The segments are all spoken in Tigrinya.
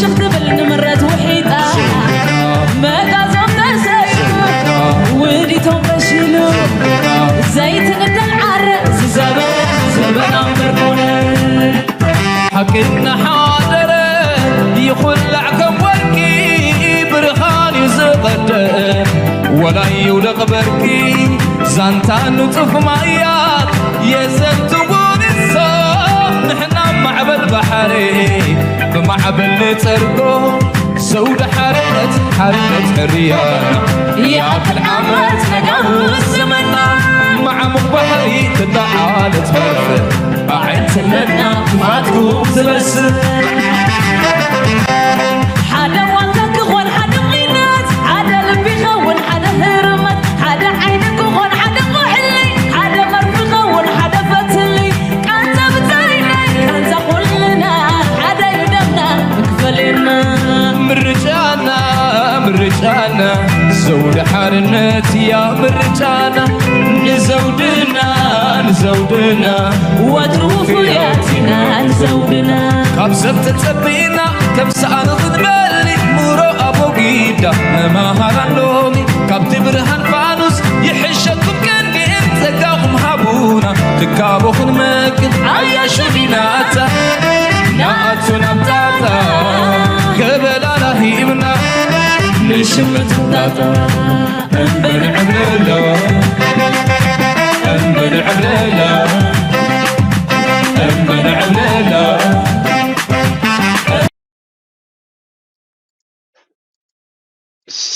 ሽኽ ትብል ንምረት ውሒጣ መጋዞም ተሰዩ ውዲቶም ፈሺሉ ዘይትንደል ዓረ ዝዘበን ዘበናም በርኮነ ሓቂ እናሓደረ ይኹላዕ ከም ወርቂ ብርሃን እዩ ዝቐድእ ወላ ይውደቕ በርቂ ዛንታ ንጡፍ ማያት የዘንትዎ ንሶም ንሕና ማዕበል ባሕሪ ብማዕበል ንጸርጎ ዘውዲ ሓርነት ሓርነት ሕርያ ይኣክል ዓመት ነጋውስ ዘመና መዓሙቕ ባሕሪ ትለዓለት መርፍእ ኣዕንትነትና ክፋትኩም ዝበስር ሓደ ዋልታ ክኾን ሓደ ቑናት ሓደ ልቢ ኸውን ሓደ ህርመት ሓደ ዓይኒ ክኾን ሓደ ቁሕሊ ሓደ መርፊ ኸውን ሓደ ፈትሊ ቃንዛ ብታይናይ ቃንዛ ኩልና ሓደ እዩ ደምና ክፈለና ምርጫና ምርጫና ዘውዲ ሓርነት እያ ምርጫና ንዘውድና ንዘውድና ወትሩ ፍሉያት ኢና ንዘውድና ካብ ሰብ ተጸቢና ከም ሰኣን ክትበሊ ሙሮ ኣቦጊዳ መማሃራን ሎሚ ካብቲ ብርሃን ፋኑስ ይሕሸኩም ቀንዲን ጸጋኹም ሃቡና ትካቦ ክንመክት ኣያ ሹዲናታ ንኣቱ ናብ ጣጣ ገበላና ሂብና ንሽምት ጣጣ እምበል ዕብለሎ እምበል ዕብለሎ እምበል ዕብለሎ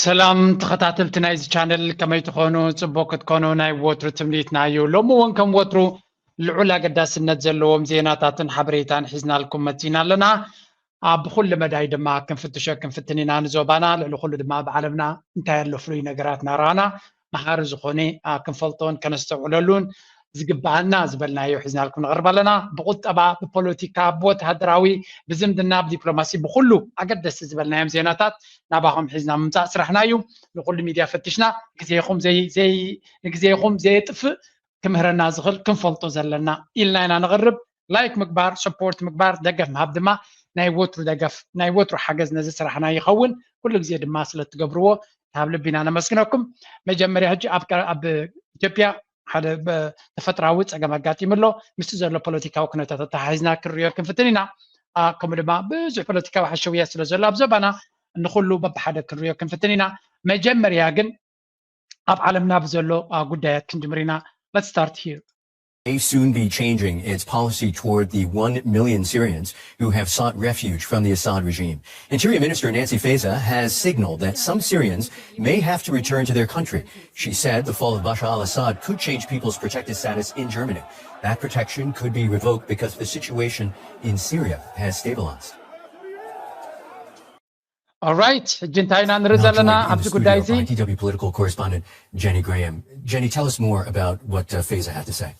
ሰላም ተኸታተልቲ ናይዚ ቻነል ከመይ ትኾኑ? ጽቡቅ ክትኮኑ ናይ ወትሩ ትምኒትና እዩ። ሎሚ እውን ከም ወትሩ ልዑል ኣገዳስነት ዘለዎም ዜናታትን ሓበሬታን ሒዝናልኩም መጺና ኣለና። ኣብ ኩሉ መዳይ ድማ ክንፍትሾ ክንፍትን ኢና ንዞባና፣ ልዕሊ ኩሉ ድማ ኣብ ዓለምና እንታይ ኣሎ ፍሉይ ነገራት እናረኣና መሃሪ ዝኾነ ክንፈልጦን ከነስተውዕለሉን ዝግበኣና ዝበልናዮ ሒዝናልኩም ንቐርብ ኣለና። ብቁጠባ፣ ብፖለቲካ፣ ብወተሃደራዊ፣ ብዝምድና፣ ብዲፕሎማሲ፣ ብኩሉ ኣገደስቲ ዝበልናዮም ዜናታት ናባኹም ሒዝና ምምፃእ ስራሕና እዩ። ንኩሉ ሚድያ ፈቲሽና ግዜኹም ዘይ ዘይ ንግዜኹም ዘየጥፍእ ክምህረና ዝኽእል ክንፈልጦ ዘለና ኢልና ኢና ንቕርብ። ላይክ ምግባር፣ ሰፖርት ምግባር፣ ደገፍ ምሃብ ድማ ናይ ወትሩ ደገፍ ናይ ወትሩ ሓገዝ ነዚ ስራሕና ይኸውን። ኩሉ ግዜ ድማ ስለ እትገብርዎ ካብ ልቢ ኢና ነመስግነኩም። መጀመርያ ሕጂ ኣብ ቀ- ኣብ ኢትዮጵያ ሓደ በ- ተፈጥራዊ ፀገም ኣጋጢሙ ኣሎ። ምስቲ ዘሎ ፖለቲካዊ ኩነታት ኣተሓሒዝና ክንሪኦ ክንፍትን ኢና። ኣ፣ ከምኡ ድማ ብዙሕ ፖለቲካዊ ሓሸውያ ስለ ዘሎ ኣብ ዞባና ንኩሉ በብሓደ ክንሪኦ ክንፍትን ኢና። መጀመርያ ግን ኣብ ዓለምና ብዘሎ ኣ፣ ጉዳያት ክንጅምር ኢና። Let's start here. may soon be changing its policy toward the one million Syrians who have sought refuge from the Assad regime. Interior Minister Nancy Faeser has signaled that some Syrians may have to return to their country. She said the fall of Bashar al Assad could change people's protected status in Germany. That protection could be revoked because the situation in Syria has stabilized. Alright፣ ሕጂ እንታይ ኢና ንርኢ ዘለና ኣብዚ ጉዳይ እዚ? I T W political correspondent Jenny Graham. Jenny, tell us more about what uh, Faeser had to say.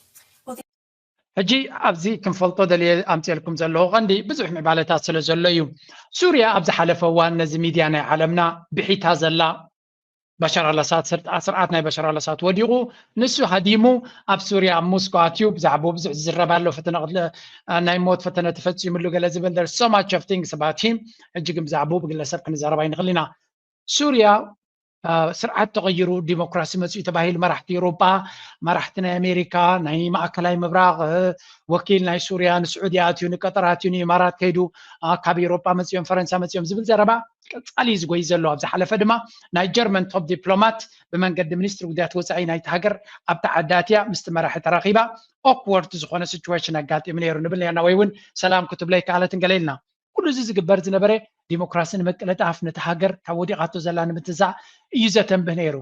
ሕጂ ኣብዚ ክንፈልጦ ደልየ ኣምፅኤልኩም ዘለኹ ቀንዲ ብዙሕ ምዕባለታት ስለ ዘሎ እዩ። ሱርያ ኣብ ዝሓለፈ እዋን ነዚ ሚድያ ናይ ዓለምና ብሒታ ዘላ ባሻር ኣላሳድ ስርዓት ናይ ባሻር ኣላሳድ ወዲቑ ንሱ ሃዲሙ ኣብ ሱርያ ኣብ ሞስኮ ኣትዩ ብዛዕባኡ ብዙሕ ዝዝረብ ኣሎ። ፈተነ ናይ ሞት ፈተነ ተፈፂሙሉ ገለ ዝብል there so much of things about him። ሕጂ ግን ብዛዕባኡ ብግለሰብ ክንዛረብ ኣይንኽእል ኢና። ሱርያ ስርዓት ተቐይሩ ዲሞክራሲ መፅኡ ተባሂሉ መራሕቲ ኤውሮጳ መራሕቲ ናይ ኣሜሪካ ናይ ማእከላይ ምብራቕ ወኪል ናይ ሱርያ ንስዑዲ ኣትዩ ንቀጠር ኣትዩ ንኢማራት ከይዱ ካብ ኤውሮጳ መፅኦም ፈረንሳ መፅኦም ዝብል ዘረባ ቀፃሊ እዩ ዝጎይ ዘሎ ኣብ ዝሓለፈ ድማ ናይ ጀርመን ቶፕ ዲፕሎማት ብመንገዲ ሚኒስትሪ ጉዳያት ወፃኢ ናይቲ ሃገር ኣብታ ዓዲ ኣትያ ምስቲ መራሒ ተራኺባ ኦክወርድ ዝኾነ ሲቹዌሽን ኣጋጢሙ ነይሩ ንብል ነርና ወይ እውን ሰላም ክትብሎ ኣይከኣለትን ገለ ኢልና ኩሉ እዚ ዝግበር ዝነበረ ዲሞክራሲ ንምቅልጣፍ ነቲ ሃገር ካብ ወዲቓቶ ዘላ ንምትዛእ እዩ ዘተንብህ ነይሩ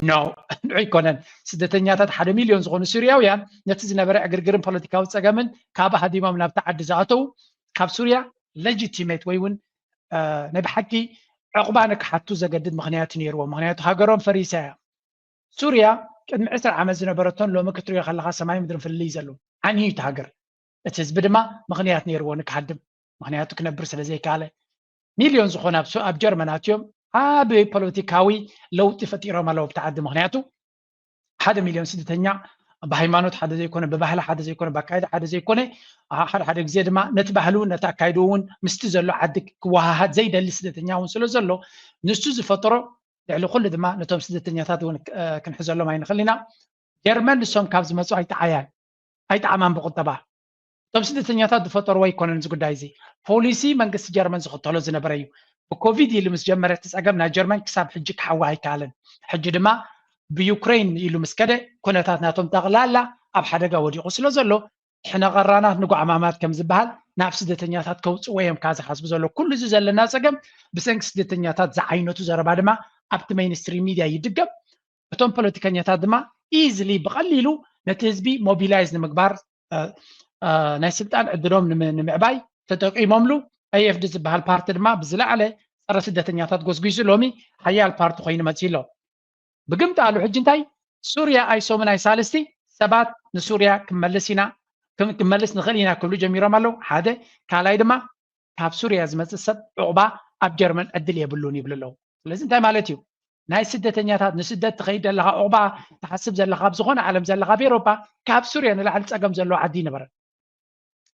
no ንዑ ኣይኮነን ስደተኛታት ሓደ ሚልዮን ዝኾኑ ሱርያውያን ነቲ ዝነበረ ዕግርግርን ፖለቲካዊ ፀገምን ካብ ሃዲሞም ናብቲ ዓዲ ዝኣተው ካብ ሱርያ ሌጂቲሜት ወይ እውን ናይ ብሓቂ ዕቑባ ንክሓቱ ዘገድድ ምክንያት እዩ ነይርዎ ምክንያቱ ሃገሮም ፈሪሳ እያ ሱርያ ቅድሚ ዕስራ ዓመት ዝነበረቶን ሎሚ ክትሪኦ ከለካ ሰማይ ምድርን ፍልልይ ዘሎ ዓንዩ እቲ ሃገር እቲ ህዝቢ ድማ ምክንያት ነይርዎ ንክሃድም ምክንያቱ ክነብር ስለ ዘይከኣለ ሚልዮን ዝኾነ ኣብ ጀርመን ኣትዮም ዓቢ ፖለቲካዊ ለውጢ ፈጢሮም ኣለዉ ኣብቲ ዓዲ ምክንያቱ ሓደ ሚልዮን ስደተኛ ብሃይማኖት ሓደ ዘይኮነ፣ ብባህሊ ሓደ ዘይኮነ፣ ብኣካይዳ ሓደ ዘይኮነ፣ ሓደ ሓደ ግዜ ድማ ነቲ ባህሉ ነቲ ኣካይዱ እውን ምስቲ ዘሎ ዓዲ ክወሃሃድ ዘይደሊ ስደተኛ እውን ስለ ዘሎ ንሱ ዝፈጠሮ ልዕሊ ኩሉ ድማ ነቶም ስደተኛታት እውን ክንሕዘሎም ኣይንኽእል ኢና። ጀርመን ንሶም ካብ ዝመፁ ኣይጠዓያን ኣይጠዓማን ብቁጠባ እቶም ስደተኛታት ዝፈጠርዎ ኣይኮነን። እዚ ጉዳይ እዚ ፖሊሲ መንግስቲ ጀርመን ዝኽተሎ ዝነበረ እዩ። ብኮቪድ ኢሉ ምስ ጀመረ እቲ ፀገም ናይ ጀርመን ክሳብ ሕጂ ክሓዊ ኣይከኣለን። ሕጂ ድማ ብዩክሬን ኢሉ ምስ ከደ ኩነታት ናቶም ጠቕላላ ኣብ ሓደጋ ወዲቑ ስለ ዘሎ ሕነ ቐራናት ንጓዕማማት ከም ዝበሃል ናብ ስደተኛታት ከውፅዎ እዮም ካብ ዝሓስቡ ዘሎ። ኩሉ እዚ ዘለና ፀገም ብሰንኪ ስደተኛታት ዝዓይነቱ ዘረባ ድማ ኣብቲ ሜይንስትሪም ሚድያ ይድገም። እቶም ፖለቲከኛታት ድማ ኢዝሊ ብቐሊሉ ነቲ ህዝቢ ሞቢላይዝ ንምግባር ናይ ስልጣን ዕድሎም ንምዕባይ ተጠቂሞምሉ። ኤኤፍዲ ዝበሃል ፓርቲ ድማ ብዝለዓለ ፀረ ስደተኛታት ጎስጒሱ ሎሚ ሓያል ፓርቲ ኮይኑ መፅዩ ኣሎ። ብግምጣሉ ሕጂ እንታይ ሱርያ ኣይሶምን ኣይሳልስቲ ሰባት ንሱርያ ክመልስ ኢና ክመልስ ንኽእል ኢና ክብሉ ጀሚሮም ኣለዉ። ሓደ ካልኣይ ድማ ካብ ሱርያ ዝመፅእ ሰብ ዕቑባ ኣብ ጀርመን ዕድል የብሉን ይብሉ ኣለዉ። ስለዚ እንታይ ማለት እዩ? ናይ ስደተኛታት ንስደት ትኸይድ ዘለኻ ዕቑባ ትሓስብ ዘለኻ ኣብ ዝኾነ ዓለም ዘለኻ ኣብ ኤሮፓ ካብ ሱርያ ንላዕሊ ፀገም ዘለዎ ዓዲ ይነበረ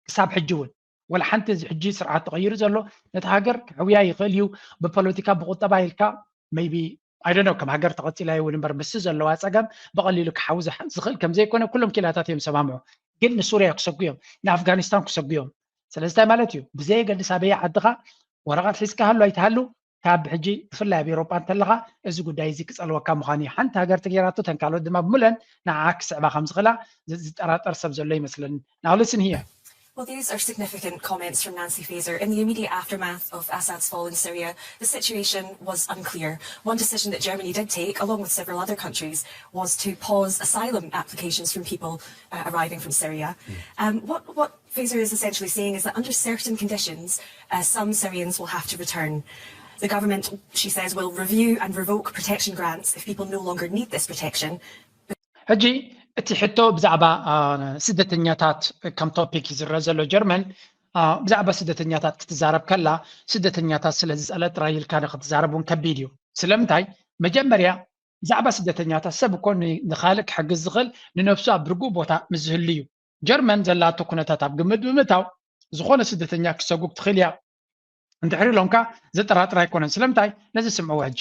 ክሳብ ሕጂ እውን ወላ ሓንቲ እዚ ሕጂ ስርዓት ተቐይሩ ዘሎ ነቲ ሃገር ክሕውያ ይኽእል እዩ። ብፖለቲካ ብቁጠባ ኢልካ maybe I don't know ከም ሃገር ተቐፂላ ይውን እምበር ምስቲ ዘለዋ ፀገም ብቐሊሉ ክሓዊ ዝኽእል ከም ዘይኮነ ኩሎም ኪላታት እዮም ሰማምዑ። ግን ንሱርያ ክሰጉ እዮም፣ ንኣፍጋኒስታን ክሰጉ እዮም። ስለዚ እንታይ ማለት እዩ? ብዘየገድስ ኣበየ ዓድኻ ወረቐት ሒዝካ ሃሉ ኣይትሃሉ ካብ ሕጂ ብፍላይ ኣብ ኤሮጳ እንተለኻ እዚ ጉዳይ እዚ ክጸልወካ ምዃኑ እዩ። ሓንቲ ሃገር ተገይራቶ እተን ካልኦት ድማ ብምለን ንዓኣ ክስዕባ ከም ዝኽእላ ዝጠራጠር ሰብ ዘሎ ይመስለኒ። Now listen here. Well, these are significant comments from Nancy Faeser. In the immediate aftermath of Assad's fall in Syria, the situation was unclear. One decision that Germany did take, along with several other countries, was to pause asylum applications from people uh, arriving from Syria. Um, what, what Faeser is essentially saying is that under certain conditions, uh, some Syrians will have to return. The government, she says, will review and revoke protection grants if people no longer need this protection. ሕጂ እቲ ሕቶ ብዛዕባ ስደተኛታት ከም ቶፒክ እዩ ዝረአ ዘሎ ጀርመን ብዛዕባ ስደተኛታት ክትዛረብ ከላ ስደተኛታት ስለ ዝፀለ ጥራይ ኢልካ ንክትዛረብ እውን ከቢድ እዩ። ስለምንታይ መጀመርያ ብዛዕባ ስደተኛታት ሰብ እኮ ንካልእ ክሕግዝ ዝኽእል ንነብሱ ኣብ ርጉእ ቦታ ምስ ዝህሉ እዩ። ጀርመን ዘላቶ ኩነታት ኣብ ግምት ብምእታው ዝኾነ ስደተኛ ክሰጉግ ትኽእል እያ እንድሕሪ ኢሎምካ ዘጠራጥር ኣይኮነን። ስለምንታይ ነዚ ስምዕዎ ሕጂ።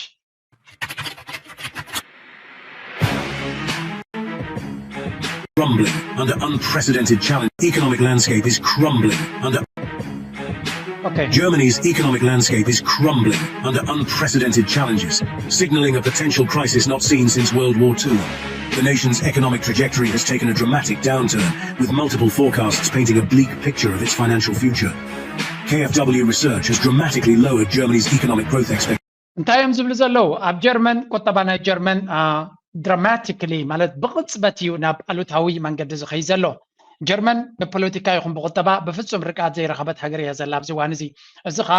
Crumbling under unprecedented challenge. Economic landscape is crumbling under. Okay. Germany's economic landscape is crumbling under unprecedented challenges, signaling a potential crisis not seen since World War Two. The nation's economic trajectory has taken a dramatic downturn, with multiple forecasts painting a bleak picture of its financial future. K F W research has dramatically lowered Germany's economic growth expectations. እንታይ እዮም ዝብሉ ዘለዉ? ኣብ ጀርመን ቁጠባ ናይ ጀርመን ድራማቲክሊ ማለት ብቕፅበት እዩ ናብ ኣሉታዊ መንገዲ ዝኸይ ዘሎ። ጀርመን ብፖለቲካ ይኹን ብቁጠባ ብፍፁም ርቃት ዘይረኸበት ሃገር እያ ዘላ ኣብዚ እዋን እዚ። እዚ ከዓ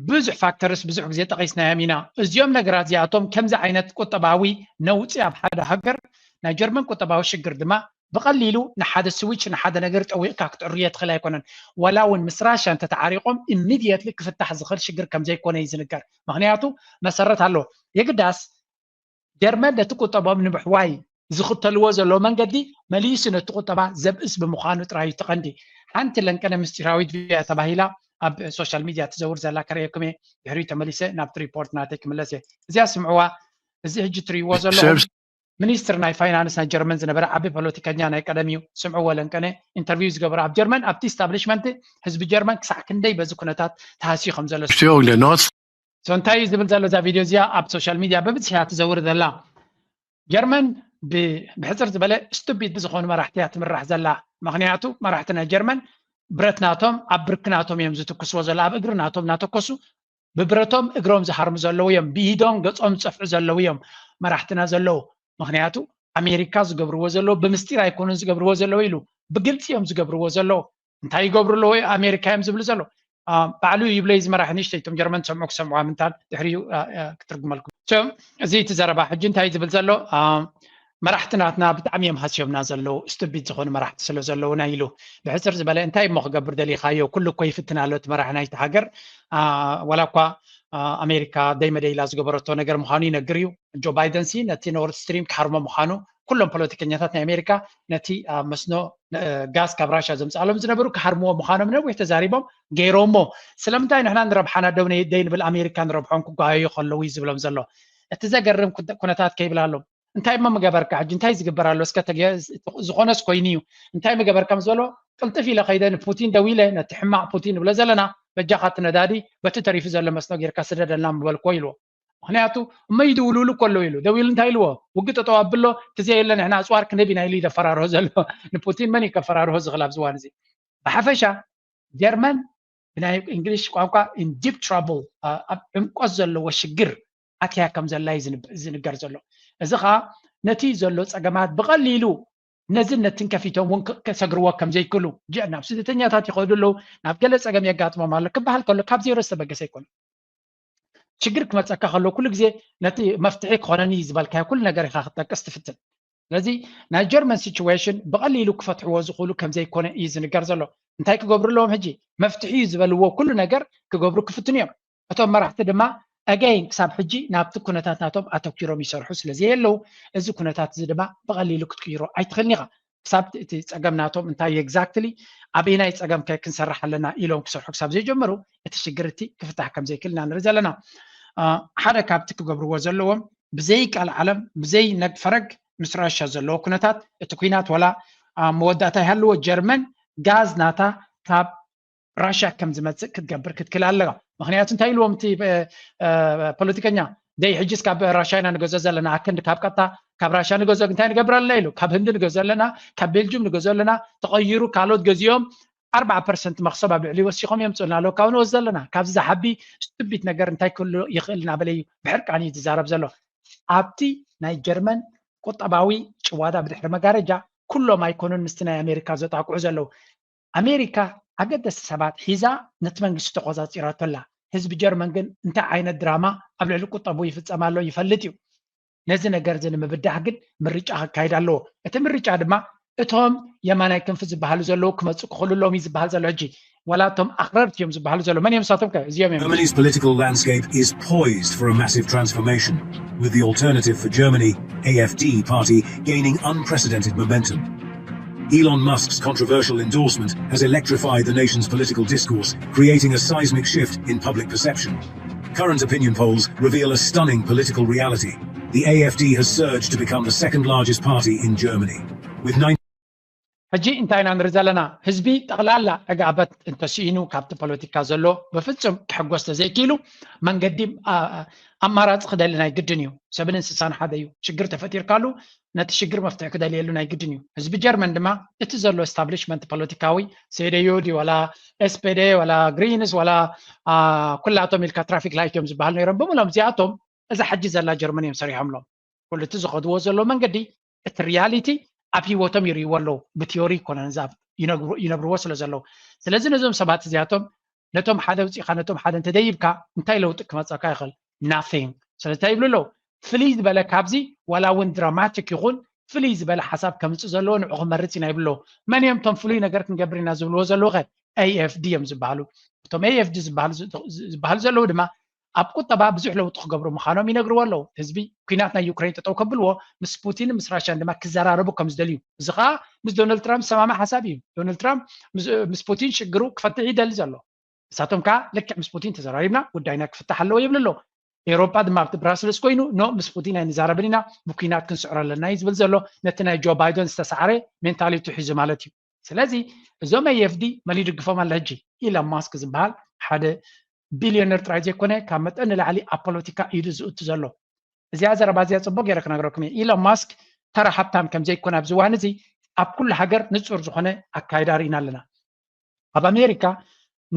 ብዙሕ ፋክተርስ ብዙሕ ግዜ ጠቒስናዮም ኢና። እዚኦም ነገራት እዚኣቶም ከምዚ ዓይነት ቁጠባዊ ነውፂ ኣብ ሓደ ሃገር ናይ ጀርመን ቁጠባዊ ሽግር ድማ ብቐሊሉ ንሓደ ስዊች ንሓደ ነገር ጠዊቕካ ክትዕርዮ ትኽእል ኣይኮነን። ዋላ እውን ምስ ራሽያ እንተተዓሪቖም ኢሚድየትሊ ክፍታሕ ዝኽእል ሽግር ከም ዘይኮነ እዩ ዝንገር። ምኽንያቱ መሰረት ኣሎ። የግዳስ ጀርመን ነቲ ቁጠቦም ንምሕዋይ ዝኽተልዎ ዘለዉ መንገዲ መሊሱ ነቲ ቁጠባ ዘብእስ ብምዃኑ ጥራይ እዩ እቲ ቀንዲ። ሓንቲ ለንቀነ ምስጢራዊት ቪድዮ እያ ተባሂላ ኣብ ሶሻል ሚድያ ትዘውር ዘላ ከርእየኩም እየ። ድሕሪኡ ተመሊሰ ናብቲ ሪፖርት ናተይ ክምለስ እየ። እዚኣ ስምዕዋ። እዚ ሕጂ ትርእይዎ ዘለኹም ሚኒስትር ናይ ፋይናንስ ናይ ጀርመን ዝነበረ ዓቢ ፖለቲከኛ ናይ ቀደም እዩ። ስምዕዎ ለንቀነ ኢንተርቪው ዝገበረ ኣብ ጀርመን ኣብቲ ኢስታብሊሽመንት ህዝቢ ጀርመን ክሳዕ ክንደይ በዚ ኩነታት ተሃስዩ ከም ዘሎ። Führung der Nord So እንታይ እዩ ዝብል ዘሎ እዛ ቪድዮ እዚኣ ኣብ ሶሻል ሚድያ ብብዝሒ እያ ትዘውር ዘላ። ጀርመን ብሕፅር ዝበለ ስቱፒድ ብዝኾኑ መራሕቲ እያ ትምራሕ ዘላ። ምኽንያቱ መራሕቲ ናይ ጀርመን ብረት ናቶም ኣብ ብርኪ ናቶም እዮም ዝትኩስዎ ዘሎ። ኣብ እግሪ ናቶም እናተኮሱ ብብረቶም እግሮም ዝሃርሙ ዘለዉ እዮም። ብኢዶም ገፆም ዝፀፍዑ ዘለዉ እዮም መራሕትና ዘለዉ። ምኽንያቱ ኣሜሪካ ዝገብርዎ ዘለዉ ብምስጢር ኣይኮኑን ዝገብርዎ ዘለዉ ኢሉ ብግልፂ እዮም ዝገብርዎ ዘለዉ። እንታይ ይገብሩ ኣለዉ ኣሜሪካ እዮም ዝብሉ ዘለዉ። ባዕሉ ይብሎ እዩ ዝመራሕ ንእሽተይ እቶም ጀርመን ዝሰምዑ ክሰምዑዋ ምንታን ድሕሪኡ ክትርጉመልኩም። እዚ እቲ ዘረባ ሕጂ እንታይ ዝብል ዘሎ መራሕቲ ናትና ብጣዕሚ እዮም ሃስዮምና ዘለዉ ስቱቢድ ዝኾኑ መራሕቲ ስለ ዘለዉና ኢሉ። ብሕፅር ዝበለ እንታይ እሞ ክገብር ደሊኻዮ ኩሉ እኮ ይፍትን ኣሎ እቲ መራሒ ናይቲ ሃገር። ዋላ እኳ ኣሜሪካ ደይመደይላ ዝገበረቶ ነገር ምዃኑ ይነግር እዩ። ጆ ባይደን ሲ ነቲ ኖርድ ስትሪም ክሃርሞ ምዃኑ ኩሎም ፖለቲከኛታት ናይ ኣሜሪካ ነቲ ኣብ መስኖ ጋዝ ካብ ራሻ ዘምፅኣሎም ዝነበሩ ክሃርምዎ ምዃኖም ነዊሕ ተዛሪቦም ገይሮሞ። ስለምንታይ ንሕና ንረብሓና ደው ደይንብል ኣሜሪካ ንረብሖም ክጓየዩ ከለዉ እዩ ዝብሎም ዘሎ። እቲ ዘገርም ኩነታት ከይብል ኣሎ። እንታይ እሞ ምገበርካ ሕጂ እንታይ ዝግበር ኣሎ እስከ ዝኾነስ ኮይኑ እዩ እንታይ ምገበርካ ምስ በሎ ቅልጥፍ ኢለ ከይደ ንፑቲን ደው ኢለ ነቲ ሕማቕ ፑቲን ንብሎ ዘለና በጃኻ እቲ ነዳዲ በቲ ተሪፉ ዘሎ መስኖ ጌርካ ስደደልና ምበልኮ ኢልዎ። ምክንያቱ እሞ ይድውልውሉ ከለዉ ኢሉ ደው ኢሉ እንታይ ኢልዎ ውግ ጠጠው ኣብሎ እቲ ዘየለ ንሕና ኣፅዋር ክንህብ ኢና ኢሉ እዩ ዘፈራርሆ ዘሎ። ንፑቲን መን እዩ ከፈራርሆ ዝኽእል ኣብዚ እዋን እዚ? ብሓፈሻ ጀርመን ብናይ እንግሊሽ ቋንቋ in deep trouble ኣብ ዕምቆት ዘለዎ ሽግር ኣትያ ከም ዘላ እዩ ዝንገር ዘሎ። እዚ ከዓ ነቲ ዘሎ ፀገማት ብቐሊሉ ነዚ ነትን ከፊቶም እውን ከሰግርዎ ከም ዘይክእሉ ናብ ስደተኛታት ይኸዱ ኣለዉ፣ ናብ ገለ ፀገም የጋጥሞም ኣሎ ክበሃል ከሎ ካብ ዜሮ ዝተበገሰ ኣይኮነ። ሽግር ክመፀካ ከሎ ኩሉ ግዜ ነቲ መፍትሒ ክኾነኒ ዝበልካዮ ኩሉ ነገር ኢኻ ክጠቅስ ትፍትን። ስለዚ ናይ ጀርመን ሲቹዌሽን ብቐሊሉ ክፈትሕዎ ዝኽእሉ ከም ዘይኮነ እዩ ዝንገር ዘሎ። እንታይ ክገብሩ ኣለዎም ሕጂ? መፍትሒ እዩ ዝበልዎ ኩሉ ነገር ክገብሩ ክፍትኑ እዮም። እቶም መራሕቲ ድማ ኣገይን ክሳብ ሕጂ ናብቲ ኩነታት ናቶም ኣተኪሮም ይሰርሑ ስለ ዘየለዉ እዚ ኩነታት እዚ ድማ ብቐሊሉ ክትቅይሮ ኣይትኽእልን ኢኻ። ክሳብ እቲ ፀገም ናቶም እንታይ exactly ኣበየናይ ፀገም ከ ክንሰርሕ ኣለና ኢሎም ክሰርሑ ክሳብ ዘይጀመሩ እቲ ሽግር እቲ ክፍታሕ ከም ዘይክእል ኢና ንርኢ ዘለና። ሓደ ካብቲ ክገብርዎ ዘለዎም ብዘይ ቃል ዓለም ብዘይ ነግ ፈረግ ምስ ራሻ ዘለዎ ኩነታት እቲ ኩናት ወላ መወዳእታ ይሃልዎ ጀርመን ጋዝ ናታ ካብ ራሽያ ከም ዝመፅእ ክትገብር ክትክል ኣለዋ። ምክንያቱ እንታይ ኢልዎም እቲ ፖለቲከኛ ደይ ሕጅስ ካብ ራሽያ ኢና ንገዞ ዘለና ኣክንዲ ካብ ቀጥታ ካብ ራሽያ ንገዞ እንታይ ንገብር ኣለና ኢሉ ካብ ህንዲ ንገዞ ኣለና ካብ ቤልጅም ንገዞ ኣለና ተቐይሩ ካልኦት ገዚኦም ኣርባዓ ፐርሰንት መክሰብ ኣብ ልዕሊ ወሲኾም የምፅኡልና ኣለዉ ካብ ንወስዶ ኣለና ካብዚ ዝሓቢ ስቱቢት ነገር እንታይ ክህሉ ይኽእል እናበለ እዩ ብሕርቃን እዩ ዝዛረብ ዘሎ። ኣብቲ ናይ ጀርመን ቁጠባዊ ጭዋዳ ብድሕሪ መጋረጃ ኩሎም ኣይኮኑን ምስቲ ናይ ኣሜሪካ ዘጣቅዑ ዘለዉ። ኣሜሪካ ኣገደስቲ ሰባት ሒዛ ነቲ መንግስቲ ተቆፃፂራቶ ኣላ። ህዝቢ ጀርመን ግን እንታይ ዓይነት ድራማ ኣብ ልዕሊ ቁጠቡ ይፍፀም ኣሎ ይፈልጥ እዩ። ነዚ ነገር እዚ ንምብዳህ ግን ምርጫ ክካየድ ኣለዎ። እቲ ምርጫ ድማ እቶም የማናይ ክንፊ ዝበሃሉ ዘለዉ ክመፁ ክኽእሉ ኣለዎም እዩ ዝበሃል ዘሎ ሕጂ ዋላ እቶም ኣኽረርቲ እዮም ዝበሃሉ ዘለዉ መን እዮም ንሳቶም ከ እዚኦም እዮም። Germany's political landscape is poised for a massive transformation, with the Alternative for Germany, A F D, party gaining unprecedented momentum. Elon Musk's controversial endorsement has electrified the nation's political discourse, creating a seismic shift in public perception. Current opinion polls reveal a stunning political reality. The A F D has surged to become the second largest party in Germany, with nine. ሕጂ እንታይ ኢና ንርኢ ዘለና? ህዝቢ ጠቕላላ ዕግኣበት እንተስኢኑ ካብቲ ፖለቲካ ዘሎ ብፍጹም ክሕጎስ ተዘይክኢሉ መንገዲ ኣማራፂ ክደሊ ናይ ግድን እዩ። ሰብንን ስሳን ሓደ እዩ። ሽግር ተፈጢርካሉ ነቲ ሽግር መፍትሒ ክደልየሉ ናይ ግድን እዩ። ህዝቢ ጀርመን ድማ እቲ ዘሎ ኤስታብሊሽመንት ፖለቲካዊ ሴደዮ ድዩ ዋላ ኤስፔዴ ዋላ ግሪንስ ዋላ ኩላቶም ኢልካ ትራፊክ ላይት እዮም ዝበሃል ነይሮም ብምሎም እዚኣቶም እዛ ሕጂ ዘላ ጀርመን እዮም ሰሪሖምሎም። ኩሉ እቲ ዝኸድዎ ዘለዉ መንገዲ እቲ ሪያሊቲ ኣብ ሂወቶም ይርእይዎ ኣለዉ። ብቲዮሪ ይኮነን እዛ ይነብርዎ ስለ ዘለዉ። ስለዚ ነዞም ሰባት እዚኣቶም ነቶም ሓደ ውፅኢኻ ነቶም ሓደ እንተደይብካ እንታይ ለውጢ ክመፀካ ይኽእል? Nothing። ስለዚ እንታይ ይብሉ ኣለዉ? ፍልይ ዝበለ ካብዚ ዋላ እውን ድራማቲክ ይኹን ፍልይ ዝበለ ሓሳብ ከምፅእ ዘለዎ ንዑ ክመርፅ ኢና ይብሉ ኣለዉ። መን እዮም እቶም ፍሉይ ነገር ክንገብር ኢና ዝብልዎ ዘለዉ ኸ? ኤ ኤፍ ዲ እዮም ዝበሃሉ። እቶም ኤ ኤፍ ዲ ዝበሃሉ ዘለዉ ድማ ኣብ ቁጠባ ብዙሕ ለውጢ ክገብሩ ምዃኖም ይነግርዎ ኣለዉ። ህዝቢ ኲናት ናይ ዩክሬን ጠጠው ከብልዎ ምስ ፑቲን ምስ ራሽያን ድማ ክዘራረቡ ከም ዝደልዩ እዚ ከዓ ምስ ዶናልድ ትራምፕ ዝሰማማዕ ሓሳብ እዩ። ዶናልድ ትራምፕ ምስ ፑቲን ሽግሩ ክፈትሕ ይደሊ ዘሎ። ንሳቶም ከዓ ልክዕ ምስ ፑቲን ተዘራሪብና ጉዳይና ክፍታሕ ኣለዎ ይብል ኣሎ። ኤውሮጳ ድማ ኣብቲ ብራስልስ ኮይኑ ኖ ምስ ፑቲን ኣይንዛረብን ኢና ብኲናት ክንስዕሮ ኣለና እዩ ዝብል ዘሎ። ነቲ ናይ ጆ ባይደን ዝተሰዓረ ሜንታሊቲ ሒዙ ማለት እዩ። ስለዚ እዞም ኤ ኤፍ ዲ መን ይድግፎም ኣሎ ሕጂ? ኢሎን ማስክ ዝበሃል ሓደ ቢልዮነር ጥራይ ዘይኮነ ካብ መጠን ንላዕሊ ኣብ ፖለቲካ ኢዱ ዝእቱ ዘሎ። እዚኣ ዘረባ እዚኣ ፅቡቅ ገይረ ክነግረኩም እየ። ኢሎን ማስክ ተራ ሃብታም ከም ዘይኮነ ኣብዚ እዋን እዚ ኣብ ኩሉ ሃገር ንፁር ዝኾነ ኣካይዳ ርኢና ኣለና። ኣብ ኣሜሪካ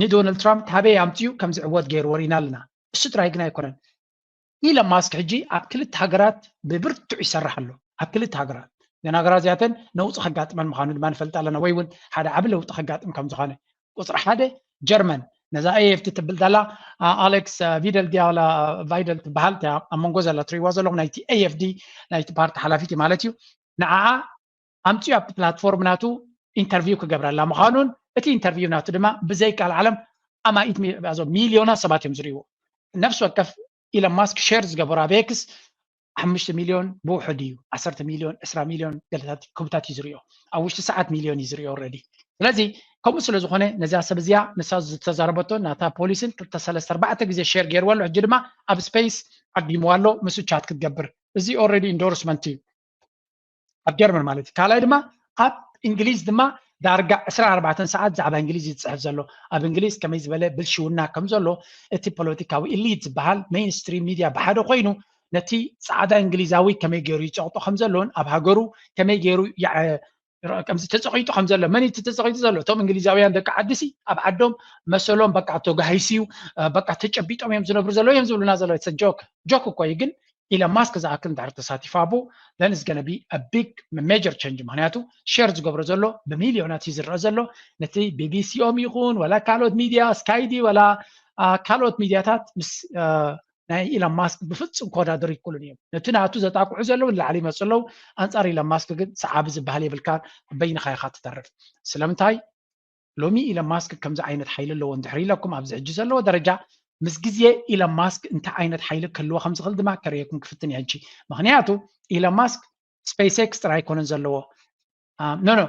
ንዶናልድ ትራምፕ ታበይ ኣምፅኡ ከም ዝዕወት ገይርዎ ርኢና ኣለና። እሱ ጥራይ ግን ኣይኮነን። ኢሎን ማስክ ሕጂ ኣብ ክልተ ሃገራት ብብርቱዕ ይሰርሕ ኣሎ። ኣብ ክልተ ሃገራት እዘን ሃገራት እዚኣተን ነውፂ ከጋጥመን ምዃኑ ድማ ንፈልጥ ኣለና ወይ እውን ሓደ ዓቢ ለውጢ ከጋጥም ከም ዝኾነ። ቁፅሪ ሓደ ጀርመን ነዛ ኤ ኤፍ ዲ ትብል ዘላ ኣሌክስ ቪደል ድያ ዋላ ቫይደል ትበሃል ኣብ መንጎ ዘላ ትሪእዋ ዘለኹም ናይቲ ኤ ኤፍ ዲ ናይቲ ፓርቲ ሓላፊት ማለት እዩ። ንዓኣ ኣምፅኡ ኣብቲ ፕላትፎርም ናቱ ኢንተርቪው ክገብረላ ምዃኑን እቲ ኢንተርቪው ናቱ ድማ ብዘይ ቃል ዓለም ኣማኢት ሚልዮናት ሰባት እዮም ዝርእይዎ። ነፍሲ ወከፍ ኢሎን ማስክ ሸር ዝገበሩ ኣብ ኤክስ ሓሙሽተ ሚልዮን ብውሕድ እዩ፣ ዓሰርተ ሚልዮን፣ ዕስራ ሚልዮን ገለታት ክብታት እዩ ዝሪኦ። ኣብ ውሽጢ ሰዓት ሚልዮን እዩ ዝሪኦ ኦልሬዲ። ስለዚ ከምኡ ስለ ዝኾነ ነዚኣ ሰብ እዚኣ ንሳ ዝተዛረበቶ ናታ ፖሊስን ክልተ ሰለስተ ኣርባዕተ ግዜ ሼር ገይርዋ ኣሎ። ሕጂ ድማ ኣብ ስፔስ ዓዲምዋ ኣሎ ምስኡ ቻት ክትገብር። እዚ ኦልሬዲ ኢንዶርስመንት እዩ ኣብ ጀርመን ማለት እዩ። ካልኣይ ድማ ኣብ እንግሊዝ ድማ ዳርጋ ዕስራን ኣርባዕተን ሰዓት ዛዕባ እንግሊዝ እዩ ዝፅሕፍ ዘሎ። ኣብ እንግሊዝ ከመይ ዝበለ ብልሽውና ከም ዘሎ እቲ ፖለቲካዊ ኢሊት ዝበሃል ሜይንስትሪም ሚድያ ብሓደ ኮይኑ ነቲ ፃዕዳ እንግሊዛዊ ከመይ ገይሩ ይፀቕጦ ከም ዘሎን ኣብ ሃገሩ ከመይ ገይሩ ከምዚ ተፀቒጡ ከም ዘሎ። መን እዩ ተፀቒጡ ዘሎ? እቶም እንግሊዛውያን ደቂ ዓዲ ሲ ኣብ ዓዶም መሰሎም በቃ ተጋሂሱ እዩ፣ በቃ ተጨቢጦም እዮም ዝነብሩ ዘለዉ እዮም ዝብሉና ዘለዉ። ጆክ ጆክ እኮ እዩ፣ ግን ኢለን ማስክ ዝኣክል እንድሕር ተሳቲፉ ኣብኡ then it's gonna be a big major change። ምክንያቱ ሼር ዝገብሮ ዘሎ ብሚልዮናት እዩ ዝረአ ዘሎ። ነቲ ቢቢሲኦም ይኹን ወላ ካልኦት ሚድያ ስካይ ድዩ ወላ ካልኦት ሚድያታት ምስ ናይ ኢለን ማስክ ብፍጹም ክወዳደሩ ይክእሉን እዮም። ነቲ ናቱ ዘጣቅዑ ዘለዉ ንላዕሊ ይመፁ ኣለዉ። ኣንፃር ኢለን ማስክ ግን ሰዓቢ ዝበሃል የብልካን፣ በይንኻ ኢኻ ትተርፍ። ስለምንታይ ሎሚ ኢለን ማስክ ከምዚ ዓይነት ሓይሊ ኣለዎ እንድሕር ኢለኩም ኣብዚ ሕጂ ዘለዎ ደረጃ ምስ ግዜ ኢለን ማስክ እንታይ ዓይነት ሓይሊ ክህልዎ ከም ዝኽእል ድማ ከርእየኩም ክፍትን እየ ሕጂ። ምክንያቱ ኢለን ማስክ ስፔስ ኤክስ ጥራይ ኣይኮነን ዘለዎ። ኖ ኖ፣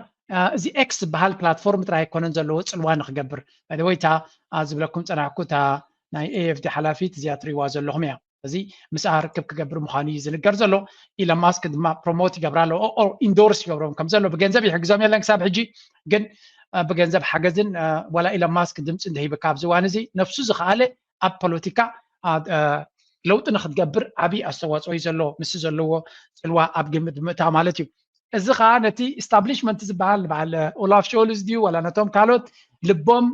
እዚ ኤክስ ዝበሃል ፕላትፎርም ጥራይ ኣይኮነን ዘለዎ ፅልዋ ንክገብር። ባይ ወይ እታ ዝብለኩም ፀናሕኩ እታ ናይ ኤኤፍዲ ሓላፊት እዚኣ ትሪእዋ ዘለኹም እያ። እዚ ምስኣ ርክብ ክገብር ምዃኑ እዩ ዝንገር ዘሎ። ኢለን ማስክ ድማ ፕሮሞት ይገብራ ኣሎ፣ ኢንዶርስ ይገብሮም ከም ዘሎ። ብገንዘብ ይሕግዞም የለን ክሳብ ሕጂ፣ ግን ብገንዘብ ሓገዝን ዋላ ኢለን ማስክ ድምፂ እንተሂብካ ኣብዚ እዋን እዚ ነፍሱ ዝኸኣለ ኣብ ፖለቲካ ለውጢ ንክትገብር ዓብዪ ኣስተዋፅኦ እዩ ዘሎ፣ ምስ ዘለዎ ፅልዋ ኣብ ግምት ብምእታው ማለት እዩ። እዚ ከዓ ነቲ ኢስታብሊሽመንት ዝበሃል በዓል ኦላፍ ሾልዝ ድዩ ዋላ ነቶም ካልኦት ልቦም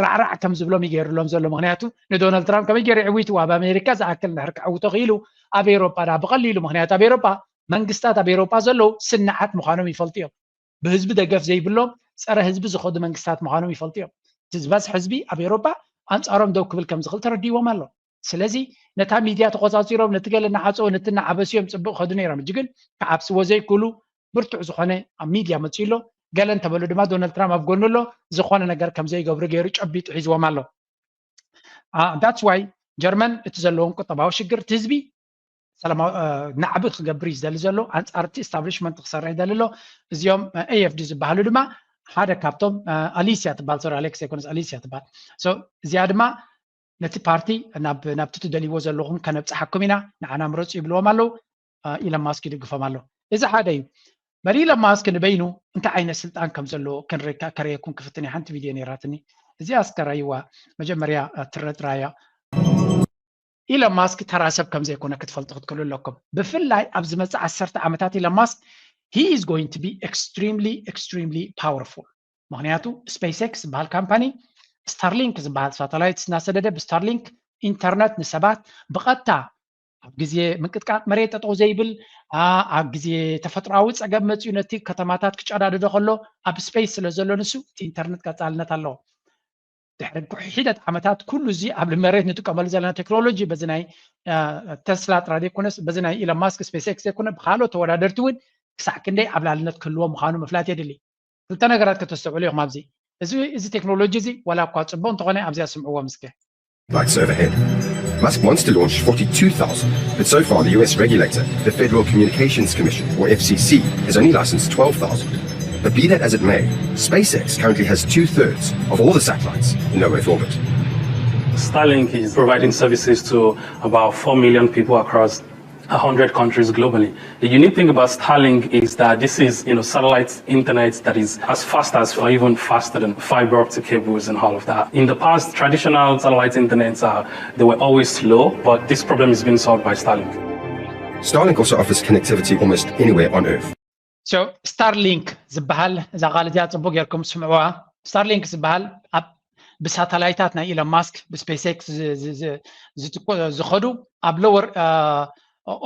ራዕራዕ ከም ዝብሎም ይገይርሎም ዘሎ። ምክንያቱ ንዶናልድ ትራምፕ ከመይ ገይሩ ዕዊትዎ ኣብ ኣሜሪካ ዝኣክል እንድሕር ክዕውቶ ክኢሉ ኣብ ኤውሮጳ ዳ ብቐሊሉ? ምክንያቱ ኣብ ኤውሮጳ መንግስታት ኣብ ኤውሮጳ ዘለዉ ስናዓት ምዃኖም ይፈልጡ እዮም። ብህዝቢ ደገፍ ዘይብሎም ፀረ ህዝቢ ዝኸዱ መንግስታት ምዃኖም ይፈልጡ እዮም። እቲ ዝበዝሕ ህዝቢ ኣብ ኤውሮጳ ኣንፃሮም ደው ክብል ከም ዝኽእል ተረዲዎም ኣሎ። ስለዚ ነታ ሚድያ ተቆፃፂሮም ነቲ ገለ እናዓፀው ነቲ እናዓበስዮም ፅቡቅ ከዱ ነይሮም። እጂ ግን ክዓብስዎ ዘይክእሉ ብርቱዕ ዝኾነ ኣብ ሚድያ መፅኡ ኣሎ። ገለ እንተበሉ ድማ ዶናልድ ትራምፕ ኣብ ጎኑ ኣሎ። ዝኾነ ነገር ከም ዘይገብሩ ገይሩ ጨቢጡ ሒዝዎም ኣሎ። ዳትስ ዋይ ጀርመን እቲ ዘለዎም ቁጠባዊ ሽግር እቲ ህዝቢ ሰላማዊ ናዕቢ ክገብር እዩ ዝደሊ ዘሎ። ኣንፃር እቲ ኢስታብሊሽመንት ክሰርሕ ይደሊ ኣሎ። እዚኦም ኤኤፍዲ ዝበሃሉ ድማ ሓደ ካብቶም ኣሊስያ ትበሃል፣ ሶሪ ኣሌክስ ኣይኮነስ ኣሊስያ ትበሃል። እዚኣ ድማ ነቲ ፓርቲ ናብቲ ትደልይዎ ዘለኹም ከነብፅሓኩም ኢና ንዓና ምረፁ ይብልዎም ኣለዉ። ኢለን ማስክ ይድግፎም ኣሎ። እዚ ሓደ እዩ። በል ኢለን ማስክ ንበይኑ እንታይ ዓይነት ስልጣን ከም ዘለዎ ከረየኩም ክፍትን እየ። ሓንቲ ቪድዮ ነይራትኒ፣ እዚኣ እስከ ራይዋ መጀመርያ ትረጥራያ። ኢለን ማስክ ተራ ሰብ ከም ዘይኮነ ክትፈልጡ ክትክእሉ ኣለኩም። ብፍላይ ኣብ ዝመፅእ ዓሰርተ ዓመታት ኢለን ማስክ he is going to be extremely extremely powerful። ምክንያቱ ስፔስ ኤክስ ዝበሃል ካምፓኒ ስታርሊንክ ዝበሃል ሳተላይት እናሰደደ ብስታርሊንክ ኢንተርነት ንሰባት ብቐጥታ ኣብ ግዜ ምንቅጥቃጥ መሬት ጠጠው ዘይብል ኣብ ግዜ ተፈጥሮኣዊ ፀገም መፅኡ ነቲ ከተማታት ክጨዳድዶ ከሎ ኣብ ስፔስ ስለ ዘሎ ንሱ እቲ ኢንተርነት ቀፃልነት ኣለዎ። ድሕሪ ሒደት ዓመታት ኩሉ እዚ ኣብ መሬት ንጥቀመሉ ዘለና ቴክኖሎጂ በዚ ናይ ተስላ ጥራይ ዘይኮነስ በዚ ናይ ኢለን ማስክ ስፔስ ኤክስ ዘይኮነ ብካልኦት ተወዳደርቲ እውን ክሳዕ ክንደይ ዓብላልነት ክህልዎ ምዃኑ ምፍላጥ የድሊ። ክልተ ነገራት ከተስተውዕሉ ኢኹም ኣብዚ። እዚ እዚ ቴክኖሎጂ እዚ ዋላ እኳ ፅቡቅ እንተኾነ ኣብዚኣ ስምዕዎም እስከ። Lights overhead. Musk wants to launch forty-two thousand, but so far the U S regulator, the Federal Communications Commission, or F C C, has only licensed twelve thousand. But be that as it may, SpaceX currently has two thirds of all the satellites in low Earth orbit. Starlink is providing services to about four million people across a hundred countries globally. The unique thing about Starlink is that this is, you know, satellite internet that is as fast as or even faster than fiber optic cables and all of that. In the past, traditional satellite internets are they were always slow, but this problem is being solved by Starlink. Starlink also offers connectivity almost anywhere on Earth. So Starlink ዝበሃል እዛ ቃል እዚኣ ፅቡቅ ጌርኩም ስምዕዋ። ስታርሊንክ ዝበሃል ኣብ ብሳተላይታት ናይ ኢለን ማስክ ብስፔስ ኤክስ ዝኸዱ ኣብ ሎወር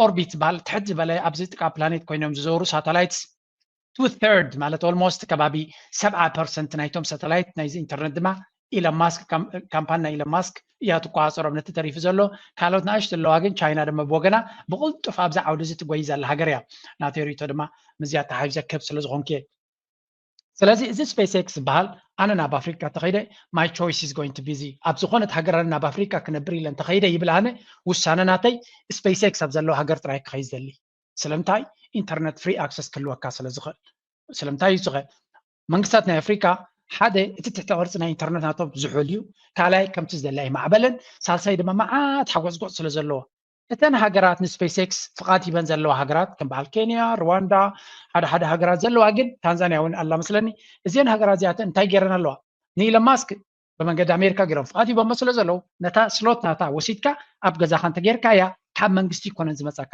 ኦርቢት ዝበሃል ትሕት ዝበለ ኣብዚ ጥቃ ፕላኔት ኮይኖም ዝዞሩ ሳተላይትስ ቱ ተርድ ማለት ኦልሞስት ከባቢ ሰብዓ ፐርሰንት ናይቶም ሳተላይት ናይዚ ኢንተርነት ድማ ኢለን ማስክ ካምፓኒ ናይ ኢለን ማስክ እያ ትቆፃፀሮም። ነቲ ተሪፉ ዘሎ ካልኦት ንኣሽቱ ኣለዋ፣ ግን ቻይና ድማ ብወገና ብቕልጡፍ ኣብዚ ዓውዲ እዚ ትጎይ ዘላ ሃገር እያ። ናተይ ርእይቶ ድማ ምስዚኣ ተሓሒዘ ክህብ ስለ ዝኾንኩ እየ። ስለዚ እዚ ስፔስ ኤክስ ዝበሃል ኣነ ናብ ኣፍሪካ ተኸይደ my choice is going to be እዚ ኣብ ዝኾነት ሃገር ኣነ ናብ ኣፍሪካ ክነብር ኢለ እንተኸይደ ይብል ኣነ ውሳነ ናተይ ስፔስ ኤክስ ኣብ ዘለዎ ሃገር ጥራይ ክኸይድ ዝደሊ ስለምንታይ ኢንተርነት free access ክህልወካ ስለ ዝኽእል ስለምንታይ እዩ ዝኸ መንግስታት ናይ ኣፍሪካ ሓደ እቲ ትሕተ ቅርፂ ናይ ኢንተርነት ናቶም ዝሑል እዩ ካልኣይ ከምቲ ዝደሊ ኣይማዕበለን ሳልሳይ ድማ መዓት ሓጎፅጎፅ ስለ ዘለዎ እተን ሃገራት ንስፔስ ኤክስ ፍቓድ ሂበን ዘለዋ ሃገራት ከም በዓል ኬንያ ሩዋንዳ ሓደ ሓደ ሃገራት ዘለዋ ግን ታንዛንያ እውን ኣላ መስለኒ እዚን ሃገራት እዚኣተን እንታይ ገይረን ኣለዋ ንኢለን ማስክ ብመንገዲ ኣሜሪካ ገይሮም ፍቓድ ሂቦሞ ስለ ዘለዉ ነታ ስሎት ናታ ወሲድካ ኣብ ገዛኻ እንተጌርካያ ካብ መንግስቲ ይኮነን ዝመፀካ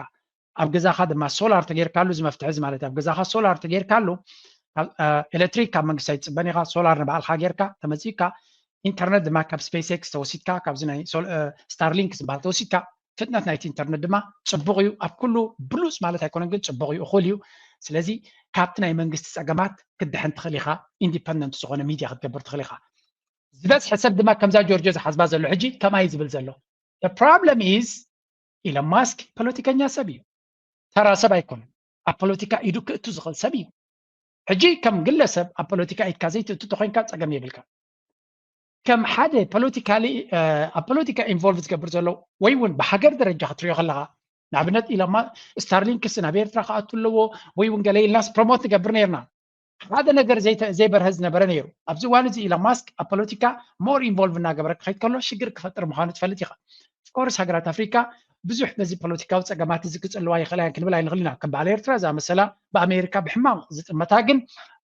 ኣብ ገዛኻ ድማ ሶላር ተጌርካሉ እዚ መፍትሒ እዚ ማለት ኣብ ገዛኻ ሶላር ተጌርካሉ ኤሌክትሪክ ካብ መንግስቲ ኣይትፅበን ኢኻ ሶላር ንባዕልካ ጌርካ ተመፂካ ኢንተርነት ድማ ካብ ስፔስ ኤክስ ተወሲድካ ካብዚ ናይ ስታርሊንክ ዝበሃል ተወሲድካ ፍጥነት ናይቲ ኢንተርነት ድማ ፅቡቕ እዩ ኣብ ኩሉ ብሉፅ ማለት ኣይኮነን ግን ፅቡቕ እዩ እኹል እዩ ስለዚ ካብቲ ናይ መንግስቲ ፀገማት ክድሕን ትኽእል ኢኻ ኢንዲፐንደንት ዝኾነ ሚድያ ክትገብር ትኽእል ኢኻ ዝበዝሐ ሰብ ድማ ከምዛ ጆርጆ ዝሓስባ ዘሎ ሕጂ ከምኣ እዩ ዝብል ዘሎ problem is ኢለን ማስክ ፖለቲከኛ ሰብ እዩ ተራ ሰብ ኣይኮነን ኣብ ፖለቲካ ኢዱ ክእቱ ዝኽእል ሰብ እዩ ሕጂ ከም ግለሰብ ኣብ ፖለቲካ ኢድካ ዘይትእቱ ተኮይንካ ፀገም የብልካ ከም ሓደ ፖለቲካሊ ኣብ ፖለቲካ ኢንቮልቭ ዝገብር ዘሎ ወይ እውን ብሃገር ደረጃ ክትሪኦ ከለካ ንኣብነት ኢለማ ስታርሊንክስ ናብ ኤርትራ ክኣቱ ኣለዎ ወይ እውን ገለ ኢልናስ ፕሮሞት ንገብር ነርና ሓደ ነገር ዘይበርሀ ዝነበረ ነይሩ ኣብዚ እዋን እዚ ኢሎን ማስክ ኣብ ፖለቲካ more involve እናገበረ ክኸይድ ከሎ ሽግር ክፈጥር ምዃኑ ትፈልጥ ኢኻ of course ሃገራት ኣፍሪካ ብዙሕ በዚ ፖለቲካዊ ፀገማት እዚ ክፅልዋ ይኽእላ እየን ክንብል ኣይንኽእል ኢና ከም በዓል ኤርትራ ዝኣመሰላ ብኣሜሪካ ብሕማቕ ዝጥመታ ግን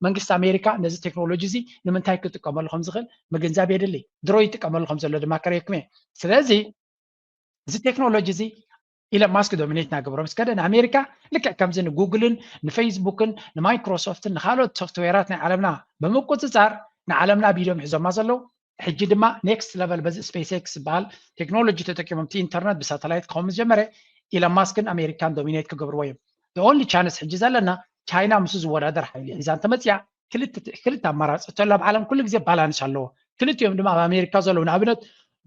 መንግስቲ ኣሜሪካ ነዚ ቴክኖሎጂ እዚ ንምንታይ ክጥቀመሉ ከም ዝኽእል ምግንዛብ የድሊ ድሮ ይጥቀመሉ ከም ዘሎ ድማ ከርእየኩም እየ ስለዚ እዚ ቴክኖሎጂ እዚ ኢለን ማስክ ዶሚኔት እናገበሮ ምስ ከደ ንኣሜሪካ ልክዕ ከምዚ ንጉግልን ንፌስቡክን ንማይክሮሶፍትን ንካልኦት ሶፍትዌራት ናይ ዓለምና ብምቁፅፃር ንዓለምና ኣብ ኢዶም ይሕዞማ ዘለዉ ሕጂ ድማ ኔክስት ለቨል በዚ ስፔስ ኤክስ ዝበሃል ቴክኖሎጂ ተጠቂሞም እቲ ኢንተርነት ብሳተላይት ክኸውን ምስ ጀመረ ኢለን ማስክን ኣሜሪካን ዶሚኔት ክገብርዎ እዮም the only chance ሕጂ ዘለና ቻይና ምስ ዝወዳደር ሓይሊ ሒዛ እንተመፅያ ክልተ ክልተ ኣማራፂ እተሎ ኣብ ዓለም ኩሉ ግዜ ባላንስ ኣለዎ ክልቲኦም ድማ ኣብ ኣሜሪካ ዘለዉ ንኣብነት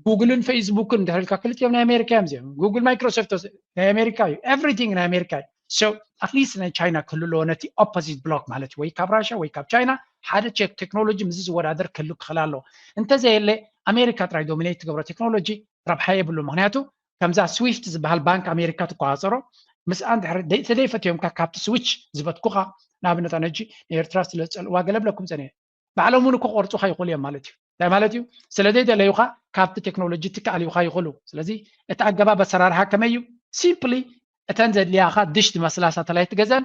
ጉግልን ፌስቡክን እንድሕር ኢልካ ክልቲኦም ናይ ኣሜሪካ እዮም እዚኦም ጉግል ማይክሮሶፍት ናይ ኣሜሪካ እዩ everything ናይ ኣሜሪካ እዩ so at least ናይ ቻይና ክህሉ ኣለዎ ነቲ opposite block ማለት እዩ ወይ ካብ ራሽያ ወይ ካብ ቻይና ሓደ ቼክ ቴክኖሎጂ ምስዚ ዝወዳደር ክህሉ ክኽእል ኣለዎ እንተዘየለ ኣሜሪካ ጥራይ ዶሚኔት ትገብሮ ቴክኖሎጂ ረብሓ የብሉ ምክንያቱ ከምዛ ስዊፍት ዝበሃል ባንክ ኣሜሪካ ትቆፃፀሮ ምስኣ እንድሕር ተደይፈትዮምካ ካብቲ ስዊች ዝበትኩኻ ንኣብነት ኣነ ሕጂ ንኤርትራ ስለ ዝፀልእዋ ገለ ብለኩም ፀኒሐ ባዕሎም እውን ክቆርፁኻ ይኽእሉ እዮም ማለት እዩ እንታይ ማለት እዩ ስለ ዘይደለዩኻ ካብቲ ቴክኖሎጂ ትከኣልዩኻ ይኽእሉ ስለዚ እቲ ኣገባብ ኣሰራርሓ ከመይ እዩ simply እተን ዘድልያኻ ድሽ ዝመስላ ሳተላይት ትገዘን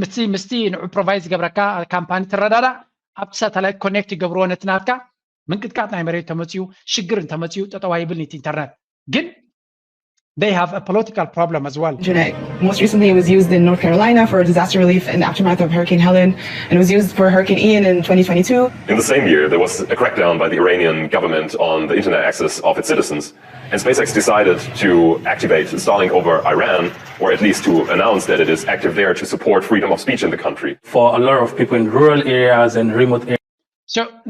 ምስቲ ምስቲ ንዑ ፕሮቫይድ ዝገብረካ ካምፓኒ ትረዳዳእ ኣብቲ ሳተላይት ኮኔክት ይገብርዎ ነቲ ናትካ ምንቅጥቃጥ ናይ መሬት ተመፅኡ ሽግር እንተመፅኡ ጠጠዋ ይብል ኒቲ ኢንተርነት ግን they have a political problem as well. Internet. Most recently, it was used in North Carolina for disaster relief in the aftermath of Hurricane Helene, and it was used for Hurricane Ian in twenty twenty-two. In the same year, there was a crackdown by the Iranian government on the internet access of its citizens. And SpaceX decided to activate Starlink over Iran, or at least to announce that it is active there to support freedom of speech in the country. For a lot of people in rural areas and remote areas,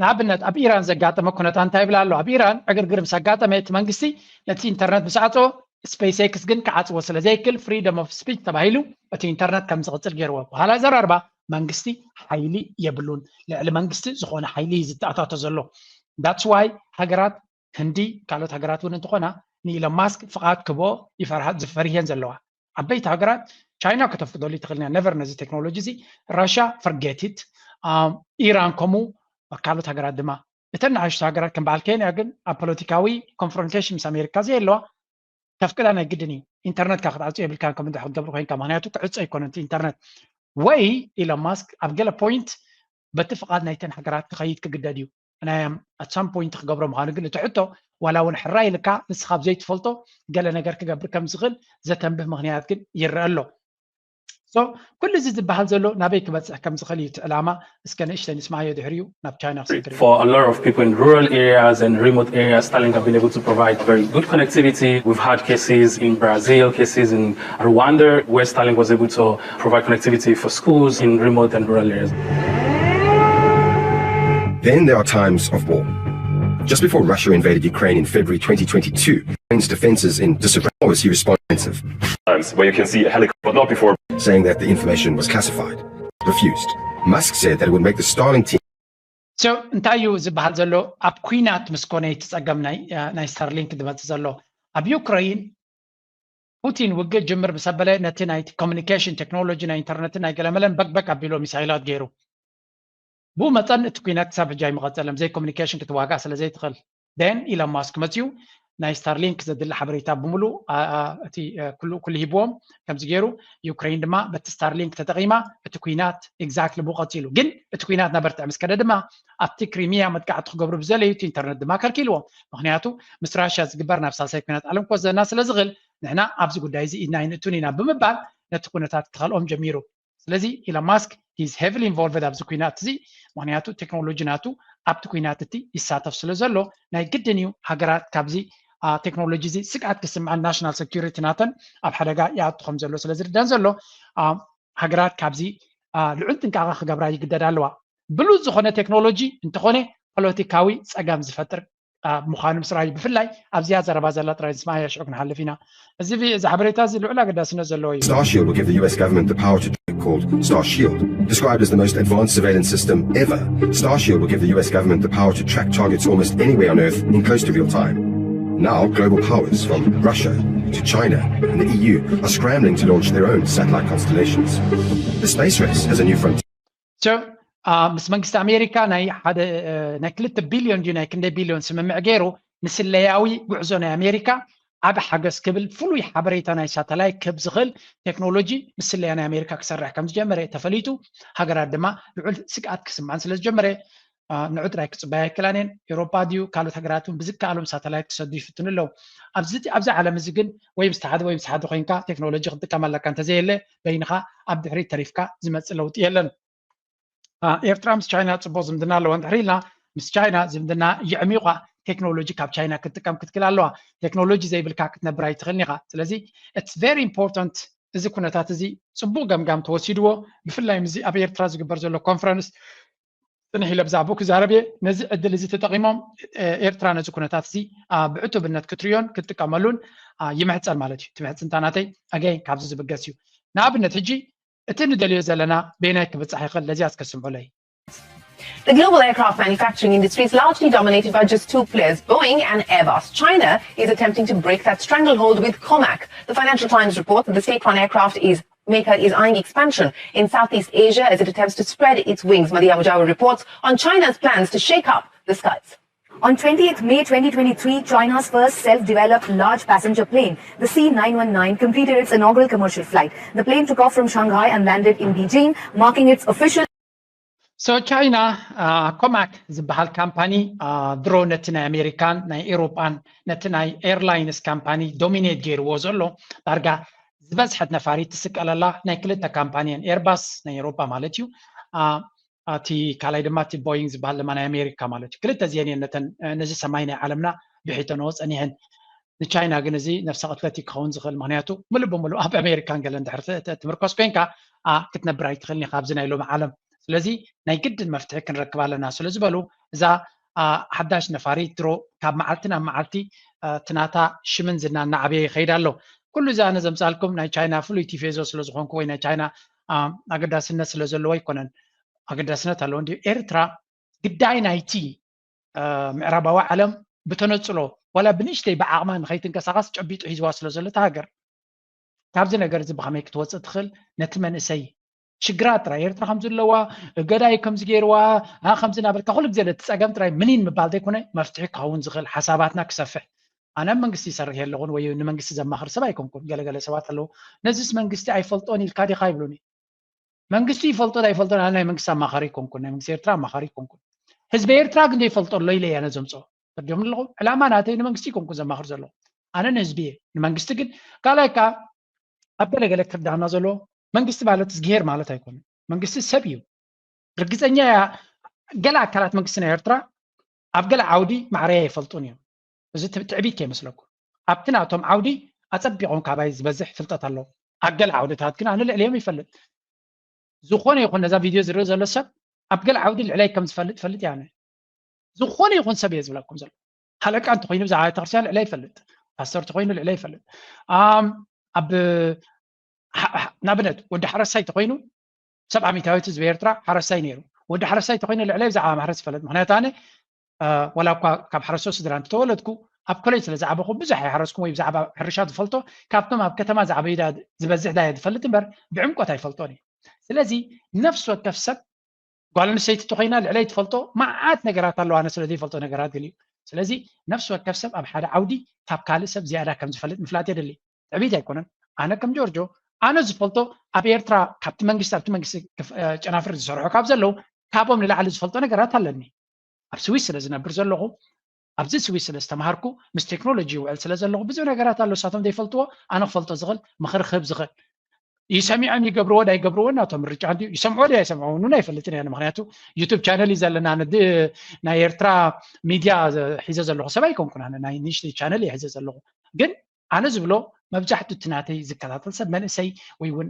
ንኣብነት ኣብ ኢራን ዘጋጠመ ኩነታ እንታይ ይብል ኣሎ ኣብ ኢራን ዕግርግር ምስ ኣጋጠመ እቲ መንግስቲ ነቲ ኢንተርነት ምስ ዓፀዎ ስፔስ ኤክስ ግን ክዓፅዎ ስለ ዘይክል freedom of speech ተባሂሉ እቲ ኢንተርነት ከም ዝቕፅል ገይርዎ በኋላ ዘራርባ መንግስቲ ሓይሊ የብሉን ልዕሊ መንግስቲ ዝኾነ ሓይሊ እዩ ዝተኣታቶ ዘሎ that's why ሃገራት ህንዲ ካልኦት ሃገራት እውን እንትኾና ንኢሎን ማስክ ፍቓድ ክቦ ይፈርሃ ዝፈሪሄን ዘለዋ ዓበይቲ ሃገራት ቻይና ከተፍቅደሉ ትኽእል ኢና never ነዚ ቴክኖሎጂ እዚ ራሽያ forget it ኢራን ከምኡ ካልኦት ሃገራት ድማ እተን ንኣሽቱ ሃገራት ከም በዓል ኬንያ ግን ኣብ ፖለቲካዊ confrontation ምስ ኣሜሪካ ዘየለዋ ተፍቅዳ ናይ ግድን እዩ ኢንተርነትካ ክትዓፁ የብልካን ከም እንድሕር ክትገብር ኮይንካ ምክንያቱ ክዕፆ ኣይኮነን እቲ ኢንተርነት ወይ ኢሎን ማስክ ኣብ ገለ point በቲ ፍቓድ ናይተን ሃገራት ክኸይድ ክግደድ እዩ ናይ at some point ክገብሮ ምዃኑ ግን እቲ ሕቶ ዋላ እውን ሕራይ ኢልካ ንስኻ ኣብ ዘይትፈልጦ ገለ ነገር ክገብር ከም ዝኽእል ዘተንብህ ምኽንያት ግን ይረአ ኣሎ so ኩሉ እዚ ዝበሃል ዘሎ ናበይ ክበፅሕ ከም ዝኽእል እዩ እቲ ዕላማ እስከ ንእሽተይ ንስማዮ ድሕሪኡ ናብ ቻይና ክሰግር For a lot of people in rural areas and remote areas, Starlink have been able to provide very good connectivity. We've had cases in Brazil, cases in Rwanda, where Starlink was able to provide connectivity for schools in remote and rural areas. Then there are times of war. Just before Russia invaded Ukraine in February twenty twenty-two, Ukraine's defenses in disarray was he responsive, Times where you can see a helicopter, but not before saying that the information was classified. Refused. Musk said that it would make the Starlink team So እንታይ እዩ ዝበሃል ዘሎ? ኣብ ኩናት ምስ ኮነ እቲ ጸገም ናይ ናይ ስታርሊንክ ዝመጽእ ዘሎ። ኣብ ዩክሬን ፑቲን ውግእ ጅምር ምስ ኣበለ ነቲ ናይ ኮሚኒኬሽን ቴክኖሎጂ ናይ ኢንተርነትን ናይ ገለመለን በግበግ ኣቢሎ ሚሳይላት ገይሩ። ብኡ መጠን እቲ ኩናት ክሳብ ሕጂ ኣይመቐጸለን፣ ብዘይ ኮሚኒኬሽን ክትዋጋእ ስለ ዘይትኽእል። ን ኢሎን ማስክ መፅዩ ናይ ስታርሊንክ ዘድሊ ሓበሬታ ብምሉእ እቲ ኩሉ ሂብዎም። ከምዚ ገይሩ ዩክሬን ድማ በቲ ስታርሊንክ ተጠቒማ እቲ ኩናት ኤግዛክትሊ ብኡ ቀፂሉ። ግን እቲ ኩናት ናበርትዕ ምስ ከደ ድማ ኣብቲ ክሪሚያ መጥቃዕቲ ክገብሩ ብዘለዩ እቲ ኢንተርነት ድማ ከልኪልዎም። ምክንያቱ ምስ ራሽያ ዝግበር ናብ ሳልሳይ ኩናት ዓለም ክወስደና ስለ ዝኽእል ንሕና ኣብዚ ጉዳይ እዚ ኢድና ኣይንእቱን ኢና ብምባል ነቲ ኩነታት ክኸልኦም ጀሚሩ። ስለዚ ኢሎን ማስክ he's heavily involved ኣብዚ ኩናት እዚ፣ ምክንያቱ ቴክኖሎጂ ናቱ ኣብቲ ኩናት እቲ ይሳተፍ ስለ ዘሎ ናይ ግድን እዩ ሃገራት ካብዚ ቴክኖሎጂ እዚ ስግኣት ክስምዐን ናሽናል ሴኩሪቲ ናተን ኣብ ሓደጋ ይኣቱ ከም ዘሎ ስለ ዝርዳን ዘሎ ሃገራት ካብዚ ልዑል ጥንቃቐ ክገብራ ይግደዳ ኣለዋ። ብሉፅ ዝኾነ ቴክኖሎጂ እንተኾነ ፖለቲካዊ ፀገም ዝፈጥር ምዃኑ ምስራይ ብፍላይ ኣብዚኣ ዘረባ ዘላ ጥራይ ንስማያ ሽዑ ክንሓልፍ ኢና። እዚ እዚ ሓበሬታ እዚ ልዑል ኣገዳስነት ዘለዎ እዩ። Starshield will give the U S government the power to called Starshield, described as the most advanced surveillance system ever. Starshield will give the U S government the power to track targets almost anywhere on Earth in close to real time. Now, global powers from Russia to China and the E U are scrambling to launch their own satellite constellations. The space race has a new frontier. So, ምስ መንግስቲ ኣሜሪካ ናይ ሓደ ናይ ክልተ ቢልዮን ድዩ ናይ ክንደይ ቢልዮን ስምምዕ ገይሩ ንስለያዊ ጉዕዞ ናይ ኣሜሪካ ዓቢ ሓገዝ ክብል ፍሉይ ሓበሬታ ናይ ሳተላይት ክህብ ዝኽእል ቴክኖሎጂ ምስለያ ናይ ኣሜሪካ ክሰርሕ ከም ዝጀመረ ተፈሊጡ። ሃገራት ድማ ልዑል ስግኣት ክስምዐን ስለ ዝጀመረ ንዑ ጥራይ ክፅበያ ኣይክእላን እየን። ኤውሮጳ ድዩ ካልኦት ሃገራት እውን ብዝከኣሎም ሳተላይት ክሰዱ ይፍትኑ ኣለዉ። ኣብዚ ኣብዚ ዓለም እዚ ግን ወይ ምስ ሓደ ወይ ምስ ሓደ ኮይንካ ቴክኖሎጂ ክትጥቀም ኣለካ እንተዘየለ በይንኻ ኣብ ድሕሪት ተሪፍካ ዝመፅእ ለውጢ የለን። ኤርትራ ምስ ቻይና ፅቡቅ ዝምድና ኣለዋ እንድሕር ኢልና ምስ ቻይና ዝምድና የዕሚቋ። ቴክኖሎጂ ካብ ቻይና ክትጥቀም ክትክል ኣለዋ። ቴክኖሎጂ ዘይብልካ ክትነብር ኣይትኽእልን ኢኻ። ስለዚ it's very important እዚ ኩነታት እዚ ፅቡቅ ገምጋም ተወሲድዎ። ብፍላይ ምስዚ ኣብ ኤርትራ ዝግበር ዘሎ ኮንፈረንስ ፅንሕ ኢለ ብዛዕባኡ ክዛረብ እየ። ነዚ ዕድል እዚ ተጠቂሞም ኤርትራ ነዚ ኩነታት እዚ ብዕቱብነት ክትርዮን ክትጥቀመሉን ይምሕፀን ማለት እዩ። እቲ ምሕፅንታ ናተይ ኣገይ ካብዚ ዝብገስ እዩ። ንኣብነት ሕጂ እቲ ንደልዮ ዘለና በየናይ ክብፃሕ ይኽእል? ነዚኣ እስከ ስምዑለይ። The global aircraft manufacturing industry is largely dominated by just two players, Boeing and Airbus. China is attempting to break that stranglehold with Comac. The Financial Times reports that the state-run aircraft is maker is eyeing expansion in Southeast Asia as it attempts to spread its wings. Madia Mujawa reports on China's plans to shake up the skies. On twentieth May twenty twenty-three, China's first self-developed large passenger plane, the C nine one nine, completed its inaugural commercial flight. The plane took off from Shanghai and landed in Beijing, marking its official So China ኮማክ ዝበሃል ካምፓኒ ድሮ ነቲ ናይ ኣሜሪካን ናይ ኤውሮጳን ነቲ ናይ ኤርላይንስ ካምፓኒ ዶሚኔት ገይርዎ ዘሎ ዳርጋ ዝበዝሐት ነፋሪት ትስቀለላ ናይ ክልተ ካምፓኒ እየን። ኤርባስ ናይ ኤውሮጳ ማለት እዩ። እቲ ካልኣይ ድማ እቲ ቦይንግ ዝበሃል ድማ ናይ ኣሜሪካ ማለት እዩ። ክልተ እዚአን እየን ነተን ነዚ ሰማይ ናይ ዓለምና ብሒተንኦ ጸኒሐን። ንቻይና ግን እዚ ነፍሰ ቅትለት እዩ ክኸውን ዝኽእል። ምክንያቱ ምሉእ ብምሉእ ኣብ ኣሜሪካን ገለን ድሕር ትምርኮስ ኮይንካ ክትነብር ኣይትኽእልን ኢኻ ኣብዚ ናይ ሎሚ ዓለም። ስለዚ ናይ ግድን መፍትሒ ክንረክብ ኣለና ስለ ዝበሉ እዛ ሓዳሽ ነፋሪት ድሮ ካብ መዓልቲ ናብ መዓልቲ እቲ ናታ ሽምን ዝናን እናዓበየ ይኸይድ ኣሎ። ኩሉ እዚ ኣነ ዘምፃልኩም ናይ ቻይና ፍሉይ ቲፌዞ ስለ ዝኾንኩ ወይ ናይ ቻይና ኣገዳስነት ስለ ዘለዎ ኣይኮነን። ኣገዳስነት ኣለዎ እንዲ ኤርትራ ግዳይ ናይቲ ምዕራባዊ ዓለም ብተነፅሎ ዋላ ብንእሽተይ ብዓቕማ ንኸይትንቀሳቐስ ጨቢጡ ሒዝዋ ስለ ዘሎ እታ ሃገር ካብዚ ነገር እዚ ብኸመይ ክትወፅእ ትኽእል ነቲ መንእሰይ ሽግራት ጥራይ ኤርትራ ከም ዘለዋ ገዳይ ከምዚ ገይርዋ ከምዚ ናበልካ ኩሉ ግዜ እቲ ፀገም ጥራይ ምኒን ምባል ዘይኮነ መፍትሒ ክኸውን ዝኽእል ሓሳባትና ክሰፍሕ ኣነ ኣብ መንግስቲ ይሰርሕ የለኹን ወይ ንመንግስቲ ዘማኽር ሰብ ኣይኮንኩን። ገለገለ ሰባት ኣለዉ ነዚስ መንግስቲ ኣይፈልጦን ኢልካ ዲኻ ይብሉኒ። መንግስቲ ይፈልጦ ኣይፈልጦን ኣነ ናይ መንግስቲ ኣማኻሪ ኣይኮንኩን፣ ናይ መንግስቲ ኤርትራ ኣማኻሪ ኣይኮንኩን። ህዝቢ ኤርትራ ግን ዘይፈልጦ ኣሎ ኢለ እያ ነዘምፅኦ ፈርዲዮም ኣለኹ። ዕላማ ናተይ ንመንግስቲ ኣይኮንኩን ዘማኽር ዘለኹ ኣነ ንህዝቢ እየ። ንመንግስቲ ግን ካልኣይ ከዓ ኣብ ገለገለ ክርዳና ዘሎ መንግስቲ ማለት እዝግሄር ማለት ኣይኮነን። መንግስቲ ሰብ እዩ። ርግፀኛ እያ ገለ ኣካላት መንግስቲ ናይ ኤርትራ ኣብ ገለ ዓውዲ ማዕረይ ኣይፈልጡን እዮም። እዚ ትዕቢት ከይመስለኩም ኣብቲ ናቶም ዓውዲ ኣፀቢቖም ካባይ ዝበዝሕ ፍልጠት ኣለዎም። ኣብ ገለ ዓውድታት ግን ኣነ ልዕሊኦም ይፈልጥ። ዝኾነ ይኹን ነዛ ቪድዮ ዝርኢ ዘሎ ሰብ ኣብ ገለ ዓውዲ ልዕለይ ከም ዝፈልጥ ፈልጥ እየ ኣነ። ዝኾነ ይኹን ሰብ እየ ዝብለኩም ዘሎ። ሃለቃ እንተኾይኑ ብዛዕባ ቤተክርስትያን ልዕለይ ይፈልጥ። ፓስተር ተኾይኑ ልዕለይ ይፈልጥ። ኣብ ንኣብነት ወዲ ሓረስታይ ተኾይኑ ሰብዓ ሚእታዊት ህዝቢ ኤርትራ ሓረስታይ ነይሩ። ወዲ ሓረስታይ ተኮይነ ልዕለይ ብዛዕባ ማሕረስ ይፈለጥ። ምክንያቱ ኣነ ዋላ እኳ ካብ ሓረስቶት ስድራ እንተተወለድኩ ኣብ ኮሌጅ ስለ ዝዓበኹ ብዙሕ ኣይሓረስኩም ወይ ብዛዕባ ሕርሻ ዝፈልጦ ካብቶም ኣብ ከተማ ዝዓበዩ ዝበዝሕ ዳየ ዝፈልጥ እምበር ብዕምቆት ኣይፈልጦን እዩ። ስለዚ ነፍሲ ወከፍ ሰብ ጓል ኣንስተይቲ ተኮይና ልዕለይ ትፈልጦ መዓት ነገራት ኣለዋ። ኣነ ስለ ዘይፈልጦ ነገራት ገሊኡ። ስለዚ ነፍሲ ወከፍ ሰብ ኣብ ሓደ ዓውዲ ካብ ካልእ ሰብ ዝያዳ ከም ዝፈልጥ ምፍላጥ የድሊ። ትዕቢት ኣይኮነን። ኣነ ከም ጆርጆ ኣነ ዝፈልጦ ኣብ ኤርትራ ካብቲ መንግስቲ ኣብቲ መንግስቲ ጨናፍር ዝሰርሑ ካብ ዘለዉ ካብኦም ንላዕሊ ዝፈልጦ ነገራት ኣለኒ። ኣብ ስዊስ ስለ ዝነብር ዘለኹ ኣብዚ ስዊስ ስለ ዝተምሃርኩ ምስ ቴክኖሎጂ ይውዕል ስለ ዘለኹ ብዙሕ ነገራት ኣሎ እሳቶም ዘይፈልጥዎ ኣነ ክፈልጦ ዝኽእል ምኽሪ ክህብ ዝኽእል። ይሰሚዖም ይገብርዎ ዳይገብርዎ እናቶም ምርጫ እንዲ ይሰምዖ ዲ ኣይሰምዖ ውን ኣይፈልጥን እያ። ምክንያቱ ዩቱብ ቻነል እዩ ዘለና ናይ ኤርትራ ሚድያ ሒዘ ዘለኹ ሰብ ኣይኮንኩን። ናይ ንእሽተይ ቻነል እየ ሒዘ ዘለኹ። ግን ኣነ ዝብሎ መብዛሕትኡ እቲ ናተይ ዝከታተል ሰብ መንእሰይ ወይ እውን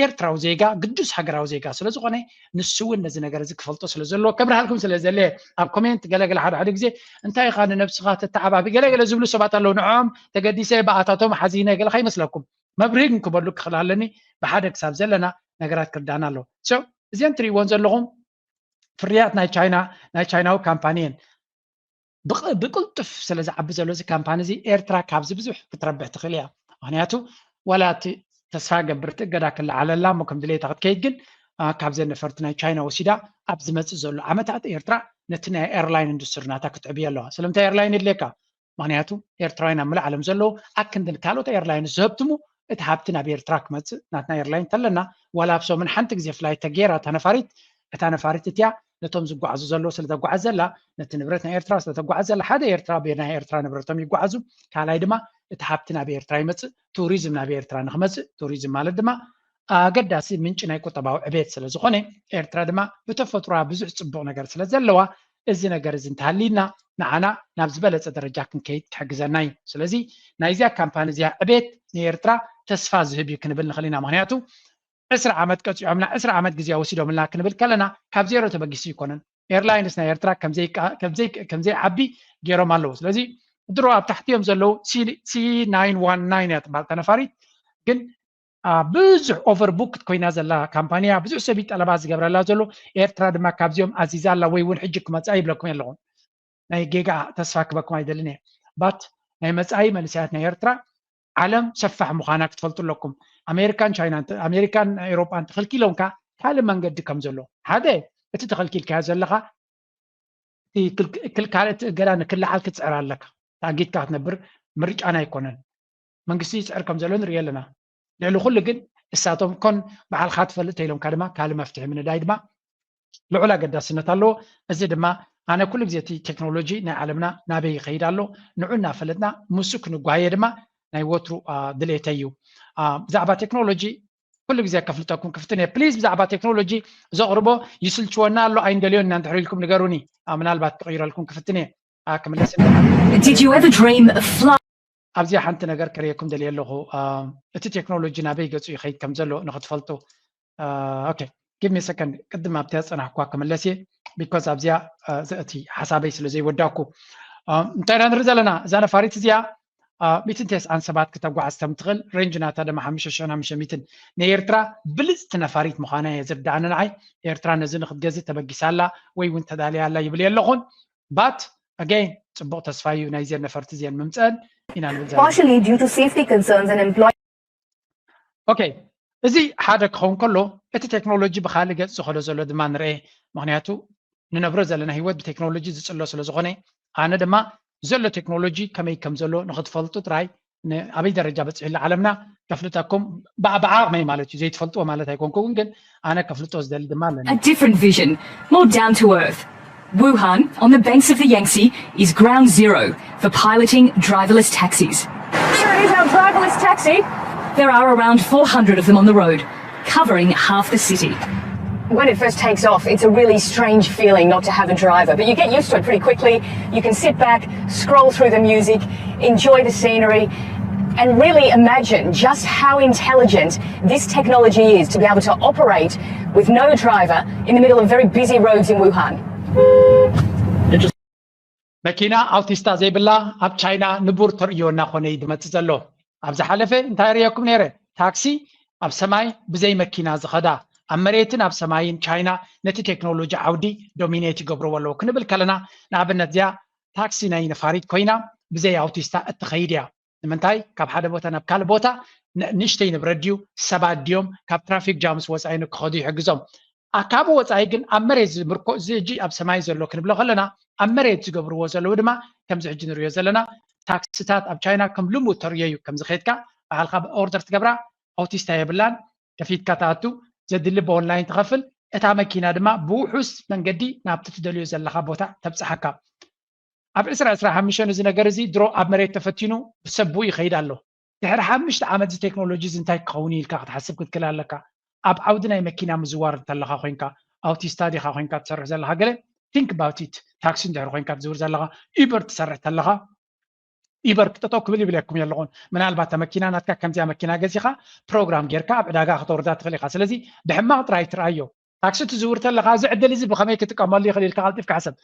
ኤርትራዊ ዜጋ ግዱስ ሃገራዊ ዜጋ ስለ ዝኾነ ንሱ እውን ነዚ ነገር እዚ ክፈልጦ ስለ ዘለዎ ከብርሃልኩም ስለ ዘለ ኣብ ኮሜንት ገለገለ ሓደ ሓደ ግዜ እንታይ ኢኻ ንነብስኻ ተተዓባቢ ገለገለ ዝብሉ ሰባት ኣለዉ። ንዕኦም ተገዲሰ ብኣታቶም ሓዚነ ገለ ከይመስለኩም መብርሂ ግን ክበሉ ክኽእል ኣለኒ። ብሓደ ክሳብ ዘለና ነገራት ክርዳና ኣለዎ። እዚአን ትሪእዎን ዘለኹም ፍርያት ናይ ቻይና ናይ ቻይናዊ ካምፓኒ እየን። ብቕልጡፍ ስለ ዝዓቢ ዘሎ እዚ ካምፓኒ እዚ ኤርትራ ካብዚ ብዙሕ ክትረብሕ ትኽእል እያ። ምክንያቱ ዋላ እቲ ተስፋ ገብር እቲ እገዳ ክለዓለላ እሞ ከም ድሌታ ክትከይድ ግን ካብዘን ነፈርቲ ናይ ቻይና ወሲዳ ኣብ ዝመፅእ ዘሎ ዓመታት ኤርትራ ነቲ ናይ ኤርላይን ኢንዱስትሪ ናታ ክትዕብዮ ኣለዋ። ስለምንታይ ኤርላይን የድልየካ? ምክንያቱ ኤርትራውያን ኣብ ምሉእ ዓለም ዘለዉ ኣክንዲ ካልኦት ኤርላይን ዝህብትሙ እቲ ሃብቲ ናብ ኤርትራ ክመፅእ ናትና ኤርላይን ተለና ዋላ ኣብ ሰሙን ሓንቲ ግዜ ፍላይት ተገይራ እታ ነፋሪት እታ ነፋሪት እቲያ ነቶም ዝጓዓዙ ዘለዉ ስለ ተጓዓዝ ዘላ ነቲ ንብረት ናይ ኤርትራ ስለ ተጓዓዝ ዘላ ሓደ ኤርትራ ብናይ ኤርትራ ንብረቶም ይጓዓዙ። ካልኣይ ድማ እቲ ሃብቲ ናብ ኤርትራ ይመፅእ። ቱሪዝም ናብ ኤርትራ ንክመፅእ ቱሪዝም ማለት ድማ ኣገዳሲ ምንጪ ናይ ቁጠባዊ ዕቤት ስለ ዝኾነ ኤርትራ ድማ ብተፈጥሮኣ ብዙሕ ፅቡቕ ነገር ስለ ዘለዋ እዚ ነገር እዚ እንተሃልይና ንዓና ናብ ዝበለፀ ደረጃ ክንከይድ ክሕግዘና እዩ። ስለዚ ናይዚኣ ካምፓኒ እዚኣ ዕቤት ንኤርትራ ተስፋ ዝህብ እዩ ክንብል ንኽእል ኢና። ምክንያቱ ዕስራ ዓመት ቀፂዖምና ዕስራ ዓመት ግዜ ወሲዶምልና ክንብል ከለና ካብ ዜሮ ተበጊሱ ይኮነን። ኤርላይንስ ናይ ኤርትራ ከምዘይዓቢ ገይሮም ኣለዉ። ስለዚ ድሮ ኣብ ታሕቲ እዮም ዘለዉ። ሲ ናይን ዋን ናይን እያ ትበሃል ተነፋሪት ግን ብዙሕ ኦቨር ቡክድ ኮይና ዘላ ካምፓኒያ ብዙሕ ሰብ ጠለባት ዝገብረላ ዘሎ ኤርትራ ድማ ካብዚኦም ኣዚዛ ኣላ ወይ እውን ሕጂ ክመፃ ይብለኩም ኣለኹም። ናይ ጌጋ ተስፋ ክበኩም ኣይደልን እየ። ባት ናይ መፃኢ መንእሰያት ናይ ኤርትራ ዓለም ሰፋሕ ምዃና ክትፈልጡ ኣለኩም። ኣሜሪካን ቻይና ኣሜሪካን ኤሮጳን ተኸልኪሎምካ ካልእ መንገዲ ከም ዘሎ ሓደ እቲ ተኸልኪልካዮ ዘለኻ ካልእ እቲ እገዳ ንክለዓል ክትፅዕር ኣለካ። ታጊትካ ክትነብር ምርጫና ኣይኮነን። መንግስቲ ይፅዕር ከም ዘሎ ንርኢ ኣለና። ልዕሊ ኩሉ ግን እሳቶም ኮን ባዕልካ ትፈልጥ ኢሎምካ ድማ ካልእ መፍትሒ ምንዳይ ድማ ልዑል ኣገዳስነት ኣለዎ። እዚ ድማ ኣነ ኩሉ ግዜ እቲ ቴክኖሎጂ ናይ ዓለምና ናበይ ይኸይድ ኣሎ ንዑ እናፈለጥና ምስ ክንጓየ ድማ ናይ ወትሩ ድሌተይ እዩ። ብዛዕባ ቴክኖሎጂ ኩሉ ግዜ ከፍልጠኩም ክፍትን እየ። ፕሊዝ ብዛዕባ ቴክኖሎጂ ዘቕርቦ ይስልችወና ኣሎ ኣይንደልዮን ኢና እንድሕር ኢልኩም ንገሩኒ። ምናልባት ክቕይረልኩም ክፍትን እየ። ክምለስ Did you ever dream of flying? ኣብዚኣ ሓንቲ ነገር ክርእየኩም ደልየ ኣለኹ። እቲ ቴክኖሎጂ ናበይ ገፁ ይኸይድ ከም ዘሎ ንክትፈልጡ። ኦኬ give me second ቅድም ኣብቲ ያፀናሕኳ ክምለስ እየ። ቢኮዝ ኣብዚኣ እቲ ሓሳበይ ስለ ዘይወዳኩ እንታይ ኢና ንርኢ ዘለና እዛ ነፋሪት እዚኣ ሚትን ተስዓን ሰባት ክተጓዓዝ ከም ትኽእል ሬንጅ ናታ ድማ ሓሙሽተ ሽሕን ሓሙሽተ ሚትን ናይ ኤርትራ ብልፅቲ ነፋሪት ምዃና እየ ዝርዳእኒ ንዓይ። ኤርትራ ነዚ ንክትገዝእ ተበጊሳ ኣላ ወይ እውን ተዳልያ ኣላ ይብል የለኹን። ባት ኣገይን ፅቡቕ ተስፋ እዩ ናይዘን ነፈርቲ እዚአን ምምፀአን ኢና ንብል ዘለና። Partially due to safety concerns and employee ኦኬ እዚ ሓደ ክኸውን ከሎ እቲ ቴክኖሎጂ ብካልእ ገፅ ዝኸዶ ዘሎ ድማ ንርኤ። ምክንያቱ ንነብሮ ዘለና ህይወት ብቴክኖሎጂ ዝፅሎ ስለ ዝኾነ ኣነ ድማ ዘሎ ቴክኖሎጂ ከመይ ከም ዘሎ ንክትፈልጡ ጥራይ ኣበይ ደረጃ በፂሑ ኣሎ ዓለምና ከፍልጠኩም ብዓቕመይ ማለት እዩ። ዘይትፈልጥዎ ማለት ኣይኮንኩውን ግን ኣነ ከፍልጦ ዝደሊ ድማ ኣለኒ። A different vision, more down to earth. Wuhan, on the banks of the Yangtze, is ground zero for piloting driverless taxis. Here it is, our driverless taxi. There are around four hundred of them on the road, covering half the city. When it first takes off, it's a really strange feeling not to have a driver, but you get used to it pretty quickly. You can sit back, scroll through the music, enjoy the scenery, and really imagine just how intelligent this technology is to be able to operate with no driver in the middle of very busy roads in Wuhan. መኪና ኣውቲስታ ዘይብላ ኣብ ቻይና ንቡር ተርእዮ እናኾነ እዩ ዝመፅእ ዘሎ። ኣብ ዝሓለፈ እንታይ ርእየኩም ነይረ? ታክሲ ኣብ ሰማይ ብዘይ መኪና ዝኸዳ ኣብ መሬትን ኣብ ሰማይን ቻይና ነቲ ቴክኖሎጂ ዓውዲ ዶሚኔት ይገብርዎ ኣለዉ ክንብል ከለና፣ ንኣብነት እዚኣ ታክሲ ናይ ነፋሪት ኮይና ብዘይ ኣውቲስታ እትኸይድ እያ። ንምንታይ? ካብ ሓደ ቦታ ናብ ካልእ ቦታ ንእሽተይ ንብረት ድዩ፣ ሰባት ድዮም፣ ካብ ትራፊክ ጃምስ ወፃኢ ንክኸዱ ይሕግዞም። ካብ ወፃኢ ግን ኣብ መሬት ዝምርኮ እዚ ሕጂ ኣብ ሰማይ ዘሎ ክንብሎ ከለና፣ ኣብ መሬት ዝገብርዎ ዘለዉ ድማ ከምዚ ሕጂ ንሪኦ ዘለና ታክስታት ኣብ ቻይና ከም ልሙድ ተርእዮ እዩ። ከምዚ ከይድካ ባዕልካ ኦርደር ትገብራ፣ ኣውቲስታ የብላን፣ ከፊትካ ትኣቱ፣ ዘድሊ ብኦንላይን ትኸፍል፣ እታ መኪና ድማ ብውሑስ መንገዲ ናብቲ ትደልዮ ዘለኻ ቦታ ተብፅሓካ። ኣብ ዕስራ ዕስራ ሓሙሽተ እዚ ነገር እዚ ድሮ ኣብ መሬት ተፈቲኑ ብሰቡ ይኸይድ ኣሎ። ድሕሪ ሓሙሽተ ዓመት እዚ ቴክኖሎጂ እዚ እንታይ ክኸውን እዩ ኢልካ ክትሓስብ ክትክእል ኣለካ። ኣብ ዓውዲ ናይ መኪና ምዝዋር እንተለኻ ኮይንካ፣ ኣውቲስታ ዲኻ ኮይንካ ትሰርሕ ዘለኻ፣ ገለ think about it፣ ታክሲ እንድሕር ኮይንካ ትዝውር ዘለኻ፣ ዩበር ትሰርሕ ተለኻ፣ ዩበር ክጠጠው ክብል ይብለኩም የለኹን። ምናልባት እታ መኪና ናትካ ከምዚኣ መኪና ገዚኻ ፕሮግራም ጌርካ ኣብ ዕዳጋ ከተወርዳ ትኽእል ኢኻ። ስለዚ ብሕማቕ ጥራይ ትርኣዮ። ታክሲ ትዝውር ተለኻ እዚ ዕድል እዚ ብኸመይ ክጥቀመሉ ይኽእል ኢልካ ቀልጢፍካ ሕሰብ።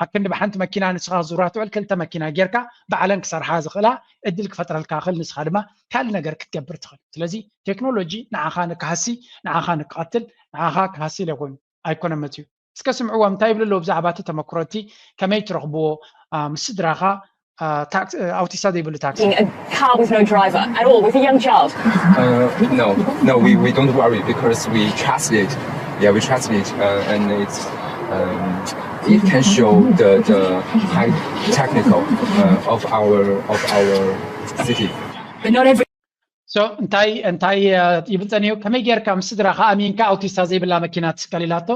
ኣክንዲ ብሓንቲ መኪና ንስኻ ክትዝውራ ትውዕል ክልተ መኪና ጌርካ ባዕለን ክሰርሓ ዝኽእላ ዕድል ክፈጥረልካ ክእል፣ ንስኻ ድማ ካልእ ነገር ክትገብር ትኽእል። ስለዚ ቴክኖሎጂ ንዓኻ ንክሃሲ፣ ንዓኻ ንክቐትል፣ ንዓኻ ክሃሲ ኢለ ኮይኑ ኣይኮነን መፅዩ። እስከ ስምዕዎም እንታይ ይብሉ ኣለዉ ብዛዕባ እቲ ተመክሮ እቲ ከመይ ትረኽብዎ፣ አ፣ ምስ ስድራኻ፣ አ፣ ታክስ-፣ አ፣ ኣውቲስታ ዘይብሉ ታክሲ? A car with no driver at all, with a young child. Uh, no, no, we, we don't worry because we translate. Yeah, we translate, uh, and it's um, it can show the, the high technical uh, of our of our city. But not every So እንታይ እንታይ አ፣ ይብል ጸኒሑ? ከመይ ጌርካ ምስ ስድራኻ ኣሚንካ ኣውቲስታ ዘይብላ መኪና ትስቀል ኢላቶ?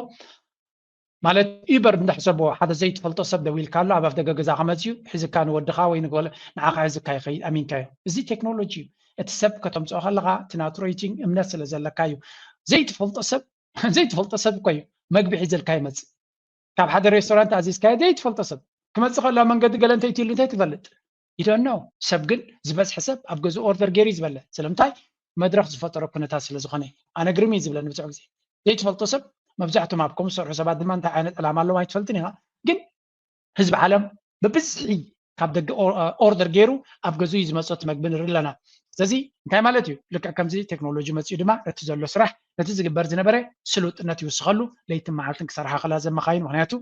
ማለት ዩበር እንድሕሰቦ ሓደ ዘይትፈልጦ ሰብ ደው ኢልካ ኣሎ፣ ኣብ ኣፍደገ ገዛኻ መፅዩ ሒዝካ ንወድኻ ወይ ንገለ ንዓኻ ሒዝካ ይኸይድ፣ ኣሚንካዮ። እዚ ቴክኖሎጂ እዩ። እቲ ሰብ ከተምፅኦ ከለኻ እቲ ናቱ ሬቲንግ እምነት ስለ ዘለካ እዩ። ዘይትፈልጦ ሰብ ዘይትፈልጦ ሰብ እኮ እዩ መግቢ ሒዘልካ ይመፅእ። ካብ ሓደ ሬስቶራንት ኣዚዝካዮ ዘይትፈልጦ ሰብ ክመፅእ ከሎ ኣብ መንገዲ ገለ እንተይትሉ እንታይ ትፈልጥ? You don't know። ሰብ ግን ዝበዝሐ ሰብ ኣብ ገዝኡ ኦርደር ገይሩ እዩ ዝበልዕ። ስለምንታይ? መድረኽ ዝፈጠሮ ኩነታት ስለ ዝኾነ እዩ። ኣነ ግርም እዩ ዝብለኒ ብዙሕ ግዜ። ዘይትፈልጦ ሰብ፣ መብዛሕቶም ኣብ ከምኡ ዝሰርሑ ሰባት ድማ እንታይ ዓይነት ዕላማ ኣለዎም ኣይትፈልጥን ኢኻ። ግን ህዝቢ ዓለም ብብዝሒ ካብ ደገ ኦርደር ገይሩ ኣብ ገዝኡ እዩ ዝመፅእ እቲ መግቢ ንርኢ ኣለና። ስለዚ እንታይ ማለት እዩ? ልክዕ ከምዚ ቴክኖሎጂ መፅኡ ድማ ነቲ ዘሎ ስራሕ፣ ነቲ ዝግበር ዝነበረ ስሉጥነት ይውስኸሉ፣ ለይትን መዓልትን ክሰርሓ ከላ ዘመኻይን። ምክንያቱ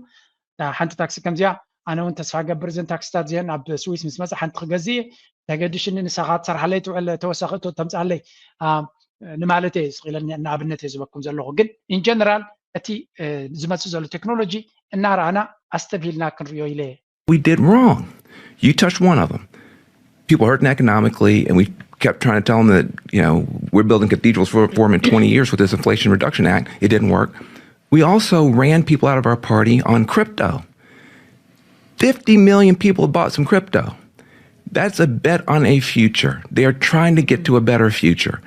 ሓንቲ ታክሲ ከምዚኣ ኣነ እውን ተስፋ ገብር እዘን ታክሲታት እዚአን ኣብ ስዊስ ምስ መፃ ሓንቲ ክገዝእ እየ፣ ተገድሽኒ ንሳኻ ትሰርሓለይ ትውዕል ተወሳኺ እቶ ተምፅኣለይ አ፣ ንማለት እየ ስቕ ኢለ ንኣብነት እየ ዝበኩም ዘለኹ። ግን ኢንጀነራል እቲ እ፣ ዝመፅእ ዘሎ ቴክኖሎጂ እናረኣና ኣስተብሂልና ክንሪኦ ኢለ እየ። We did wrong. You touched one of them. People hurting economically, and we kept trying to tell them that, you know, we're building cathedrals for, for them in twenty years with this Inflation Reduction Act. It didn't work. We also ran people out of our party on crypto. fifty million people bought some crypto. That's a bet on a future. They are trying to get to a better future.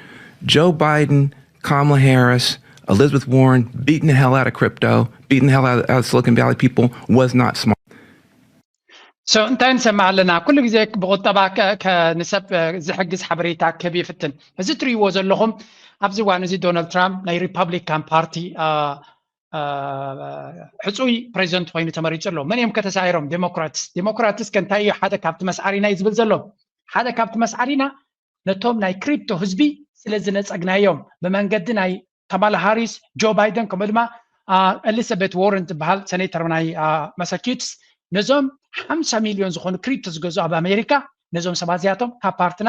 Joe Biden, Kamala Harris, Elizabeth Warren beating the hell out of crypto, beating the hell out of, out of Silicon Valley people was not smart. So እንታይ ንሰምዕ ኣለና? ኩሉ ግዜ ብቁጠባ ከ- ከ- ንሰብ እ፣ ዝሕግዝ ሓበሬታ ክህብ ይፍትን። እዚ ትርእይዎ ዘለኹም ኣብዚ እዋን እዚ ዶናልድ ትራምፕ ናይ ሪፐብሊካን ፓርቲ አ፣ አ፣ ሕፁይ ፕሬዚደንት ኮይኑ ተመሪፁ ኣሎ። መን እዮም ከተሳዒሮም? ዴሞክራትስ። ዴሞክራትስ ከ እንታይ እዩ ሓደ ካብቲ መስዓሪና እዩ ዝብል ዘሎ? ሓደ ካብቲ መስዓሪና ነቶም ናይ ክሪፕቶ ህዝቢ ስለ ዝነፀግናዮም ብመንገዲ ናይ ካማላ ሃሪስ፣ ጆ ባይደን ከምኡ ድማ አ፣ ኤሊዛቤት ዎረን ትበሃል ሴኔተር ናይ አ፣ ማሳቹትስ ነዞም ሓምሳ ሚልዮን ዝኾኑ ክሪፕቶ ዝገዝኡ ኣብ ኣሜሪካ ነዞም ሰባት እዚኣቶም ካብ ፓርትና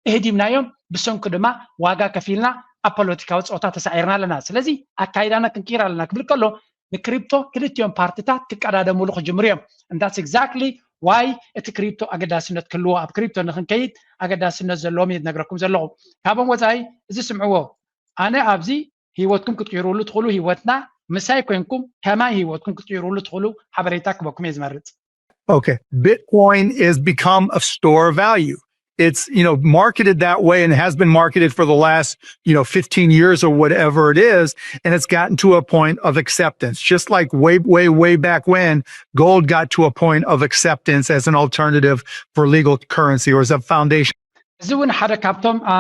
እህዲምናዮም ብሰንኩ ድማ ዋጋ ከፊልና ኣብ ፖለቲካዊ ፀወታ ተሳዒርና ኣለና። ስለዚ ኣካይዳና ክንቅይር ኣለና ክብል ከሎ ንክሪፕቶ ክልቲኦም ፓርትታት ክቀዳደሙሉ ክጅምሩ እዮም። And that's exactly why እቲ ክሪፕቶ ኣገዳስነት ክህልዎ ኣብ ክሪፕቶ ንክንከይድ ኣገዳስነት ዘለዎም እየ ዝነግረኩም ዘለኹ። ካብኦም ወፃኢ እዚ ስምዕዎ ኣነ ኣብዚ ህይወትኩም ክትቅይሩሉ ትኽእሉ ህይወትና ምሳይ ኮንኩም ከማይ ህይወትኩም ክትቅይሩሉ ትኽእሉ ሓበሬታ ክበኩም እየ ዝመርፅ። Okay. Bitcoin is become a store of value. It's, you know, marketed that way and has been marketed for the last, you know, fifteen years or whatever it is. And it's gotten to a point of acceptance. Just like way, way, way back when, gold got to a point of acceptance as an alternative for legal currency or as a foundation. እዚ እውን ሓደ ካብቶም አ፣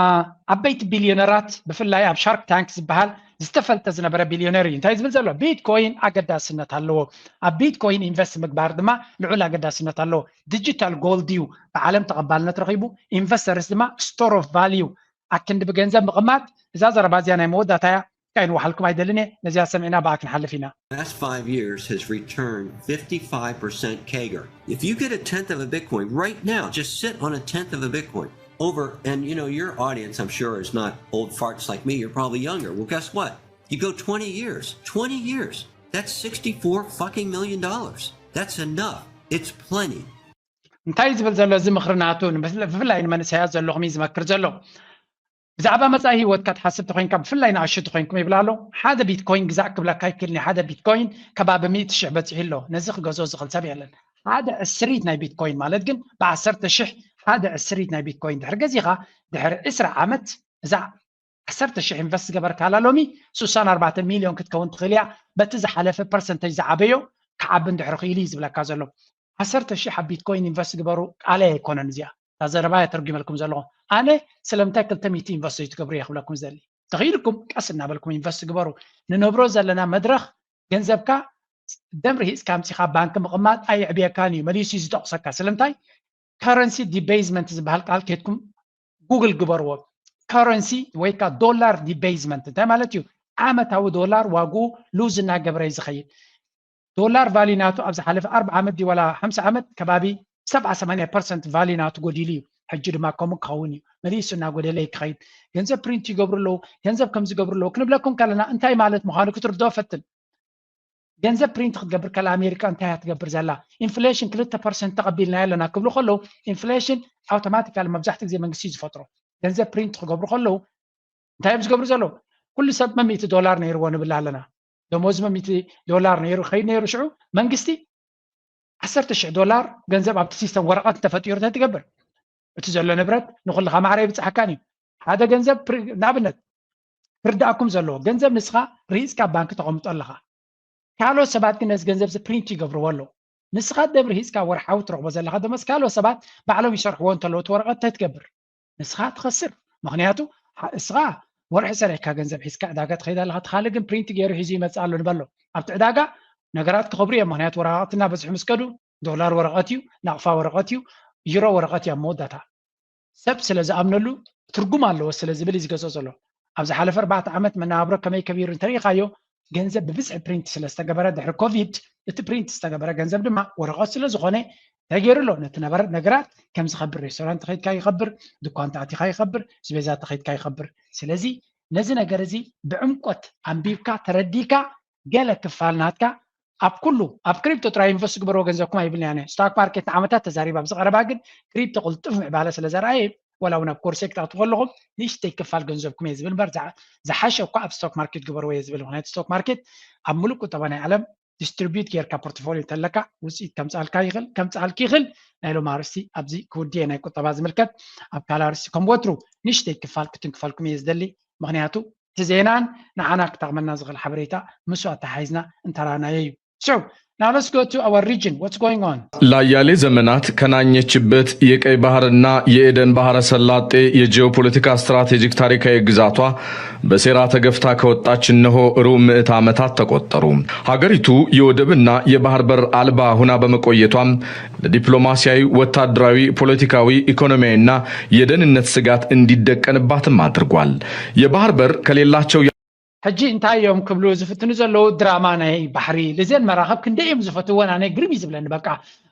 ዓበይቲ ቢልዮነራት ብፍላይ ኣብ ሻርክ ታንክ ዝበሃል ዝተፈልጠ ዝነበረ ቢልዮነር እዩ። እንታይ ዝብል ዘሎ? ቢትኮይን ኣገዳስነት ኣለዎ። ኣብ ቢትኮይን ኢንቨስት ምግባር ድማ ልዑል ኣገዳስነት ኣለዎ። ዲጂታል ጎልድ እዩ ብዓለም ተቐባልነት ረኺቡ። ኢንቨስተርስ ድማ ስቶር ኦፍ ቫልዩ ኣክንዲ ብገንዘብ ምቕማጥ። እዛ ዘረባ እዚኣ ናይ መወዳእታ እያ። ካይን ዋሓልኩም ኣይደልን እየ። ነዚኣ ሰሚዕና ብኣ ክንሓልፍ ኢና። Last five years has returned fifty-five percent CAGR. If you get a tenth of a Bitcoin right now, just sit on a tenth of a Bitcoin over, and you know, your audience, I'm sure, is not old farts like me. You're probably younger. Well, guess what? You go twenty years, twenty years. That's sixty-four fucking million dollars. That's enough. It's plenty. እንታይ ዝብል ዘሎ እዚ ምኽሪ ናቱ ብፍላይ ንመንእሰያት ዘለኹም እዩ ዝመክር ዘሎ። ብዛዕባ መጻኢ ህይወትካ ትሓስብ ተኮይንካ ብፍላይ ንኣሽቱ ተኮይንኩም ይብል ኣሎ። ሓደ ቢትኮይን ግዛእ ክብለካ ይክእል። ሓደ ቢትኮይን ከባቢ ሚእቲ ሽሕ በፂሑ ኣሎ። ነዚ ክገዝኦ ዝኽእል ሰብ የለን። ሓደ ዕስሪት ናይ ቢትኮይን ማለት ግን ብዓሰርተ ሽሕ ሓደ ዕስሪት ናይ ቢትኮይን ድሕሪ ገዚኻ ድሕሪ ዕስራ ዓመት እዛ ዓሰርተ ሽሕ ኢንቨስት ዝገበርካላ ሎሚ ስሳን ኣርባዕተን ሚልዮን ክትከውን ትኽእል እያ። በቲ ዝሓለፈ ፐርሰንተጅ ዝዓበዮ ክዓቢ እንድሕሪ ክኢሉ እዩ ዝብለካ ዘሎ። ዓሰርተ ሽሕ ኣብ ቢትኮይን ኢንቨስት ግበሩ ቃለይ ኣይኮነን እዚኣ። እታ ዘረባ እየ ተርጉመልኩም ዘለኹ። ኣነ ስለምንታይ ክልተ ሚእቲ ኢንቨስት ዘይትገብሩ እየ ክብለኩም ዘሊ። ተኽኢልኩም ቀስ እናበልኩም ኢንቨስት ግበሩ። ንነብሮ ዘለና መድረኽ ገንዘብካ ደም ርሂፅካ ኣምፂኻ ባንክ ምቕማጥ ኣየዕብየካን እዩ። መሊሱ እዩ ዝጠቕሰካ። ስለምንታይ? ከረንሲ ዲቤዝመንት ዝበሃል ቃል ኬድኩም ጉግል ግበርዎ። ከረንሲ ወይ ከዓ ዶላር ዲቤዝመንት እንታይ ማለት እዩ? ዓመታዊ ዶላር ዋግኡ ሉዝ እናገበረ እዩ ዝኸይድ። ዶላር ቫሊ ናቱ ኣብ ዝሓለፈ ኣርባ ዓመት ድዩ ዋላ ሓምሳ ዓመት ከባቢ ሰብዓ ሰማንያ ፐርሰንት ቫሊ ናቱ ጎዲሉ እዩ። ሕጂ ድማ ከምኡ ክኸውን እዩ። መሊሱ እናጎደለ እዩ ክኸይድ። ገንዘብ ፕሪንት ይገብሩ ኣለዉ፣ ገንዘብ ከም ዝገብሩ ኣለዉ ክንብለኩም ከለና እንታይ ማለት ምዃኑ ክትርድኦ ፈትን። ገንዘብ ፕሪንት ክትገብር ከላ ኣሜሪካ እንታይ እያ ትገብር ዘላ? ኢንፍሌሽን ክልተ ፐርሰንት ተቐቢልናዮ ኣለና ክብሉ ከለዉ ኢንፍሌሽን ኣውቶማቲካሊ መብዛሕትኡ ግዜ መንግስቲ እዩ ዝፈጥሮ። ገንዘብ ፕሪንት ክገብሩ ከለዉ እንታይ እዮም ዝገብሩ ዘለዉ? ኩሉ ሰብ መሚእቲ ዶላር ነይርዎ ንብል ኣለና። ደሞዝ መሚእቲ ዶላር ነይሩ ከይድ ነይሩ ሽዑ መንግስቲ ዓሰርተ ሽሕ ዶላር ገንዘብ ኣብቲ ሲስተም ወረቐት እንተፈጢሩ እንታይ ትገብር? እቲ ዘሎ ንብረት ንኩልኻ ማዕረ ይብፅሓካን እዩ። ሓደ ገንዘብ ንኣብነት ክርዳእኩም ዘለዎ ገንዘብ ንስኻ ርሂፅካ ባንክ ተቐምጦ ኣለኻ። ካልኦት ሰባት ግን ነዚ ገንዘብ ዚ ፕሪንት ይገብርዎ ኣለዉ። ንስኻ ደብ ርሂፅካ ወርሓዊ ትረኽቦ ዘለኻ ደሞዝ ካልኦት ሰባት ባዕሎም ይሰርሕዎ እንተለዉ እቲ ወረቐት እንታይ ትገብር? ንስኻ ትኸስር። ምኽንያቱ ንስኻ ወርሒ ሰሪሕካ ገንዘብ ሒዝካ ዕዳጋ ትኸይድ ኣለኻ፣ እቲ ካልእ ግን ፕሪንት ገይሩ ሒዙ ይመፅእ ኣሎ ንበሎ። ኣብቲ ዕዳጋ ነገራት ክኸብሩ እዮም። ምኽንያቱ ወረቓቕቲ እናበዝሑ ምስ ከዱ ዶላር ወረቐት እዩ፣ ናቕፋ ወረቐት እዩ፣ ዩሮ ወረቐት እዩ ኣብ መወዳእታ። ሰብ ስለ ዝኣምነሉ ትርጉም ኣለዎ ስለ ዝብል እዩ ዝገዝኦ ዘሎ። ኣብ ዝሓለፈ ኣርባዕተ ዓመት መነባብሮ ከመይ ከቢሩ እንተሪኢኻዮ ገንዘብ ብብዝሒ ፕሪንት ስለ ዝተገበረ ድሕሪ ኮቪድ እቲ ፕሪንት ዝተገበረ ገንዘብ ድማ ወረቐት ስለ ዝኾነ እንታይ ገይሩ ኣሎ? ነቲ ነበረ ነገራት ከም ዝኸብር ሬስቶራንት ከይድካ ይኸብር፣ ድኳን ተኣቲኻ ይኸብር፣ ስቤዛ ተኸይድካ ይኸብር። ስለዚ ነዚ ነገር እዚ ብዕምቆት ኣንቢብካ ተረዲእካ ገለ ክፋል ናትካ ኣብ ኩሉ ኣብ ክሪፕቶ ጥራይ ኢንቨስት ግበርዎ ገንዘብኩም ኣይብልን ኣነ። ስቶክ ማርኬት ንዓመታት ተዛሪባ ኣብዚ ቀረባ ግን ክሪፕቶ ቅልጡፍ ምዕባለ ስለ ዘርኣየ ዋላ እውን ኣብ ኮርሴ ክትኣትዉ ከለኹም ንእሽተይ ክፋል ገንዘብኩም እየ ዝብል እምበር ዝሓሸ እኳ ኣብ ስቶክ ማርኬት ግበርዎ እየ ዝብል። ምክንያቱ ስቶክ ማርኬት ኣብ ሙሉእ ቁጠባ ናይ ዓለም ዲስትሪቢዩት ጌርካ ፖርትፎሊዮ እንተለካ ውፅኢት ከምፅኣልካ ይኽእል ከምፅኣልክ ይኽእል። ናይ ሎም ኣርስቲ ኣብዚ ክውድየ ናይ ቁጠባ ዝምልከት ኣብ ካልእ ኣርስቲ ከም ወትሩ ንእሽተይ ክፋል ክትንክፈልኩም እየ ዝደሊ። ምክንያቱ እቲ ዜናን ንዓና ክጠቕመና ዝኽእል ሓበሬታ ምስ ኣተሓሒዝና እንተራናዮ እዩ። So now let's go to our region. What's going on? ላያሌ ዘመናት ከናኘችበት የቀይ ባህርና የኤደን ባህረ ሰላጤ የጂኦፖለቲካ ስትራቴጂክ ታሪካዊ ግዛቷ በሴራ ተገፍታ ከወጣች እነሆ ሩብ ምዕት ዓመታት ተቆጠሩ። ሀገሪቱ የወደብና የባህር በር አልባ ሁና በመቆየቷም ለዲፕሎማሲያዊ፣ ወታደራዊ፣ ፖለቲካዊ፣ ኢኮኖሚያዊና የደህንነት ስጋት እንዲደቀንባትም አድርጓል። የባህር በር ከሌላቸው ሕጂ እንታይ እዮም ክብሉ ዝፍትኑ ዘለዉ? ድራማ ናይ ባሕሪ ልዘን መራኸብ ክንደይ እዮም ዝፈትወን? ኣነ ግርም እዩ ዝብለኒ። በቃ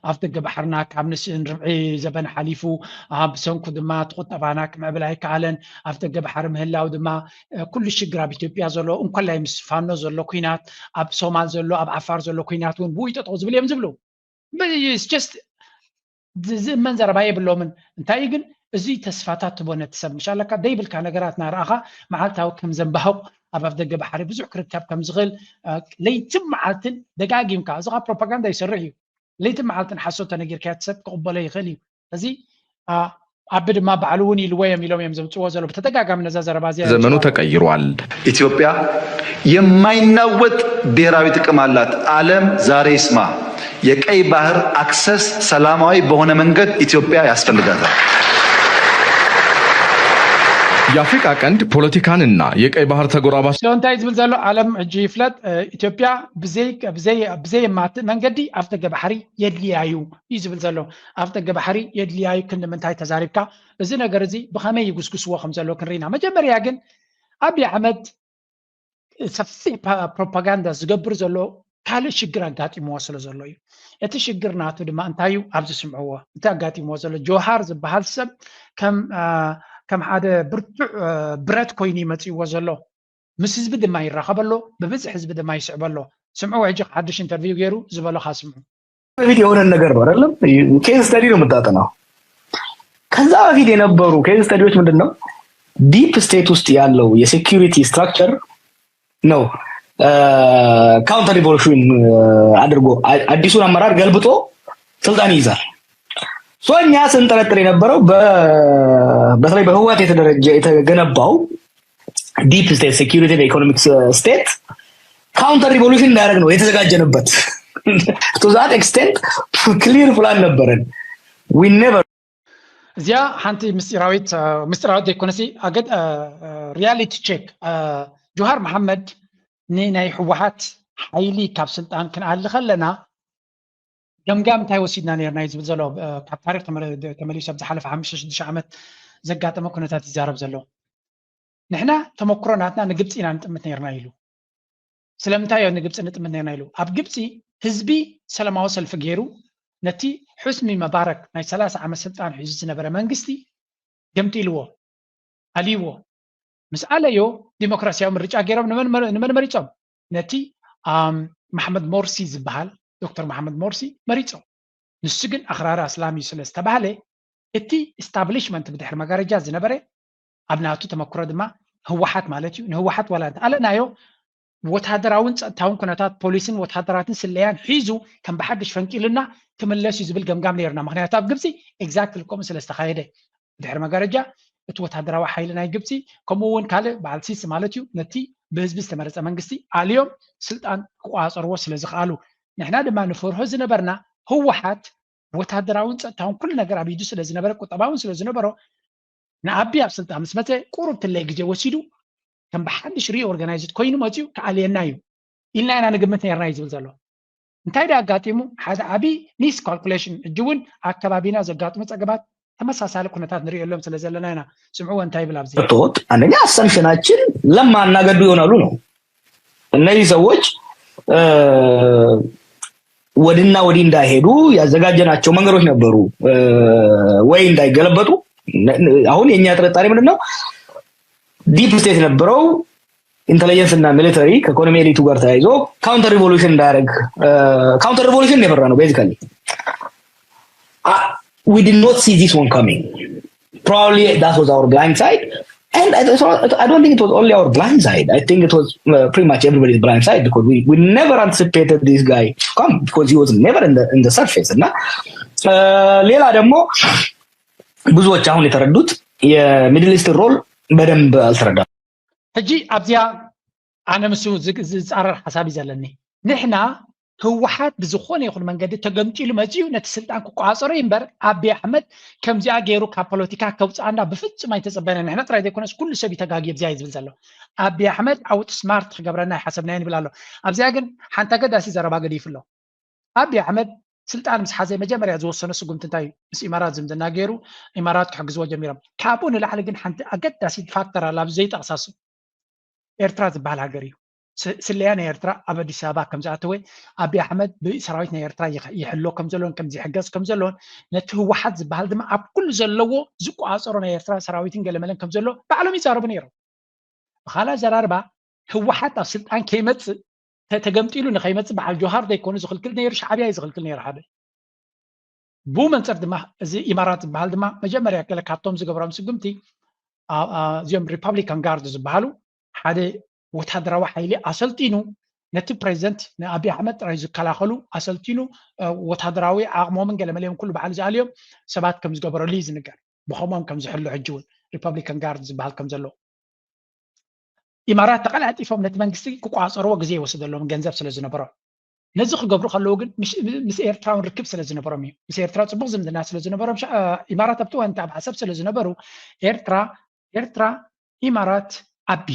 ኣብ ደገ ባሕርና ካብ ንስእን ርብዒ ዘበን ሓሊፉ ኣብ ሰንኩ ድማ እቲ ቁጠባና ክምዕብል ኣይከኣለን። ኣብ ደገ ባሕሪ ምህላው ድማ ኩሉ ሽግር ኣብ ኢትዮጵያ ዘሎ እንኮላይ ምስ ፋኖ ዘሎ ኩናት ኣብ ሶማል ዘሎ ኣብ ዓፋር ዘሎ ኩናት እውን ብኡ ይጠጠው ዝብል እዮም ዝብሉ። ጀስት ዝእመን ዘረባ የብሎምን። እንታይ ግን እዚ ተስፋታት ትቦ ነቲ ሰብ ምሻለካ ደይብልካ ነገራት ናረኣኻ መዓልታዊ ከም ዘንባህቕ ኣብ ኣፍ ደገ ባሕሪ ብዙሕ ክርከብ ከም ዝኽእል ለይትን መዓልትን ደጋጊምካ እዚ ካብ ፕሮፓጋንዳ ይሰርሕ እዩ። ለይትን መዓልትን ሓሶት ተነጊርካ እቲ ሰብ ክቕበሎ ይኽእል እዩ። እዚ ኣቢ ድማ ባዕሉ እውን ኢልዎ እዮም ኢሎም እዮም ዘምፅዎ ዘሎ ብተደጋጋሚ ነዛ ዘረባ እዚኣ ዘመኑ ተቀይሯል። ኢትዮጵያ የማይናወጥ ብሔራዊ ጥቅም አላት። ዓለም ዛሬ ይስማ። የቀይ ባህር አክሰስ ሰላማዊ በሆነ መንገድ ኢትዮጵያ ያስፈልጋታል። የአፍሪካ ቀንድ ፖለቲካንና የቀይ ባህር ተጎራባች ስለምንታይ ዝብል ዘሎ ዓለም ሕጂ ይፍለጥ። ኢትዮጵያ ብዘይ ብዘይ ብዘይ የማትእ መንገዲ ኣፍ ደገ ባሕሪ የድልያ እዩ እዩ ዝብል ዘሎ። ኣፍ ደገ ባሕሪ የድልያ እዩ ክንዲ ምንታይ ተዛሪብካ እዚ ነገር እዚ ብኸመይ ይጉስጉስዎ ከም ዘሎ ክንርኢና። መጀመርያ ግን ኣብይ ኣሕመድ ሰፊሕ ፕሮፓጋንዳ ዝገብር ዘሎ ካልእ ሽግር ኣጋጢምዎ ስለ ዘሎ እዩ። እቲ ሽግር ናቱ ድማ እንታይ እዩ? ኣብዚ ስምዕዎ። እቲ ኣጋጢምዎ ዘሎ ጆሃር ዝበሃል ሰብ ከም ሓደ ብርቱዕ ብረት ኮይኑ ይመፅእዎ ዘሎ። ምስ ህዝቢ ድማ ይራኸበሎ፣ ብብዝሒ ህዝቢ ድማ ይስዕበሎ። ስምዕዎ፣ ሕጂ ሓድሽ ኢንተርቪው ገይሩ ዝበሎኻ ስምዑ። በፊት የሆነን ነገር ነው አይደለም? ኬዝ ስተዲ ነው የምታጠናው። ከዛ በፊት የነበሩ ኬዝ ስተዲዎች ምንድን ነው? ዲፕ ስቴት ውስጥ ያለው የሴኪሪቲ ስትራክቸር ነው ካውንተር ሪቮሉሽን አድርጎ አዲሱን አመራር ገልብጦ ስልጣን ይይዛል። እኛ ስንጠረጥር የነበረው በተለይ በህወሓት የተደረጀ የተገነባው ዲፕ ስቴት ሴኪሪቲ ኢኮኖሚክ ስቴት ካውንተር ሪቮሉሽን እንዳያደረግ ነው የተዘጋጀንበት። To that extent clear plan ነበረን። We never እዚኣ ሓንቲ ምስጢራዊት ምስጢራዊት ዘይኮነሲ ኣገድ ሪያሊቲ ቼክ። ጆሃር መሓመድ ንናይ ህወሓት ሓይሊ ካብ ስልጣን ክንኣሊ ከለና ገምጋም እንታይ ወሲድና ነርና እዩ ዝብል ዘሎ። ካብ ታሪክ ተመሊሱ ኣብ ዝሓለፈ ሓሙሽተ ሽዱሽተ ዓመት ዘጋጠመ ኩነታት ይዛረብ ዘሎ። ንሕና ተመክሮ ናትና ንግብፂ ኢና ንጥምት ነርና ኢሉ። ስለምንታይ ዮ ንግብፂ ንጥምት ነርና ኢሉ? ኣብ ግብፂ ህዝቢ ሰላማዊ ሰልፊ ገይሩ ነቲ ሑስኒ መባረክ ናይ ሰላሳ ዓመት ስልጣን ሒዙ ዝነበረ መንግስቲ ገምጢልዎ፣ ኣልይዎ። ምስ ኣለዮ ዲሞክራሲያዊ ምርጫ ገይሮም ንመን መሪፆም? ነቲ መሓመድ ሞርሲ ዝበሃል ዶክተር መሓመድ ሞርሲ መሪፆም። ንሱ ግን ኣኽራሪ ኣስላም እዩ ስለ ዝተባህለ እቲ ኢስታብሊሽመንት ብድሕሪ መጋረጃ ዝነበረ ኣብ ናቱ ተመክሮ ድማ ህወሓት ማለት እዩ። ንህወሓት ዋላ እንተኣለናዮ ወታደራውን ፀጥታውን ኩነታት ፖሊስን ወታደራትን ስለያን ሒዙ ከም ብሓድሽ ፈንቂሉና ክምለስ እዩ ዝብል ገምጋም ነርና። ምክንያቱ ኣብ ግብፂ ኤግዛክትሊ ከምኡ ስለ ዝተኻየደ ድሕሪ መጋረጃ እቲ ወታደራዊ ሓይሊ ናይ ግብፂ ከምኡ እውን ካልእ በዓል ሲሲ ማለት እዩ ነቲ ብህዝቢ ዝተመረፀ መንግስቲ ኣልዮም ስልጣን ክቆፃፀርዎ ስለ ዝኽኣሉ ንሕና ድማ ንፈርሆ ዝነበርና ህወሓት ወታደራውን ፀጥታውን ኩሉ ነገር ኣብ ኢዱ ስለ ዝነበረ ቁጠባውን ስለ ዝነበሮ ንኣቢ ኣብ ስልጣን ምስ መፀ ቁሩብ ትለይ ግዜ ወሲዱ ከም ብሓድሽ ሪኦርጋናይዝድ ኮይኑ መፅዩ ክኣልየና እዩ ኢልና ኢና ንግምት ነርና እዩ ዝብል ዘሎ። እንታይ ዳ ኣጋጢሙ? ሓደ ዓብዪ ሚስ ካልኩሌሽን። ሕጂ እውን ኣብ ከባቢና ዘጋጥሙ ፀገማት ተመሳሳሊ ኩነታት ንሪእሎም ስለ ዘለና ኢና። ስምዕዎ እንታይ ይብል ኣብዚ። ቶት አንደኛ አሰምፕሽናችን ለማ እና ገዱ ይሆናሉ ነው። እነዚህ ሰዎች ወድና ወዲህ እንዳይሄዱ ያዘጋጀናቸው መንገዶች ነበሩ ወይ እንዳይገለበጡ። አሁን የእኛ ጥርጣሬ ምንድን ነው? ዲፕ ስቴት ነበረው ኢንተለጀንስ እና ሚሊተሪ ከኢኮኖሚ ኤሊቱ ጋር ተያይዞ ካውንተር ሪቮሉሽን እንዳያደረግ። ካውንተር ሪቮሉሽን የፈራ ነው basically. We did not see this one coming. Probably that was our blind side. And I, I don't think it was only our blind side. I think it was uh, pretty much everybody's blind side because we, we never anticipated this guy to come because he was never in the, in the surface. እና ሌላ ደግሞ ብዙዎች አሁን የተረዱት የሚድል ኢስት ሮል በደንብ አልተረዳም። ሕጂ ኣብዚኣ ኣነ ምስ ዝፃረር ሓሳብ እዩ ዘለኒ። ንሕና ህወሓት ብዝኾነ ይኹን መንገዲ ተገምጢሉ መፅዩ ነቲ ስልጣን ክቋፀሮ እዩ እምበር ኣቢ ኣሕመድ ከምዚኣ ገይሩ ካብ ፖለቲካ ከውፅኣና ብፍፁም ኣይተፀበነ። ንሕና ጥራይ ዘይኮነስ ኩሉ ሰብ እዩ ተጋግዩ ኣብዚኣ እዩ ዝብል ዘሎ። ኣቢ ኣሕመድ ኣውት ስማርት ክገብረና ይሓሰብና ንብል ኣሎ። ኣብዚኣ ግን ሓንቲ ኣገዳሲ ዘረባ ገዲፉ ኣሎ። ኣቢ ኣሕመድ ስልጣን ምስ ሓዘ መጀመርያ ዝወሰነ ስጉምቲ እንታይ እዩ? ምስ ኢማራት ዝምድና ገይሩ ኢማራት ክሕግዝዎ ጀሚሮም። ካብኡ ንላዕሊ ግን ሓንቲ ኣገዳሲት ፋክተር ኣላ ኣብዚ ዘይጠቕሳ እሱ ኤርትራ ዝበሃል ሃገር እዩ። ስለያ ናይ ኤርትራ ኣብ ኣዲስ ኣበባ ከም ዝኣተወ ኣቢ ኣሕመድ ብሰራዊት ናይ ኤርትራ ይሕሎ ከም ዘሎን ከም ዝሕገዝ ከም ዘሎን ነቲ ህወሓት ዝበሃል ድማ ኣብ ኩሉ ዘለዎ ዝቆፃፀሮ ናይ ኤርትራ ሰራዊትን ገለመለን ከም ዘሎ ባዕሎም ይዛረቡ ነይሮም። ብካልእ ኣዘራርባ ህወሓት ኣብ ስልጣን ከይመፅእ ተገምጢሉ ንኸይመፅእ በዓል ጆሃር ዘይኮኑ ዝኽልክል ነይሩ፣ ሻዕብያ እዩ ዝኽልክል ነይሩ ሓደ። ብኡ መንፅር ድማ እዚ ኢማራት ዝበሃል ድማ መጀመርያ ገለ ካብቶም ዝገብሮም ስጉምቲ እዚኦም ሪፓብሊካን ጋርድ ዝበሃሉ ሓደ ወታደራዊ ሓይሊ ኣሰልጢኑ ነቲ ፕሬዚደንት ንኣቢ ኣሕመድ ጥራይ ዝከላኸሉ ኣሰልጢኑ ወታደራዊ ዓቕሞምን ገለመለዮም ኩሉ ባዕሉ ዝኣልዮም ሰባት ከም ዝገበረሉ እዩ ዝንገር። ብኸምኦም ከም ዝሕሉ ሕጂ እውን ሪፓብሊካን ጋርድ ዝበሃል ከም ዘሎ ኢማራት ተቐላጢፎም ነቲ መንግስቲ ክቋፀርዎ ግዜ ይወስደሎም ገንዘብ ስለ ዝነበሮም ነዚ ክገብሩ ከለዉ ግን ምስ ኤርትራውን ርክብ ስለ ዝነበሮም እዩ። ምስ ኤርትራ ፅቡቅ ዝምድና ስለ ዝነበሮም ኢማራት ኣብቲ ወንቲ ኣብ ዓሰብ ስለ ዝነበሩ ኤርትራ ኤርትራ ኢማራት ኣቢ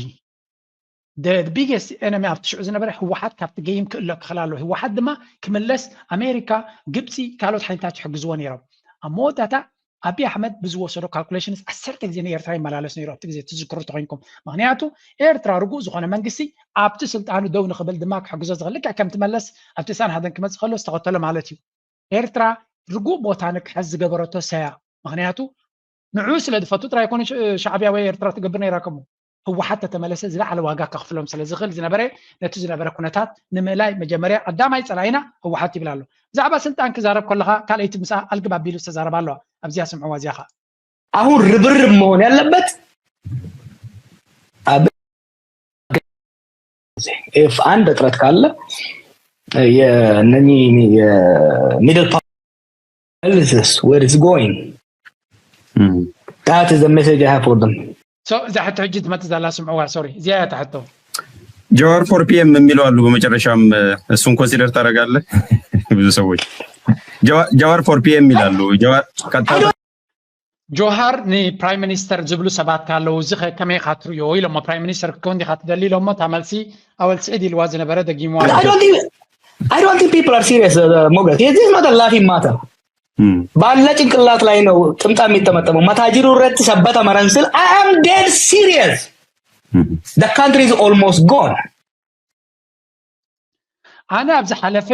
ቢገስት ኤነሚ ኣብቲ ሽዑ ዝነበረ ህወሓት ካብቲ ገይም ክእሎ ክኽል ኣሎ። ህወሓት ድማ ክምለስ ኣሜሪካ፣ ግብፂ፣ ካልኦት ሓይልታት ይሕግዝዎ ነይሮም። ኣብ መወዳእታ ኣብይ ኣሕመድ ብዝወሰዶ ካልኩሌሽንስ ዓሰርተ ግዜ ንኤርትራ ይመላለስ ነይሩ ኣብቲ ግዜ ትዝክሩ ተኮይንኩም። ምክንያቱ ኤርትራ ርጉእ ዝኾነ መንግስቲ ኣብቲ ስልጣኑ ደው ንክብል ድማ ክሕግዞ ዝኽእል ልክዕ ከምቲ መለስ ኣብቲ ስሳን ሓደን ክመፅእ ከሎ ዝተኸተሎ ማለት እዩ። ኤርትራ ርጉእ ቦታ ንክሕዝ ዝገበረቶ ሰያ ምክንያቱ ንዑ ስለ ዝፈቱ ጥራይ ኮነ ሻዕብያ ወይ ኤርትራ ትገብር ነይራ ከምኡ ህወሓት ተተመለሰ ዝለዓለ ዋጋ ከኽፍሎም ስለ ዝኽእል ዝነበረ ነቲ ዝነበረ ኩነታት ንምእላይ መጀመርያ ቀዳማይ ፀላኢና ህወሓት ይብል ኣሎ። ብዛዕባ ስልጣን ክዛረብ ከለኻ ካልኣይቲ ምስኣ ኣልግብ ኣቢሉ ዝተዛረባ ኣለዋ። ኣብዚኣ ስምዕዋ እዚኣ ኸ አሁን ርብርብ መሆን ያለበት አብ- if አንድ እጥረት ካለ የእነኚህ የሚድል ፓርት where it's going that is the message I have for them so እዛ ሕቶ ሕጂ ትመፅእ ዘላ ስምዕዋ ሶሪ እዚኣ እያ ትሕቶ ጀዋር for PM የሚለው አሉ። በመጨረሻም እሱን consider ታደርጋለህ? ብዙ ሰዎች ጀዋር for PM ይላሉ። ጀዋር ቀጥታ ጆሃር ንፕራይም ሚኒስተር ዝብሉ ሰባት ኣለዉ። እዚ ከ ከመይ ኢኻ ትርእዮ ኢሎሞ። ፕራይም ሚኒስተር ክትከውን ዲኻ ትደሊ ኢሎሞ። እታ መልሲ ኣወል ስዒድ ኢልዋ ዝነበረ ደጊምዋ ኣሎ። I don't think I don't think people are serious uh, ሞገስ this is not a laughing matter ባለ ጭንቅላት ላይ ነው ጥምጣም የሚጠመጠመው መታጅሩ ረት ሰበተ መረንስል I am dead serious the country is almost gone ኣነ ኣብ ዝሓለፈ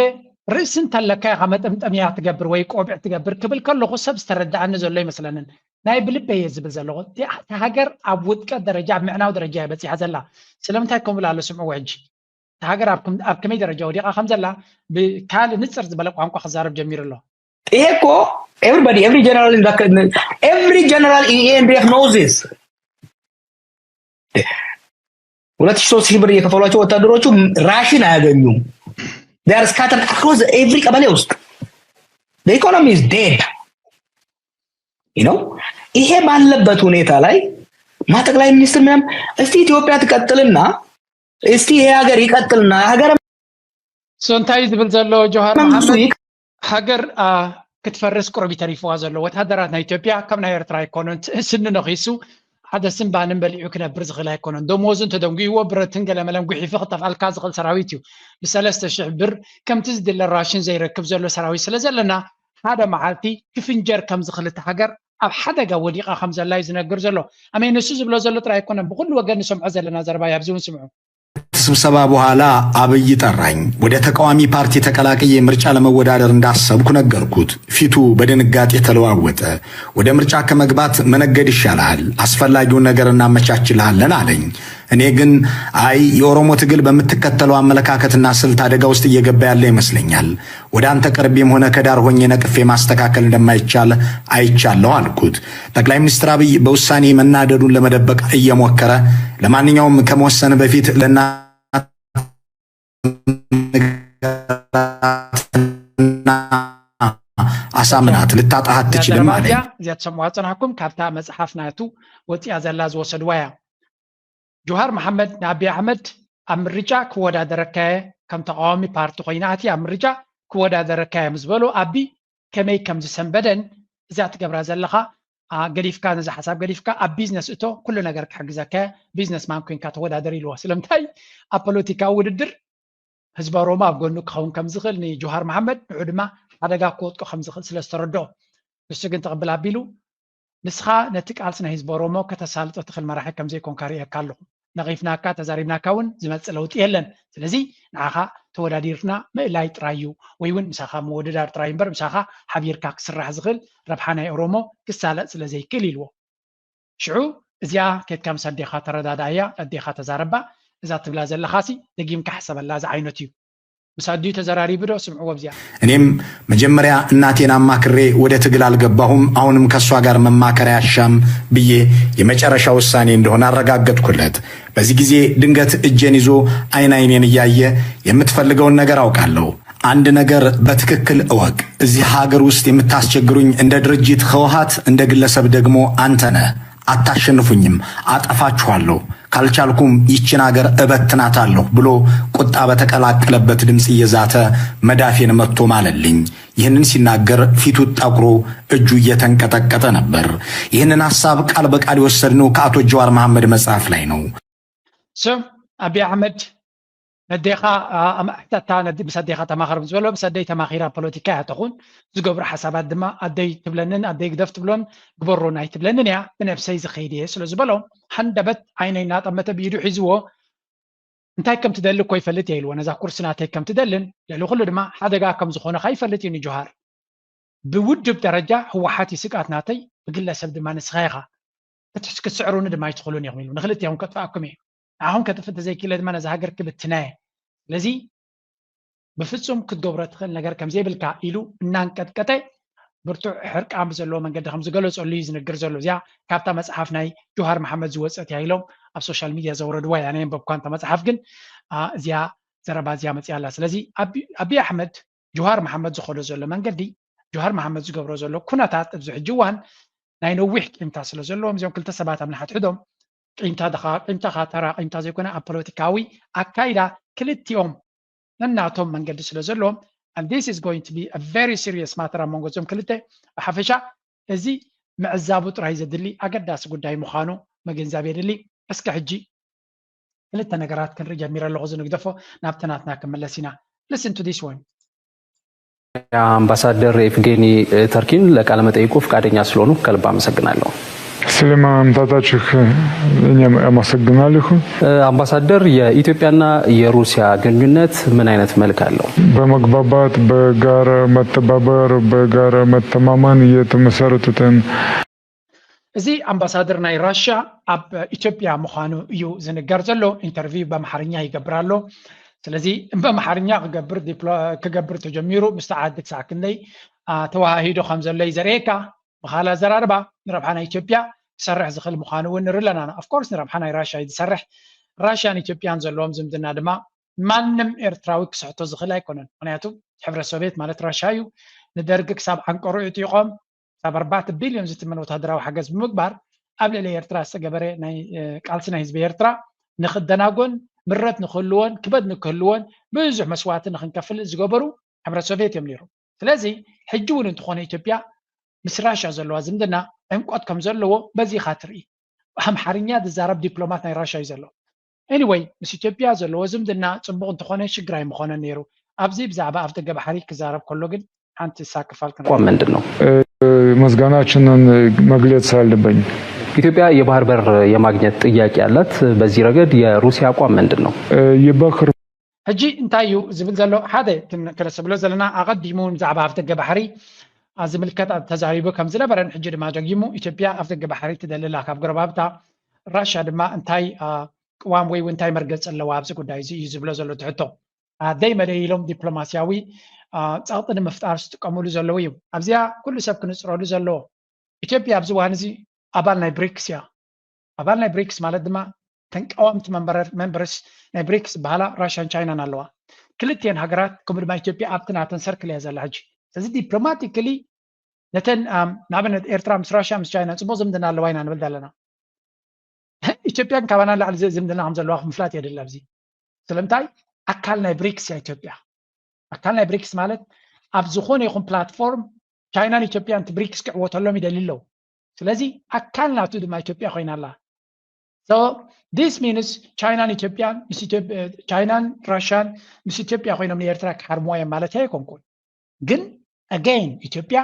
ርእሲ እንተለካ ኢኻ መጠምጠምያ ትገብር ወይ ቆብዕ ትገብር ክብል ከለኹ ሰብ ዝተረድኣኒ ዘሎ ኣይመስለንን። ናይ ብልበይ እየ ዝብል ዘለኹ። እታ ሃገር ኣብ ውድቀት ደረጃ ኣብ ምዕናው ደረጃ እያ በፂሓ ዘላ። ስለምንታይ ከምኡ ኣሎ ስምዕዎ ሕጂ። እታ ሃገር ኣብ ከመይ ደረጃ ወዲቓ ከም ዘላ ብካልእ ንፅር ዝበለ ቋንቋ ክዛረብ ጀሚሩ ኣሎ። ይሄ እኮ everybody every general in every general in ENDF knows this ሁለት ሺህ ሶስት ሺህ ብር እየከፈሏቸው ወታደሮቹ ራሽን አያገኙም። They are scattered across every ቀበሌ ውስጥ economy is dead you know ይሄ ባለበት ሁኔታ ላይ ማ ጠቅላይ ሚኒስትር ምናምን እስቲ ኢትዮጵያ ትቀጥልና እስቲ ይሄ ሀገር ይቀጥልና ሀገር እንታይ ዝብል ዘሎ ጆሃር መንግስቱ መሓመድ ሃገር ክትፈርስ ቁሩብ ተሪፍዋ ዘሎ ወታደራት ናይ ኢትዮጵያ ከም ናይ ኤርትራ ኣይኮነን። ስኒ ነኺሱ ሓደ ስምባንን በሊዑ ክነብር ዝኽእል ኣይኮነን። ደሞዙ እንተደንጉይዎ ብረትን ገለመለን ጉሒፉ ክጠፍኣልካ ዝኽእል ሰራዊት እዩ። ብሰለስተ ሽሕ ብር ከምቲ ዝድለ ራሽን ዘይረክብ ዘሎ ሰራዊት ስለ ዘለና ሓደ መዓልቲ ክፍንጀር ከም ዝኽእል እታ ሃገር ኣብ ሓደጋ ወዲቓ ከም ዘላ እዩ ዝነግር ዘሎ። ኣሜን ንሱ ዝብሎ ዘሎ ጥራይ ኣይኮነን፣ ብኹሉ ወገን ንሰምዖ ዘለና ዘረባ እዩ። ኣብዚ እውን ስምዑ። ስብሰባ በኋላ አብይ ጠራኝ። ወደ ተቃዋሚ ፓርቲ ተቀላቅዬ ምርጫ ለመወዳደር እንዳሰብኩ ነገርኩት። ፊቱ በድንጋጤ ተለዋወጠ። ወደ ምርጫ ከመግባት መነገድ ይሻልሃል፣ አስፈላጊውን ነገር እናመቻችልሃለን አለኝ። እኔ ግን አይ የኦሮሞ ትግል በምትከተለው አመለካከትና ስልት አደጋ ውስጥ እየገባ ያለ ይመስለኛል። ወደ አንተ ቀርቤም ሆነ ከዳር ሆኜ ነቅፌ ማስተካከል እንደማይቻል አይቻለሁ አልኩት። ጠቅላይ ሚኒስትር አብይ በውሳኔ መናደዱን ለመደበቅ እየሞከረ ለማንኛውም ከመወሰን በፊት ለና አሳምናት ልታጣህ አትችልም አለኝ። እዚኣ ትሰምዋ ጽናሕኩም ካብታ መጽሓፍ ናቱ ወጽያ ዘላ ዝወሰድዋ እያ። ጆሃር መሓመድ ንኣቢ ኣሕመድ ኣብ ምርጫ ክወዳደረካየ ከም ተቃዋሚ ፓርቲ ኮይና ኣቲ ኣብ ምርጫ ክወዳደረካየ ምስ በሉ ኣቢ ከመይ ከም ዝሰንበደን እዛ ትገብራ ዘለኻ ገዲፍካ ነዚ ሓሳብ ገዲፍካ ኣብ ቢዝነስ እቶ ኩሉ ነገር ክሕግዘካ ቢዝነስ ማን ኮይንካ ተወዳደር ኢልዎ። ስለምንታይ ኣብ ፖለቲካዊ ውድድር ህዝቢ ኦሮሞ ኣብ ጎኑ ክኸውን ከም ዝኽእል ንጆሃር መሓመድ ንዑ ድማ ሓደጋ ክወጥቆ ከም ዝኽእል ስለ ዝተረድኦ ንሱ ግን ተቕብል ኣቢሉ ንስኻ ነቲ ቃልሲ ናይ ህዝቢ ኦሮሞ ከተሳልጦ ትኽእል መራሒ ከም ዘይኮንካ ርእየካ ኣለኹ። ነቒፍናካ ተዛሪብናካ እውን ዝመፅእ ለውጢ የለን። ስለዚ ንዓኻ ተወዳዲርና ምእላይ ጥራይ እዩ ወይ እውን ምሳኻ ምውድዳር ጥራይ እምበር ምሳኻ ሓቢርካ ክስራሕ ዝኽእል ረብሓ ናይ ኦሮሞ ክሳለጥ ስለ ዘይክእል ኢልዎ። ሽዑ እዚኣ ኬድካ ምስ ኣዴኻ ተረዳድኣያ ኣዴኻ ተዛረባ እዛ ትብላ ዘለኻሲ ደጊምካ ሕሰበላ እዚ ዓይነት እዩ። ምስ ኣዲኡ ተዘራሪቡ ዶ ስምዕዎ ኣብዚኣ። እኔም መጀመሪያ እናቴን አማክሬ ወደ ትግል አልገባሁም። አሁንም ከእሷ ጋር መማከር አያሻም ብዬ የመጨረሻ ውሳኔ እንደሆነ አረጋገጥኩለት። በዚህ ጊዜ ድንገት እጄን ይዞ አይን አይኔን እያየ የምትፈልገውን ነገር አውቃለሁ። አንድ ነገር በትክክል እወቅ። እዚህ ሀገር ውስጥ የምታስቸግሩኝ እንደ ድርጅት ህወሓት፣ እንደ ግለሰብ ደግሞ አንተ ነህ። አታሸንፉኝም፣ አጠፋችኋለሁ። ካልቻልኩም ይችን አገር እበትናታለሁ ብሎ ቁጣ በተቀላቀለበት ድምፅ እየዛተ መዳፌን መትቶ ማለልኝ። ይህንን ሲናገር ፊቱ ጠቁሮ እጁ እየተንቀጠቀጠ ነበር። ይህንን ሐሳብ ቃል በቃል የወሰድነው ከአቶ ጀዋር መሐመድ መጽሐፍ ላይ ነው። ስም አቢ አሕመድ ነዴኻ ሕተታ፣ ምስ ኣዴኻ ተማኸር ምስ በሎ፣ ምስ ኣደይ ተማኺራ ፖለቲካ እያ ተኹን። ዝገብሩ ሓሳባት ድማ ኣደይ ትብለንን ኣደይ ግደፍ ትብሎን ግበሩን ኣይትብለንን እያ። ብነብሰይ ዝኸይድ እየ ስለ ዝበሎ፣ ሃንደበት ዓይነይ እናጠመተ ብኢዱ ሒዝዎ። እንታይ ከም ትደሊ እኮ ይፈልጥ እየ ኢልዎ። ነዛ ኩርሲ ናተይ ከም ትደልን ልዕሊ ኩሉ ድማ ሓደጋ ከም ዝኾነኻ ይፈልጥ እዩ ንጆሃር። ብውድብ ደረጃ ህወሓት እዩ ስግኣት ናተይ፣ ብግለሰብ ድማ ንስኻ ኢኻ ክትስዕሩኒ ድማ ኣይትኽእሉን ኢኹም ኢሉ። ንክልቲኹም ከጥፍኣኩም እየ። ንዓኹም ከጥፍእ እንተዘይክእለ ድማ ነዛ ሃገር ክብትና እየ። ስለዚ ብፍጹም ክትገብሮ ትኽእል ነገር ከም ዘይብልካ ኢሉ እናንቀጥቀጠ ብርቱዕ ሕርቃን ብዘለዎ መንገዲ ከም ዝገለጸሉ እዩ ዝንግር ዘሎ። እዚኣ ካብታ መጽሓፍ ናይ ጆሃር መሓመድ ዝወጸት እያ ኢሎም ኣብ ሶሻል ሚድያ ዘውረድዋ እያ። ናይ ኣንበብኳ እንተ መጽሓፍ ግን እዚኣ ዘረባ እዚኣ መጽያ ኣላ። ስለዚ ኣብዪ ኣሕመድ ጆሃር መሓመድ ዝኸዶ ዘሎ መንገዲ፣ ጆሃር መሓመድ ዝገብሮ ዘሎ ኩነታት ኣብዚ ሕጂ እዋን ናይ ነዊሕ ቂምታ ስለ ዘለዎም እዚኦም ክልተ ሰባት ኣብ ንሓድሕዶም ቂምታ ድኻ ቂምታኻ ተራ ቂምታ ዘይኮነ ኣብ ፖለቲካዊ ኣካይዳ ክልቲኦም ነናቶም መንገዲ ስለ ዘለዎም and this is going to be a very serious matter ኣብ መንጎ እዞም ክልተ። ብሓፈሻ እዚ ምዕዛቡ ጥራይ ዘድሊ ኣገዳሲ ጉዳይ ምዃኑ ምግንዛብ የድሊ። እስከ ሕጂ ክልተ ነገራት ክንርኢ ጀሚረ ኣለኹ። ዝንግደፎ ናብቲ ናትና ክምለስ ኢና። Listen to this one. አምባሳደር ኤፍጌኒ ተርኪን ለቃለ መጠይቁ ፈቃደኛ ስለሆኑ ከልብ አመሰግናለሁ። ስለማምጣታችሁ እኛም አመሰግናለሁ። አምባሳደር፣ የኢትዮጵያና የሩሲያ ግንኙነት ምን አይነት መልክ አለው? በመግባባት፣ በጋራ መተባበር፣ በጋራ መተማመን የተመሰረቱትን እዚ ኣምባሳደር ናይ ራሽያ ኣብ ኢትዮጵያ ምዃኑ እዩ ዝንገር ዘሎ። ኢንተርቪው በምሓርኛ ይገብር ኣሎ። ስለዚ በምሓርኛ ክገብር ክገብር ተጀሚሩ ምስቲ ዓዲ ክሳዕ ክንደይ ተወሃሂዶ ከም ዘሎ እዩ ዘርእየካ። ብኻል ኣዘራርባ ንረብሓ ናይ ኢትዮጵያ ክሰርሕ ዝኽእል ምዃኑ እውን ንርኢ ኣለና። ኦፍኮርስ ንረብሓ ናይ ራሽያ እዩ ዝሰርሕ። ራሽያን ኢትዮጵያን ዘለዎም ዝምድና ድማ ማንም ኤርትራዊ ክስሕቶ ዝኽእል ኣይኮነን። ምክንያቱ ሕብረት ሶቪየት ማለት ራሽያ እዩ። ንደርጊ ክሳብ ዓንቀሩ ዕጢቖም ክሳብ ኣርባዕተ ቢልዮን ዝትመን ወታደራዊ ሓገዝ ብምግባር ኣብ ልዕሊ ኤርትራ ዝተገበረ ናይ ቃልሲ ናይ ህዝቢ ኤርትራ ንክደናጎን ምረት ንክህልዎን ክበድ ንክህልዎን ብዙሕ መስዋእቲ ንክንከፍል ዝገበሩ ሕብረት ሶቪየት እዮም ነይሮም። ስለዚ ሕጂ እውን እንተኾነ ኢትዮጵያ ምስ ራሽያ ዘለዋ ዝምድና ዕምቆት ከም ዘለዎ በዚ ኢኻ ትርኢ። ኣምሓርኛ ዝዛረብ ዲፕሎማት ናይ ራሽያ እዩ ዘሎ። Anyway ምስ ኢትዮጵያ ዘለዎ ዝምድና ፅቡቕ እንተኾነ ሽግር ኣይምኾነን ነይሩ። ኣብዚ ብዛዕባ ኣፍደገ ባሕሪ ክዛረብ ከሎ ግን ሓንቲ እሳ ክፋል ክን አቋም ምንድን ነው? ምስጋናችንን መግለጽ አለብኝ። ኢትዮጵያ የባህር በር የማግኘት ጥያቄ አላት። በዚህ ረገድ የሩሲያ አቋም ምንድን ነው? የባህር ሕጂ እንታይ እዩ ዝብል ዘሎ ሓደ ክነሰብሎ ዘለና ኣቐዲሙ ብዛዕባ ኣፍደገ ባሕሪ ዝምልከት ተዛሪቡ ከም ዝነበረን ሕጂ ድማ ደጊሙ ኢትዮጵያ ኣፍደገ ባሕሪ ትደልላ ካብ ጎረባብታ ራሽያ ድማ እንታይ ቅዋም ወይ እንታይ መርገፂ ኣለዋ ኣብዚ ጉዳይ እዚ እዩ ዝብሎ ዘሎ ትሕቶ። ደይ መደይ ኢሎም ዲፕሎማስያዊ ፀቕጢ ንምፍጣር ዝጥቀምሉ ዘለዉ እዩ። ኣብዚኣ ኩሉ ሰብ ክንፅረሉ ዘለዎ ኢትዮጵያ ኣብዚ እዋን እዚ ኣባል ናይ ብሪክስ እያ። ኣባል ናይ ብሪክስ ማለት ድማ ተን ቀዋምቲ መንበርስ ናይ ብሪክስ ዝበሃላ ራሽያን ቻይናን ኣለዋ። ክልቲኤን ሃገራት ከምኡ ድማ ኢትዮጵያ ኣብቲ ናተን ሰርክል እያ ዘላ ሕጂ። ስለዚ ዲፕሎማቲክሊ ነተን ንኣብነት ኤርትራ ምስ ራሽያ ምስ ቻይና ፅቡቕ ዝምድና ኣለዋ ኢና ንብል ዘለና። ኢትዮጵያን ካባና ላዕሊ ዝምድና ከም ዘለዋ ምፍላጥ የድሊ ኣብዚ። ስለምንታይ ኣካል ናይ ብሪክስ እያ ኢትዮጵያ። ኣካል ናይ ብሪክስ ማለት ኣብ ዝኾነ ይኹን ፕላትፎርም ቻይናን ኢትዮጵያን እቲ ብሪክስ ክዕወተሎም ይደሊ ኣለዉ። ስለዚ ኣካል ናቱ ድማ ኢትዮጵያ ኮይና ኣላ። So this means ቻይናን ኢትዮጵያን ቻይናን ራሽያን ምስ ኢትዮጵያ ኮይኖም ንኤርትራ ክሓርምዋ እዮም ማለት ኣይኮንኩን። ግን again ኢትዮጵያ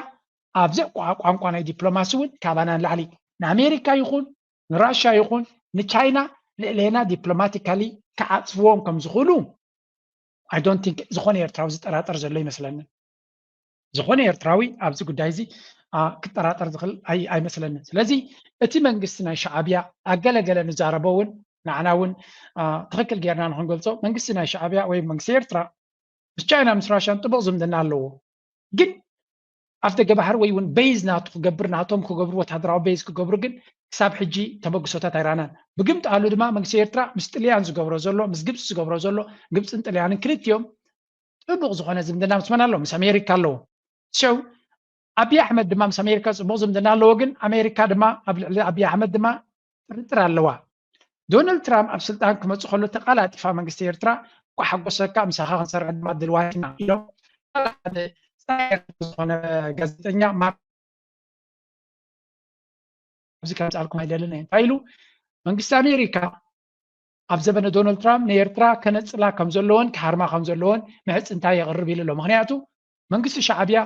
ኣብዚ ቋንቋ ናይ ዲፕሎማሲ እውን ካባና ንላዕሊ ንኣሜሪካ ይኹን ንራሽያ ይኹን ንቻይና ልዕሌና ዲፕሎማቲካሊ ክዓፅፍዎም ከም ዝኽእሉ I don't think ዝኾነ ኤርትራዊ ዝጠራጠር ዘሎ ይመስለንን። ዝኾነ ኤርትራዊ ኣብዚ ጉዳይ እዚ ክጠራጠር ዝኽእል ኣይመስለንን። ስለዚ እቲ መንግስቲ ናይ ሻዕብያ ኣገለገለ ንዛረቦ እውን ንዓና እውን ትኽክል ጌርና ንክንገልፆ መንግስቲ ናይ ሻዕብያ ወይ መንግስቲ ኤርትራ ምስ ቻይና ምስ ራሽያን ጥቡቕ ዝምድና ኣለዎ። ግን ኣፍደገ ባሕሪ ወይ እውን ቤዝ ናቱ ክገብር ናቶም ክገብሩ ወታደራዊ ቤዝ ክገብሩ ግን ክሳብ ሕጂ ተበግሶታት ኣይረኣናን። ብግምጣሉ ድማ መንግስቲ ኤርትራ ምስ ጥልያን ዝገብሮ ዘሎ ምስ ግብፂ ዝገብሮ ዘሎ ግብፅን ጥልያንን ክልቲኦም ጥቡቕ ዝኾነ ዝምድና ምስ መን ኣለዎ? ምስ ኣሜሪካ ኣለዎ። ሸው ኣብዪ ኣሕመድ ድማ ምስ ኣሜሪካ ፅቡቕ ዝምድና ኣለዎ። ግን ኣሜሪካ ድማ ኣብ ልዕሊ ኣብዪ ኣሕመድ ድማ ጥርጥር ኣለዋ። ዶናልድ ትራምፕ ኣብ ስልጣን ክመፅእ ከሎ ተቃላጢፋ መንግስቲ ኤርትራ እኳ ሓጎሰካ ምሳኻ ክንሰርሕ ድማ ድልዋት ኢና ኢሎም ሓደ ዝኾነ ጋዜጠኛ ማርክ ኣብዚ ከምፅኣልኩም ኣይደልን እየ እንታይ ኢሉ መንግስቲ ኣሜሪካ ኣብ ዘበነ ዶናልድ ትራምፕ ንኤርትራ ከነጽላ ከም ዘለዎን ክሃርማ ከም ዘለዎን ምዕጽንታ የቕርብ ኢሉ ኣሎ። ምክንያቱ መንግስቲ ሻዕብያ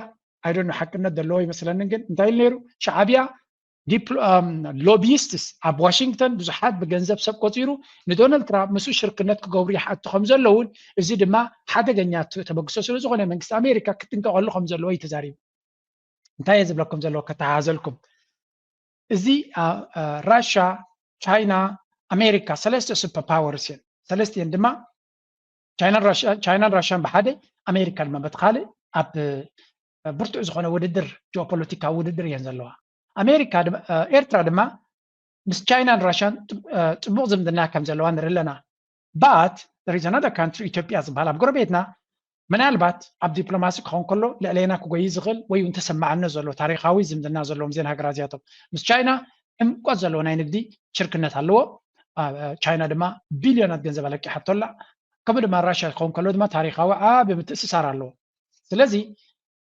ኣይደኖ ሓቅነት ዘለዎ ይመስለንን፣ ግን እንታይ ኢሉ ነይሩ? ሻዕብያ ሎቢይስትስ ኣብ ዋሽንግተን ብዙሓት ብገንዘብ ሰብ ቆፂሩ ንዶናልድ ትራምፕ ምስኡ ሽርክነት ክገብሩ ይሓቱ ከም ዘለውን፣ እዚ ድማ ሓደገኛ ተበግሶ ስለዝኾነ መንግስቲ ኣሜሪካ ክጥንቀቐሉ ከም ዘለዎ እዩ ተዛሪቡ። እንታይ እየ ዝብለኩም ዘለዎ ከተሓዘልኩም፣ እዚ ራሻ፣ ቻይና፣ ኣሜሪካ ሰለስተ ሱፐር ፓወርስ እየን። ሰለስቲአን ድማ ቻይናን ራሽያን ብሓደ፣ ኣሜሪካ ድማ በቲ ካልእ ኣብ ብርቱዕ ዝኾነ ውድድር፣ ጂኦፖለቲካዊ ውድድር እየን ዘለዋ። ኣሜሪካ ኤርትራ ድማ ምስ ቻይናን ራሽያን ጽቡቕ ዝምድና ከም ዘለዋ ንርኢ ኣለና። But there is another country ኢትዮጵያ ዝበሃል ኣብ ጎረቤትና ምናልባት ኣብ ዲፕሎማሲ ክኸውን ከሎ ልዕሌና ክጎይ ዝኽእል ወይ እውን ተሰማዕነት ዘሎ ታሪኻዊ ዝምድና ዘለዎም ዜን ሃገራት እዚኣቶም ምስ ቻይና ዕምቆት ዘለዎ ናይ ንግዲ ሽርክነት ኣለዎ። ቻይና ድማ ቢልዮናት ገንዘብ ኣለቂሓቶ ኣላ። ከምኡ ድማ ራሽያ ክኸውን ከሎ ድማ ታሪኻዊ ዓቢ ምትእስሳር ኣለዎ። ስለዚ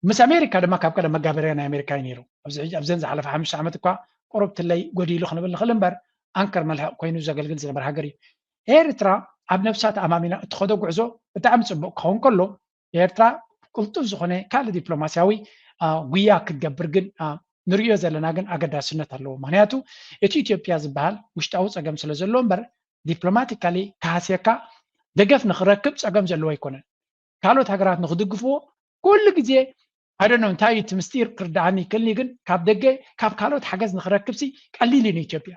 ምስ ኣሜሪካ ድማ ካብ ቀደም መጋበርያ ናይ ኣሜሪካ እዩ ነይሩ። ኣብዘን ዝሓለፈ ሓሙሽተ ዓመት እኳ ቁሩብ ትለይ ጎዲሉ ክንብል ንኽእል እምበር፣ ኣንከር መልሕቕ ኮይኑ ዘገልግል ዝነበር ሃገር እዩ። ኤርትራ ኣብ ነብሳ ተኣማሚና እትኸዶ ጉዕዞ ብጣዕሚ ጽቡቕ ክኸውን ከሎ፣ ኤርትራ ቅልጡፍ ዝኾነ ካልእ ዲፕሎማስያዊ ጉያ ክትገብር ግን ንርእዮ ዘለና ግን ኣገዳስነት ኣለዎ። ምክንያቱ እቲ ኢትዮጵያ ዝበሃል ውሽጣዊ ጸገም ስለ ዘሎ እምበር፣ ዲፕሎማቲካሊ ክሃስየካ ደገፍ ንኽረክብ ጸገም ዘለዎ ኣይኮነን። ካልኦት ሃገራት ንኽድግፍዎ ኩሉ ግዜ፣ I don't know እንታይ እዩ እቲ ምስጢር ክርድኣኒ ይክእልኒ፣ ግን ካብ ደገ ካብ ካልኦት ሓገዝ ንኽረክብሲ ቀሊል እዩ ንኢትዮጵያ።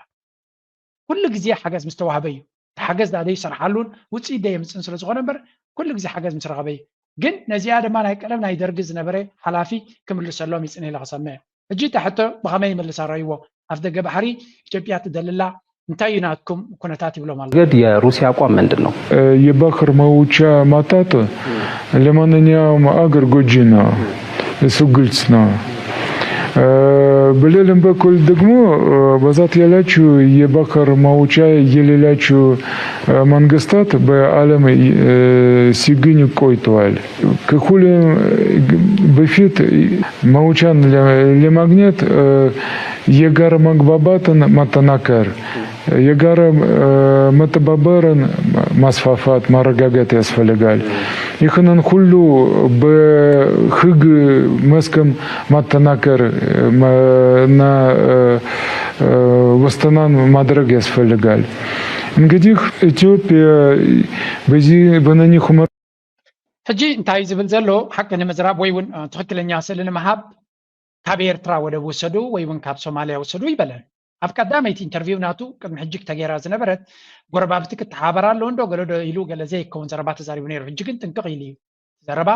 ኩሉ ግዜ ሓገዝ ምስ ተዋህበ እዩ። እቲ ሓገዝ ደኣ ዘይሰርሓሉን ውፅኢት ደየምፅእን ስለ ዝኾነ እምበር፣ ኩሉ ግዜ ሓገዝ ምስ ረኸበ እዩ። ግን ነዚኣ ድማ ናይ ቀደም ናይ ደርጊ ዝነበረ ሓላፊ ክምልሰሎም ይፅንሕ ኢለ ክሰምዕ። ሕጂ እታ ሕቶ ብኸመይ ይምልሳ ረእይዎ? ኣፍ ደገ ባሕሪ ኢትዮጵያ ትደልላ እንታይ እዩ ናትኩም ኩነታት ይብሎም ኣሎ። ረገድ የሩሲያ አቋም ምንድን ነው? የባህር መውጫ ማጣት ለማንኛውም አገር ጎጂ ነው። እሱ ግልጽ ነው። በሌላም በኩል ደግሞ በዛት ያላችሁ የባህር መውጫ የሌላችሁ መንግስታት በዓለም ሲገኝ ቆይተዋል። ከሁሉም በፊት መውጫን ለማግኘት የጋራ መግባባትን ማጠናከር የጋራ መተባበርን ማስፋፋት ማረጋገጥ ያስፈልጋል። ይህንን ሁሉ በህግ መስክም ማጠናከር እና ወስተናን ማድረግ ያስፈልጋል። እንግዲህ ኢትዮጵያ በዚህ በነኚህ ሕጂ እንታይ ዝብል ዘሎ ሓቂ ንምዝራብ ወይ እውን ትኽክለኛ ስእሊ ንምሃብ ካብ ኤርትራ ወደብ ውሰዱ ወይ እውን ካብ ሶማልያ ውሰዱ ይበለን። ኣብ ቀዳመይቲ ኢንተርቪው ናቱ ቅድሚ ሕጂ ተገይራ ዝነበረት ጎረባብቲ ክተሓባበራ ኣለዎ እንዶ ገለ ዶ ኢሉ ገለ ዘይከውን ዘረባ ተዛሪቡ ነይሩ። ሕጂ ግን ጥንቅቕ ኢሉ እዩ ዘረባ።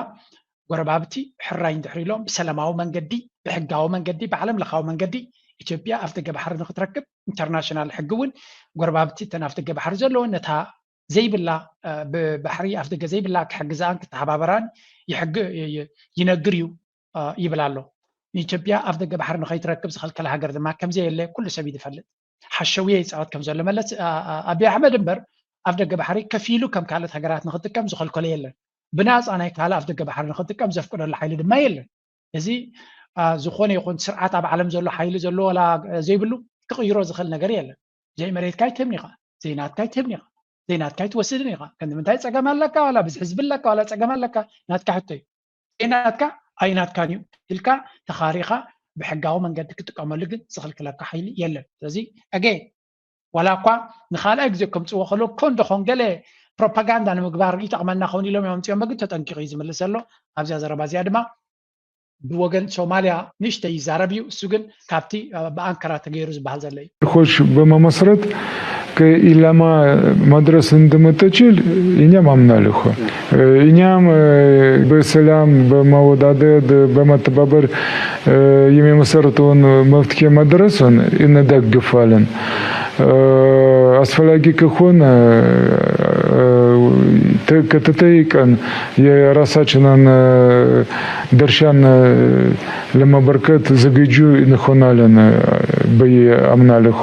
ጎረባብቲ ሕራይ እንድሕር ኢሎም ብሰላማዊ መንገዲ ብሕጋዊ መንገዲ ብዓለም ለኻዊ መንገዲ ኢትዮጵያ ኣፍ ደገ ባሕሪ ንክትረክብ ኢንተርናሽናል ሕጊ እውን ጎረባብቲ እተን ኣፍ ደገ ባሕሪ ዘለወን ነታ ዘይብላ ብባሕሪ ኣፍ ደገ ዘይብላ ክሕግዛን ክተሓባበራን ይነግር እዩ ይብል ኣሎ። ንኢትዮጵያ ኣፍ ደገ ባሕሪ ንኸይትረክብ ዝኸልከለ ሃገር ድማ ከምዘየለ ኩሉ ሰብ እዩ ዝፈልጥ። ሓሸውየ ይፃወት ከም ዘሎ መለስ ኣቢ ኣሕመድ እምበር ኣፍ ደገ ባሕሪ ከፊሉ ከም ካልኦት ሃገራት ንክጥቀም ዝኸልከሎ የለን። ብናፃ ናይ ካልእ ኣፍ ደገ ባሕሪ ንክጥቀም ዘፍቅደሉ ሓይሊ ድማ የለን። እዚ ዝኾነ ይኹን ስርዓት ኣብ ዓለም ዘሎ ሓይሊ ዘሎ ዋላ ዘይብሉ ክቕይሮ ዝኽእል ነገር የለን። ዘይመሬትካ ኣይትህብን ኢኻ፣ ዘይናትካ ኣይትህብን ኢኻ፣ ዘይናትካ ኣይትወስድን ኢኻ። ከምዚ ምንታይ ፀገም ኣለካ ዋላ ብዝሒ ህዝቢ ኣለካ ዋላ ፀገም ኣለካ ናትካ ሕቶ እዩ። ዘይናትካ ኣይናትካን እዩ ኢልካ ተኻሪኻ ብሕጋዊ መንገዲ ክጥቀመሉ ግን ዝኽልክለካ ሓይሊ የለን። ስለዚ ኣገ ዋላ እኳ ንኻልኣይ ግዜ ከምፅዎ ከለዉ ኮን ዶ ኾን ገለ ፕሮፓጋንዳ ንምግባር ይጠቕመና ኸውን ኢሎም እዮም ኣምፅኦም ግን ተጠንቂቑ እዩ ዝምልስ ዘሎ። ኣብዚኣ ዘረባ እዚኣ ድማ ብወገን ሶማልያ ንእሽተይ ይዛረብ እዩ። እሱ ግን ካብቲ ብኣንከራ ተገይሩ ዝበሃል ዘሎ እዩ። ሆች በመመስረት ከኢላማ መድረስ እንደምትችል እኛም አምናለሁ። እኛም በሰላም በማወዳደር በመተባበር የሚመሰርተውን መፍትሄ መድረስን እንደግፋለን። አስፈላጊ ከሆነ ከተጠይቀን የራሳችንን ድርሻን ለማበርከት ዝግጁ እንሆናለን ብዬ አምናለሁ።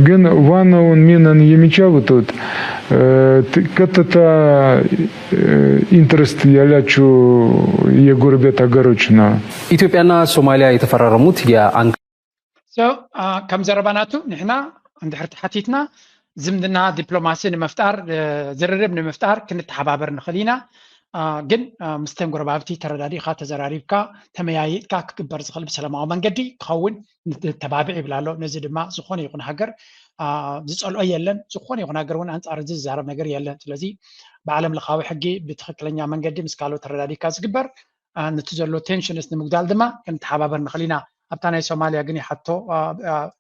ግን ዋናውን ሚናን የሚጫወቱት ቀጥታ ኢንትረስት ያላቸው የጎረቤት ሀገሮች ነው። ኢትዮጵያና ሶማሊያ የተፈራረሙት የአንካ ከም ዘረባ ናቱ ንሕና እንድሕር ተሓቲትና ዝምድና ዲፕሎማሲ ንምፍጣር ዝርርብ ንምፍጣር ክንተሓባበር ንኽእል ኢና። ግን ምስተን ጎረባብቲ ተረዳዲእካ ተዘራሪብካ ተመያይጥካ ክግበር ዝኽእል ብሰላማዊ መንገዲ ክኸውን ንተባብዕ ይብል ኣሎ። ነዚ ድማ ዝኾነ ይኹን ሃገር ዝፀልኦ የለን። ዝኾነ ይኹን ሃገር እውን ኣንፃር እዚ ዝዛረብ ነገር የለን። ስለዚ ብዓለም ለኻዊ ሕጊ ብትኽክለኛ መንገዲ ምስ ካልኦት ተረዳዲእካ ዝግበር ነቲ ዘሎ ቴንሽንስ ንምጉዳል ድማ ክንተሓባበር ንኽእል ኢና። ኣብታ ናይ ሶማልያ ግን ይሓቶ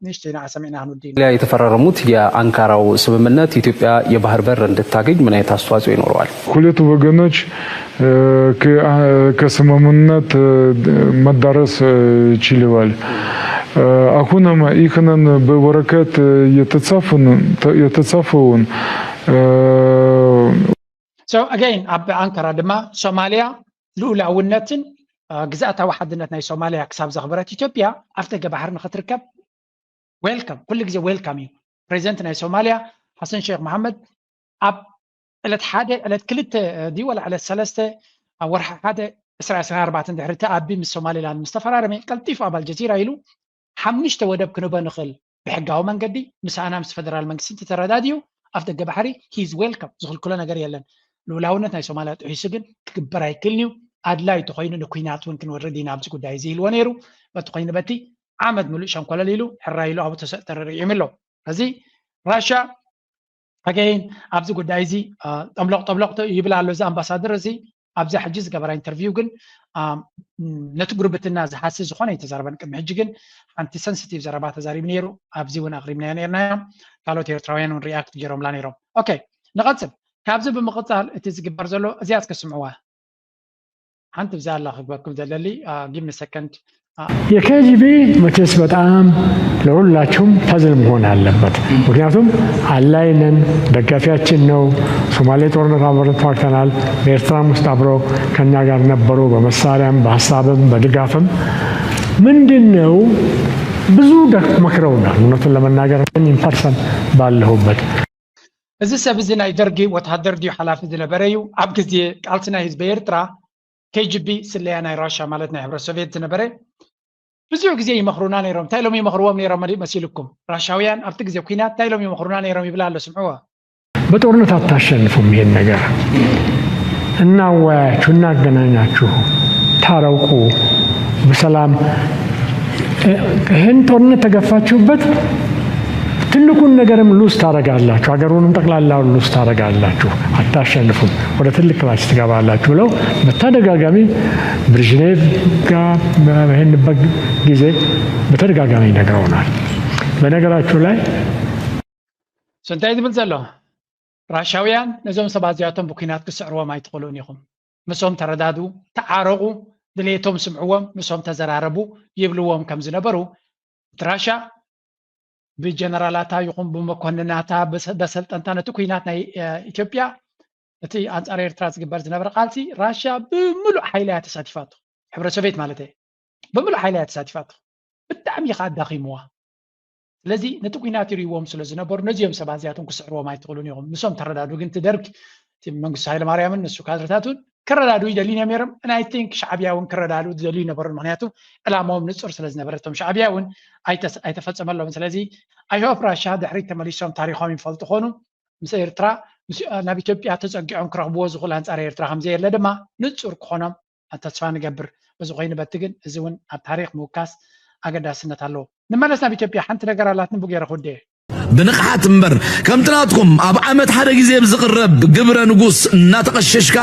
ንእሽተይ ንዓ ሰሚዕና ክንውዲ ኢና። የተፈራረሙት የአንካራው ስምምነት ኢትዮጵያ የባህር በር እንድታገኝ ምን አይነት አስተዋጽኦ ይኖረዋል? ሁለቱ ወገኖች ከስምምነት መዳረስ ችለዋል። አሁንም ይህንን በወረቀት የተጻፈውን So again ኣብ ኣንካራ ድማ ሶማልያ ልኡላውነትን ግዝኣታዊ ሓድነት ናይ ሶማልያ ክሳብ ዘኽበረት ኢትዮጵያ ኣፍ ደገ ባሕሪ ንኽትርከብ ዌልካም ኩሉ ግዜ ዌልካም እዩ። ፕሬዚደንት ናይ ሶማልያ ሓሰን ሼክ መሓመድ ኣብ ዕለት ሓደ ዕለት ክልተ ድዩ ወላ ዕለት ሰለስተ ኣብ ወርሒ ሓደ ዕስራ ዕስራ ኣርባዕተ ድሕሪ እቲ ኣቢ ምስ ሶማሌላንድ ምስ ተፈራረመ ቀልጢፉ ኣብ ኣልጀዚራ ኢሉ ሓሙሽተ ወደብ ክንበ ንኽእል ብሕጋዊ መንገዲ ምሳና ምስ ፈደራል መንግስቲ እንተተረዳድዩ ኣፍ ደገ ባሕሪ ሂዝ ዌልካም ዝኽልክሎ ነገር የለን። ልኡላውነት ናይ ሶማልያ ጥሒሱ ግን ክግበር ኣይክእልን እዩ። ኣድላይ ተኮይኑ ንኩናት እውን ክንወርድ ኢና ኣብዚ ጉዳይ እዚ ኢልዎ ነይሩ። በቲ ኮይኑ በቲ ዓመት ምሉእ ሸንኮለል ኢሉ ሕራይ ኢሉ ኣብኡ ተሰ- ተረሪዒም ኣሎ። እዚ ራሻ ኣገይን ኣብዚ ጉዳይ እዚ ጠብሎቕ ጠብሎቕ ይብል ኣሎ እዚ ኣምባሳደር እዚ ኣብዛ ሕጂ ዝገበራ ኢንተርቪው ግን ነቲ ጉርብትና ዝሃሲ ዝኾነ ኣይተዛረበን። ቅድሚ ሕጂ ግን ሓንቲ ሰንስቲቭ ዘረባ ተዛሪቡ ነይሩ። ኣብዚ እውን ኣቕሪብናዮ ነርና እዮም። ካልኦት ኤርትራውያን እውን ሪኣክት ገይሮምላ ነይሮም። ኦኬ ንቐጽል። ካብዚ ብምቕጻል እቲ ዝግበር ዘሎ እዚኣ እስከ ስምዕዋ። ሓንቲ ብዛ ኣላ ክግበኩም ዘለሊ ጊቭ ሚ ሰከንድ። የኬጂቢ መቼስ በጣም ለሁላችሁም ፐዝል መሆን አለበት። ምክንያቱም አላይነን ደጋፊያችን ነው። ሶማሌ ጦርነት አብረን ተዋግተናል። በኤርትራም ውስጥ አብረው ከኛ ጋር ነበሩ፣ በመሳሪያም በሀሳብም በድጋፍም። ምንድን ነው ብዙ ደክ መክረውናል። እውነቱን ለመናገር ኢን ፐርሰን ባለሁበት እዚ ሰብ እዚ ናይ ደርጊ ወታደር ድዩ ሓላፊ ዝነበረ እዩ። ኣብ ግዜ ቃልሲ ናይ ህዝቢ ኤርትራ ኬጂቢ ስለያ ናይ ራሻ ማለት ናይ ሕብረት ሶቪየት ዝነበረ ብዙሕ ግዜ ይመኽሩና ነይሮም። እንታይ ኢሎም ይመኽርዎም ነይሮም መሲልኩም? ራሻውያን ኣብቲ ግዜ ኩናት እንታይ ኢሎም ይመኽሩና ነይሮም ይብላ ኣሎ ስምዕዎ። በጦርነት አታሸንፉም። ይሄን ነገር እናወያያችሁ እናገናኛችሁ ታረቁ፣ በሰላም ይሄን ጦርነት ተገፋችሁበት ትልቁን ነገርም ሉዝ ታረጋላችሁ፣ ሀገሩንም ጠቅላላውን ሉዝ ታረጋላችሁ፣ አታሸንፉም፣ ወደ ትልቅ ክራይሲስ ትገባላችሁ ብለው በተደጋጋሚ ብሬዥኔቭ ጋር በሄድንበት ጊዜ በተደጋጋሚ ነግረውናል። በነገራችሁ ላይ እንታይ ዝብል ዘሎ ራሻውያን ነዞም ሰባት እዚኣቶም ብኲናት ክስዕርዎም ኣይትኽእሉን ኢኹም። ምሶም ተረዳድኡ፣ ተዓረቑ፣ ድሌቶም ስምዕዎም፣ ምሶም ተዘራረቡ ይብልዎም ከም ዝነበሩ እቲ ራሻ ብጀነራላታ ይኹን ብመኮንናታ በሰልጠንታ ነቲ ኲናት ናይ ኢትዮጵያ እቲ ኣንጻር ኤርትራ ዝግበር ዝነበረ ቃልሲ ራሻ ብምሉእ ሓይላ እያ ተሳቲፋቶ። ሕብረ ሶቪየት ማለት እየ። ብምሉእ ሓይላ እያ ተሳቲፋቶ። ብጣዕሚ ኢኻ ኣዳኺምዋ። ስለዚ ነቲ ኲናት ይርእይዎም ስለ ዝነበሩ ነዚኦም ሰባት እዚኣቶም ክስዕርዎም ኣይትኽእሉን ኢኹም። ንሶም ተረዳዱ ግን እቲ ደርግ እቲ መንግስቱ ሃይለማርያምን ንሱ ካድረታቱን ክረዳዱ ይደልዩ እዮም ነይሮም። And I think ሻዕብያ እውን ክረዳዱ ዝደልዩ ነበሩ። ምክንያቱ ዕላማኦም ንጹር ስለ ዝነበረ እቶም ሻዕብያ እውን ኣይተፈጸመሎም። ስለዚ I hope ራሻ ድሕሪት ተመሊሶም ታሪኾም ይፈልጡ ኾኑ ምስ ኤርትራ ናብ ኢትዮጵያ ተጸጊዖም ክረኽብዎ ዝኽእሉ ኣንጻር ኤርትራ ከምዘየለ ድማ ንጹር ክኾኖም ተስፋ ንገብር። በዚ ኮይኑ በቲ ግን እዚ እውን ኣብ ታሪኽ ምውካስ ኣገዳስነት ኣለዎ። ንመለስ ናብ ኢትዮጵያ ሓንቲ ነገር ኣላት ንቡ ገይረ ክውደ ብንቕሓት እምበር ከምቲ ናትኩም ኣብ ዓመት ሓደ ግዜ ብዝቕረብ ግብረ ንጉስ እናተቐሸሽካ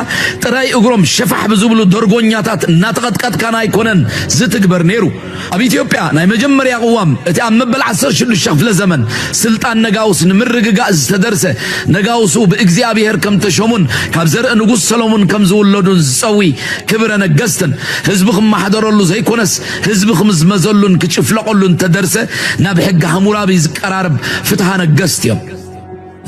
ጥራይ እግሮም ሸፋሕ ብዝብሉ ደርጎኛታት እናተቐጥቀጥካን ኣይኮነን ዝትግበር ነይሩ። ኣብ ኢትዮጵያ ናይ መጀመርያ ቅዋም እቲ ኣብ መበል ዓሰርተ ሽዱሽተ ክፍለ ዘመን ስልጣን ነጋውስ ንምርግጋእ ዝተደርሰ ነጋውሱ ብእግዚኣብሔር ከም ተሾሙን ካብ ዘርኢ ንጉስ ሰሎሙን ከም ዝውለዱን ዝጸዊ ክብረ ነገስትን ህዝቢ ክመሓደረሉ ዘይኮነስ ህዝቢ ክምዝመዘሉን ክጭፍለቐሉን ተደርሰ ናብ ሕጊ ሃሙራቢ ዝቀራርብ ፍትሃ ነገስት እዮም።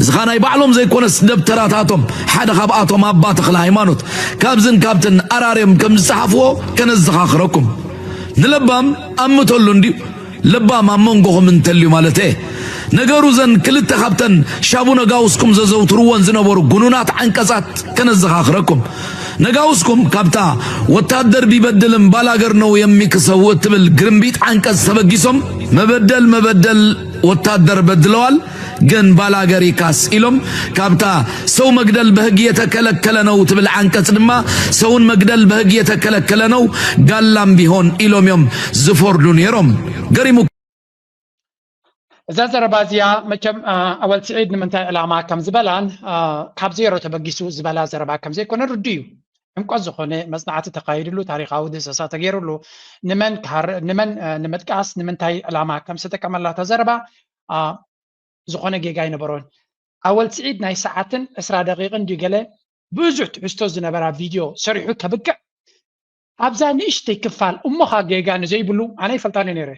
እዚ ኸኣ ናይ ባዕሎም ዘይኮነስ ደብተራታቶም ሓደ ካብኣቶም ኣባ ተኽለ ሃይማኖት ካብዝን ካብትን ኣራርዮም ከም ዝጸሓፍዎ ከነዘኻኽረኩም። ንለባም ኣምተሉ እንድዩ። ለባም ኣብ መንጎኹም እንተልዩ ማለት እየ። ነገሩ ዘን ክልተ ካብተን ሻቡ ነጋውስኩም ዘዘውትርወን ዝነበሩ ጉኑናት ዓንቀጻት ከነዘኻኽረኩም። ነጋውስኩም ካብታ ወታደር ቢበድልም ባላገር ነው የሚክሰው እትብል ግርምቢጥ ዓንቀጽ ተበጊሶም መበደል መበደል ወታደር በድለዋል፣ ግን ባላገር ይካስ ኢሎም፣ ካብታ ሰው መግደል በህግ የተከለከለ ነው ትብል ዓንቀጽ ድማ ሰውን መግደል በህግ የተከለከለ ነው፣ ጋላም ቢሆን ኢሎም እዮም ዝፈርዱ ነይሮም። ገሪሙ። እዛ ዘረባ እዚኣ መቸም ኣወል ስዒድ ንምንታይ ዕላማ ከም ዝበላን ካብ ዜሮ ተበጊሱ ዝበላ ዘረባ ከም ዘይኮነ ርዱ እዩ። ዕምቆት ዝኾነ መፅናዕቲ ተካይድሉ፣ ታሪካዊ ድህሰሳ ተገይሩሉ፣ ንመን ንምጥቃስ ንምንታይ ዕላማ ከም ዝተጠቀመላ እታ ዘረባ ዝኾነ ጌጋ ኣይነበሮን። ኣወል ስዒድ ናይ ሰዓትን ዕስራ ደቂቕን ድዩ ገለ ብዙሕ ትሕዝቶ ዝነበራ ቪድዮ ሰሪሑ ከብቅዕ ኣብዛ ንእሽተይ ክፋል እሞኻ ጌጋ ንዘይብሉ ኣነ ይፈልጣን እየ ነይረ።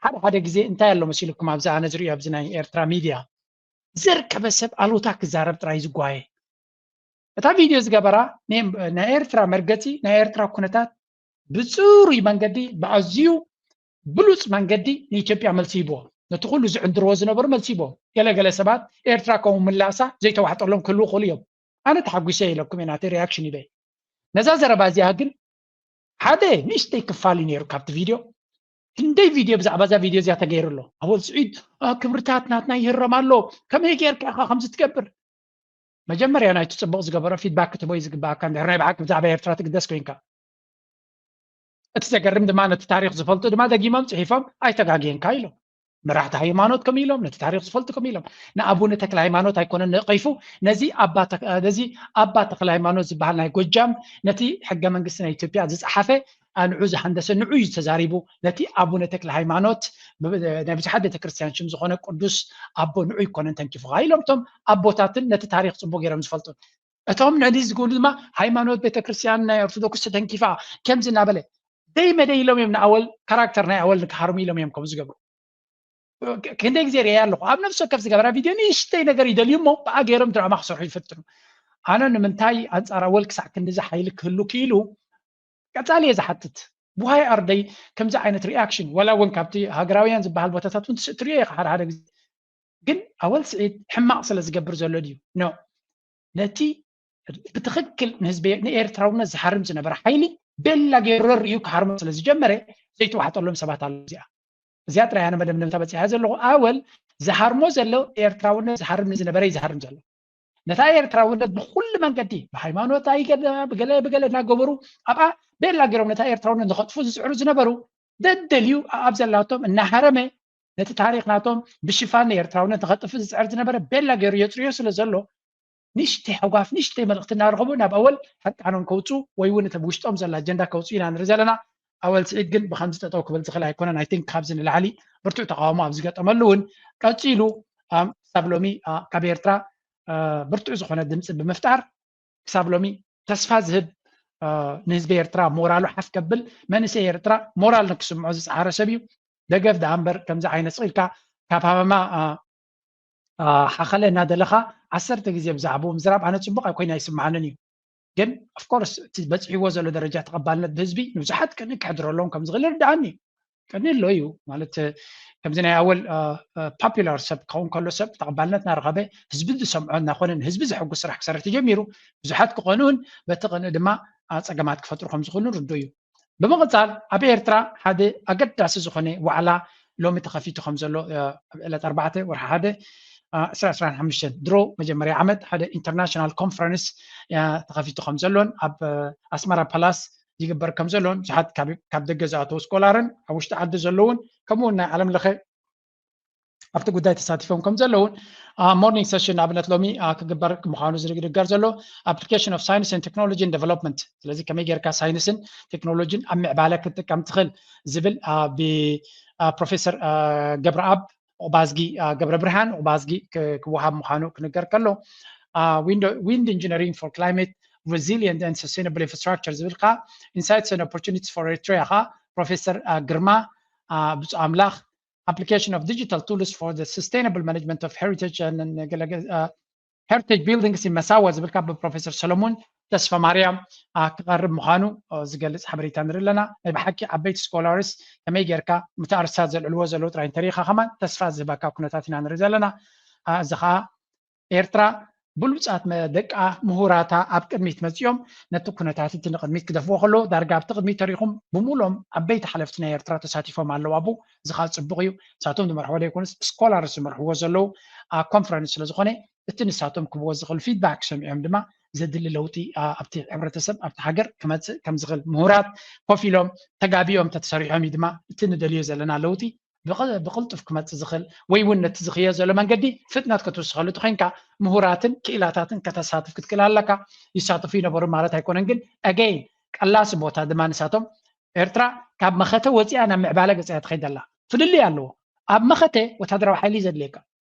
ሓደ ሓደ ግዜ እንታይ ኣሎ መሲልኩም ኣብዚ ኣነ ዝርእዮ ኣብዚ ናይ ኤርትራ ሚድያ ዘርከበ ሰብ ኣሉታ ክዛረብ ጥራይ ዝጓየ። እታ ቪድዮ ዝገበራ ናይ ኤርትራ መርገጺ ናይ ኤርትራ ኩነታት ብጽሩይ መንገዲ ብኣዝዩ ብሉጽ መንገዲ ንኢትዮጵያ መልሲ ይብዎ። ነቲ ኩሉ ዝዕንድርዎ ዝነበሩ መልሲ ይብዎ። ገለገለ ሰባት ኤርትራ ከምኡ ምላሳ ዘይተዋሕጠሎም ክህልዉ ይኽእሉ እዮም። ኣነ ተሓጒሰ ኢለኩም እየ ናተይ ሪያክሽን ሂበ። ነዛ ዘረባ እዚኣ ግን ሓደ ንእሽተይ ክፋል እዩ ነይሩ ካብቲ ቪድዮ። ክንደይ ቪድዮ ብዛዕባ እዛ ቪድዮ እዚኣ ተገይሩ ኣሎ። ኣወል ስዒድ ክብርታት ናትና ይህረም ኣሎ፣ ከመይ ጌርካ ኢኻ ከምዚ ትገብር? መጀመርያ ናይቲ ጽቡቕ ዝገበሮ ፊድባክ ክትቦይ ዝግባኣካ እንድሕር ናይ ብሓቂ ብዛዕባ ኤርትራ ትግደስ ኮይንካ። እቲ ዘገርም ድማ ነቲ ታሪኽ ዝፈልጡ ድማ ደጊሞም ጽሒፎም ኣይተጋግየንካ ኢሎም። መራሕቲ ሃይማኖት ከም ኢሎም ነቲ ታሪኽ ዝፈልጡ ከም ኢሎም ንኣቡነ ተክለ ሃይማኖት ኣይኮነን ነቒፉ ነዚ ኣባ ተክ- ነዚ ኣባ ተክለ ሃይማኖት ዝበሃል ናይ ጎጃም ነቲ ሕገ መንግስቲ ናይ ኢትዮጵያ ዝጸሓፈ ንዑ ዝሃንደሰ ንዑ እዩ ተዛሪቡ። ነቲ ኣቡነ ተክለ ሃይማኖት ናይ ብዙሓት ቤተክርስትያን ሽም ዝኾነ ቅዱስ ኣቦ ንዑ ኣይኮነን ተንኪፉኻ ኢሎም እቶም ኣቦታትን ነቲ ታሪኽ ጽቡቅ ገይሮም ዝፈልጡን። እቶም ንዕሊ ዝገብሩ ድማ ሃይማኖት ቤተክርስትያን ናይ ኦርቶዶክስ ተተንኪፋ ከምዚ እናበለ ደይ መደይ ኢሎም እዮም ንኣወል ካራክተር ናይ ኣወል ንክሃርሙ ኢሎም እዮም ከምኡ ዝገብሩ። ክንደይ ግዜ ርእየ ኣለኹ ኣብ ነፍሲ ወከፍ ዝገበራ ቪድዮ ንእሽተይ ነገር ይደልዩ እሞ ብኣ ገይሮም ድራማ ክሰርሑ ይፈትኑ። ኣነ ንምንታይ ኣንፃር ኣወል ክሳዕ ክንድዚ ሓይሊ ክህሉ ክኢሉ ቀፃሊ እየ ዝሓትት። ብዋይ ኣር ደይ ከምዚ ዓይነት ሪኣክሽን ዋላ እውን ካብቲ ሃገራውያን ዝበሃል ቦታታት እውን ትሪኦ ኢኻ ሓደ ሓደ ግዜ ግን ኣወል ስዒድ ሕማቕ ስለ ዝገብር ዘሎ ድዩ ኖ ነቲ ብትኽክል ንህዝቢ ንኤርትራውነት ዝሃርም ዝነበረ ሓይሊ ቤላ ገይሩ ርእዩ ክሃርሞ ስለ ዝጀመረ ዘይተዋሕጠሎም ሰባት ኣሎ እዚኣ እዚኣ ጥራይ ኣነ መደምደምታ በፂሐ ዘለኹ ኣወል ዝሃርሞ ዘሎ ኤርትራውነት ዝሃርም ንዝነበረ እዩ ዝሃርም ዘሎ ነታ ኤርትራውነት ብኩሉ መንገዲ ብሃይማኖት ኣይገለ ብገለ ብገለ እናገበሩ ኣብኣ ቤላ ገይሮም ነታ ኤርትራውነት ንኸጥፉ ዝፅዕሩ ዝነበሩ ደደልዩ ኣብ ዘላቶም እናሃረመ ነቲ ታሪኽ ናቶም ብሽፋን ንኤርትራውነት ንኸጥፍእ ዝፅዕር ዝነበረ ቤላ ገይሩ የፅርዮ ስለ ዘሎ ንእሽተይ ሕጓፍ ንእሽተይ መልእኽቲ እናረኸቡ ናብ ኣወል ሕርቃኖም ከውፅኡ ወይ እውን እቲ ብውሽጦም ዘሎ ኣጀንዳ ከውፅኡ ኢና ንርኢ ዘለና ኣወል ስዒድ ግን ብከምዚ ጠጠው ክብል ዝኽእል ኣይኮነን ኣይ ቲንክ ካብዚ ንላዕሊ ብርቱዕ ተቃውሞ ኣብ ዝገጠመሉ እውን ቀፂሉ ክሳብ ሎሚ ካብ ኤርትራ ብርቱዕ ዝኾነ ድምፂ ብምፍጣር ክሳብ ሎሚ ተስፋ ዝህብ ንህዝቢ ኤርትራ ሞራሉ ሓፍ ከብል መንእሰይ ኤርትራ ሞራል ንክስምዖ ዝፀዓረ ሰብ እዩ ደገፍ ደኣ እምበር ከምዚ ዓይነት ስቕ ኢልካ ካብ ሃመማ ሓኸለ እናደለኻ ዓሰርተ ግዜ ብዛዕባኡ ምዝራብ ኣነ ፅቡቕ ኣይኮይኑ ኣይስምዓንን እዩ ግን ኦፍኮርስ እቲ በፂሕዎ ዘሎ ደረጃ ተቐባልነት ብህዝቢ ንብዙሓት ቅንእ ከሕድረሎም ከም ዝኽእል ይርድኣኒ እዩ ቅንእ ኣሎ እዩ ማለት ከምዚ ናይ ኣወል ፖፑላር ሰብ ክኸውን ከሎ ሰብ ተቐባልነት እናረኸበ ህዝቢ ዝሰምዖ እናኾነ ንህዝቢ ዘሐጉስ ስራሕ ክሰርሕ ተጀሚሩ ብዙሓት ክኾኑን በቲ ቅንእ ድማ ፀገማት ክፈጥሩ ከም ዝኽእሉ ርዱ እዩ ብምቕፃል ኣብ ኤርትራ ሓደ ኣገዳሲ ዝኾነ ዋዕላ ሎሚ ተኸፊቱ ከም ዘሎ ዕለት ኣርባዕተ ወርሒ ሓደ ዕስራ ዕስራን ሓሙሽተን ድሮ መጀመርያ ዓመት ሓደ ኢንተርናሽናል ኮንፈረንስ ተኸፊቱ ከም ዘሎን ኣብ ኣስመራ ፓላስ ይግበር ከም ዘሎን ብዙሓት ካብ ደገ ዝኣተው ስኮላርን ኣብ ውሽጢ ዓዲ ዘለውን ከምኡ እውን ናይ ዓለም ለኸ ኣብቲ ጉዳይ ተሳቲፎም ከም ዘለውን ሞርኒንግ ሰሽን ንኣብነት ሎሚ ክግበር ምዃኑ ዝንገር ዘሎ application of science and technology and development ስለዚ ከመይ ጌርካ ሳይንስን ቴክኖሎጂን ኣብ ምዕባለ ክትጥቀም ትኽእል ዝብል ብፕሮፌሰር ገብረኣብ ዑቅባዝጊ ገብረ ብርሃን ዑቅባዝጊ ክወሃብ ምዃኑ ክንገር ከሎ wind engineering for climate resilient and sustainable infrastructure ዝብል ከዓ insights and opportunities for Eritrea ከዓ ፕሮፌሰር ግርማ ብፁዕ ኣምላኽ application of digital tools for the sustainable management of heritage and heritage buildings in መሳዋ ዝብል ካብ ፕሮፌሰር ሰሎሞን ተስፋ ማርያም ክቐርብ ምዃኑ ዝገልፅ ሓበሬታ ንርኢ ኣለና ናይ ብሓቂ ዓበይቲ ስኮላርስ ከመይ ጌርካ ምትኣርሳ ዘልዕልዎ ዘለዉ ጥራይ እንተሪኢኻ ከማን ተስፋ ዝህበካ ኩነታት ኢና ንርኢ ዘለና እዚ ከዓ ኤርትራ ብሉፃት ደቃ ምሁራታ ኣብ ቅድሚት መፂኦም ነቲ ኩነታት እቲ ንቅድሚት ክደፍዎ ከለዉ ዳርጋ ኣብቲ ቅድሚት ተሪኹም ብምሉኦም ዓበይቲ ሓለፍቲ ናይ ኤርትራ ተሳቲፎም ኣለዉ። ኣቡ እዚ ከዓ ፅቡቅ እዩ። ንሳቶም ዝመርሕዎ ዘይኮኑስ ስኮላርስ ዝመርሕዎ ዘለዉ ኮንፈረንስ ስለዝኾነ እቲ ንሳቶም ክብዎ ዝኽእል ፊድባክ ሰሚዖም ድማ ዘድሊ ለውጢ ኣብቲ ሕብረተሰብ ኣብቲ ሃገር ክመፅእ ከም ዝኽእል ምሁራት ኮፍ ኢሎም ተጋቢኦም ተተሰሪሖም እዩ ድማ እቲ ንደልዮ ዘለና ለውጢ ብቕልጡፍ ክመፅእ ዝኽእል ወይ እውን ነቲ ዝኽዮ ዘሎ መንገዲ ፍጥነት ክትውስኸሉ ተኮይንካ ምሁራትን ክኢላታትን ከተሳትፍ ክትክእል ኣለካ። ይሳተፉ ይነበሩ ማለት ኣይኮነን፣ ግን ኣገይን ቀላሲ ቦታ ድማ ንሳቶም ኤርትራ ካብ መኸተ ወፂኣ ናብ ምዕባለ ገፂኣ ትኸይድ ኣላ። ፍልልይ ኣለዎ። ኣብ መኸተ ወታደራዊ ሓይሊ ዘድልየካ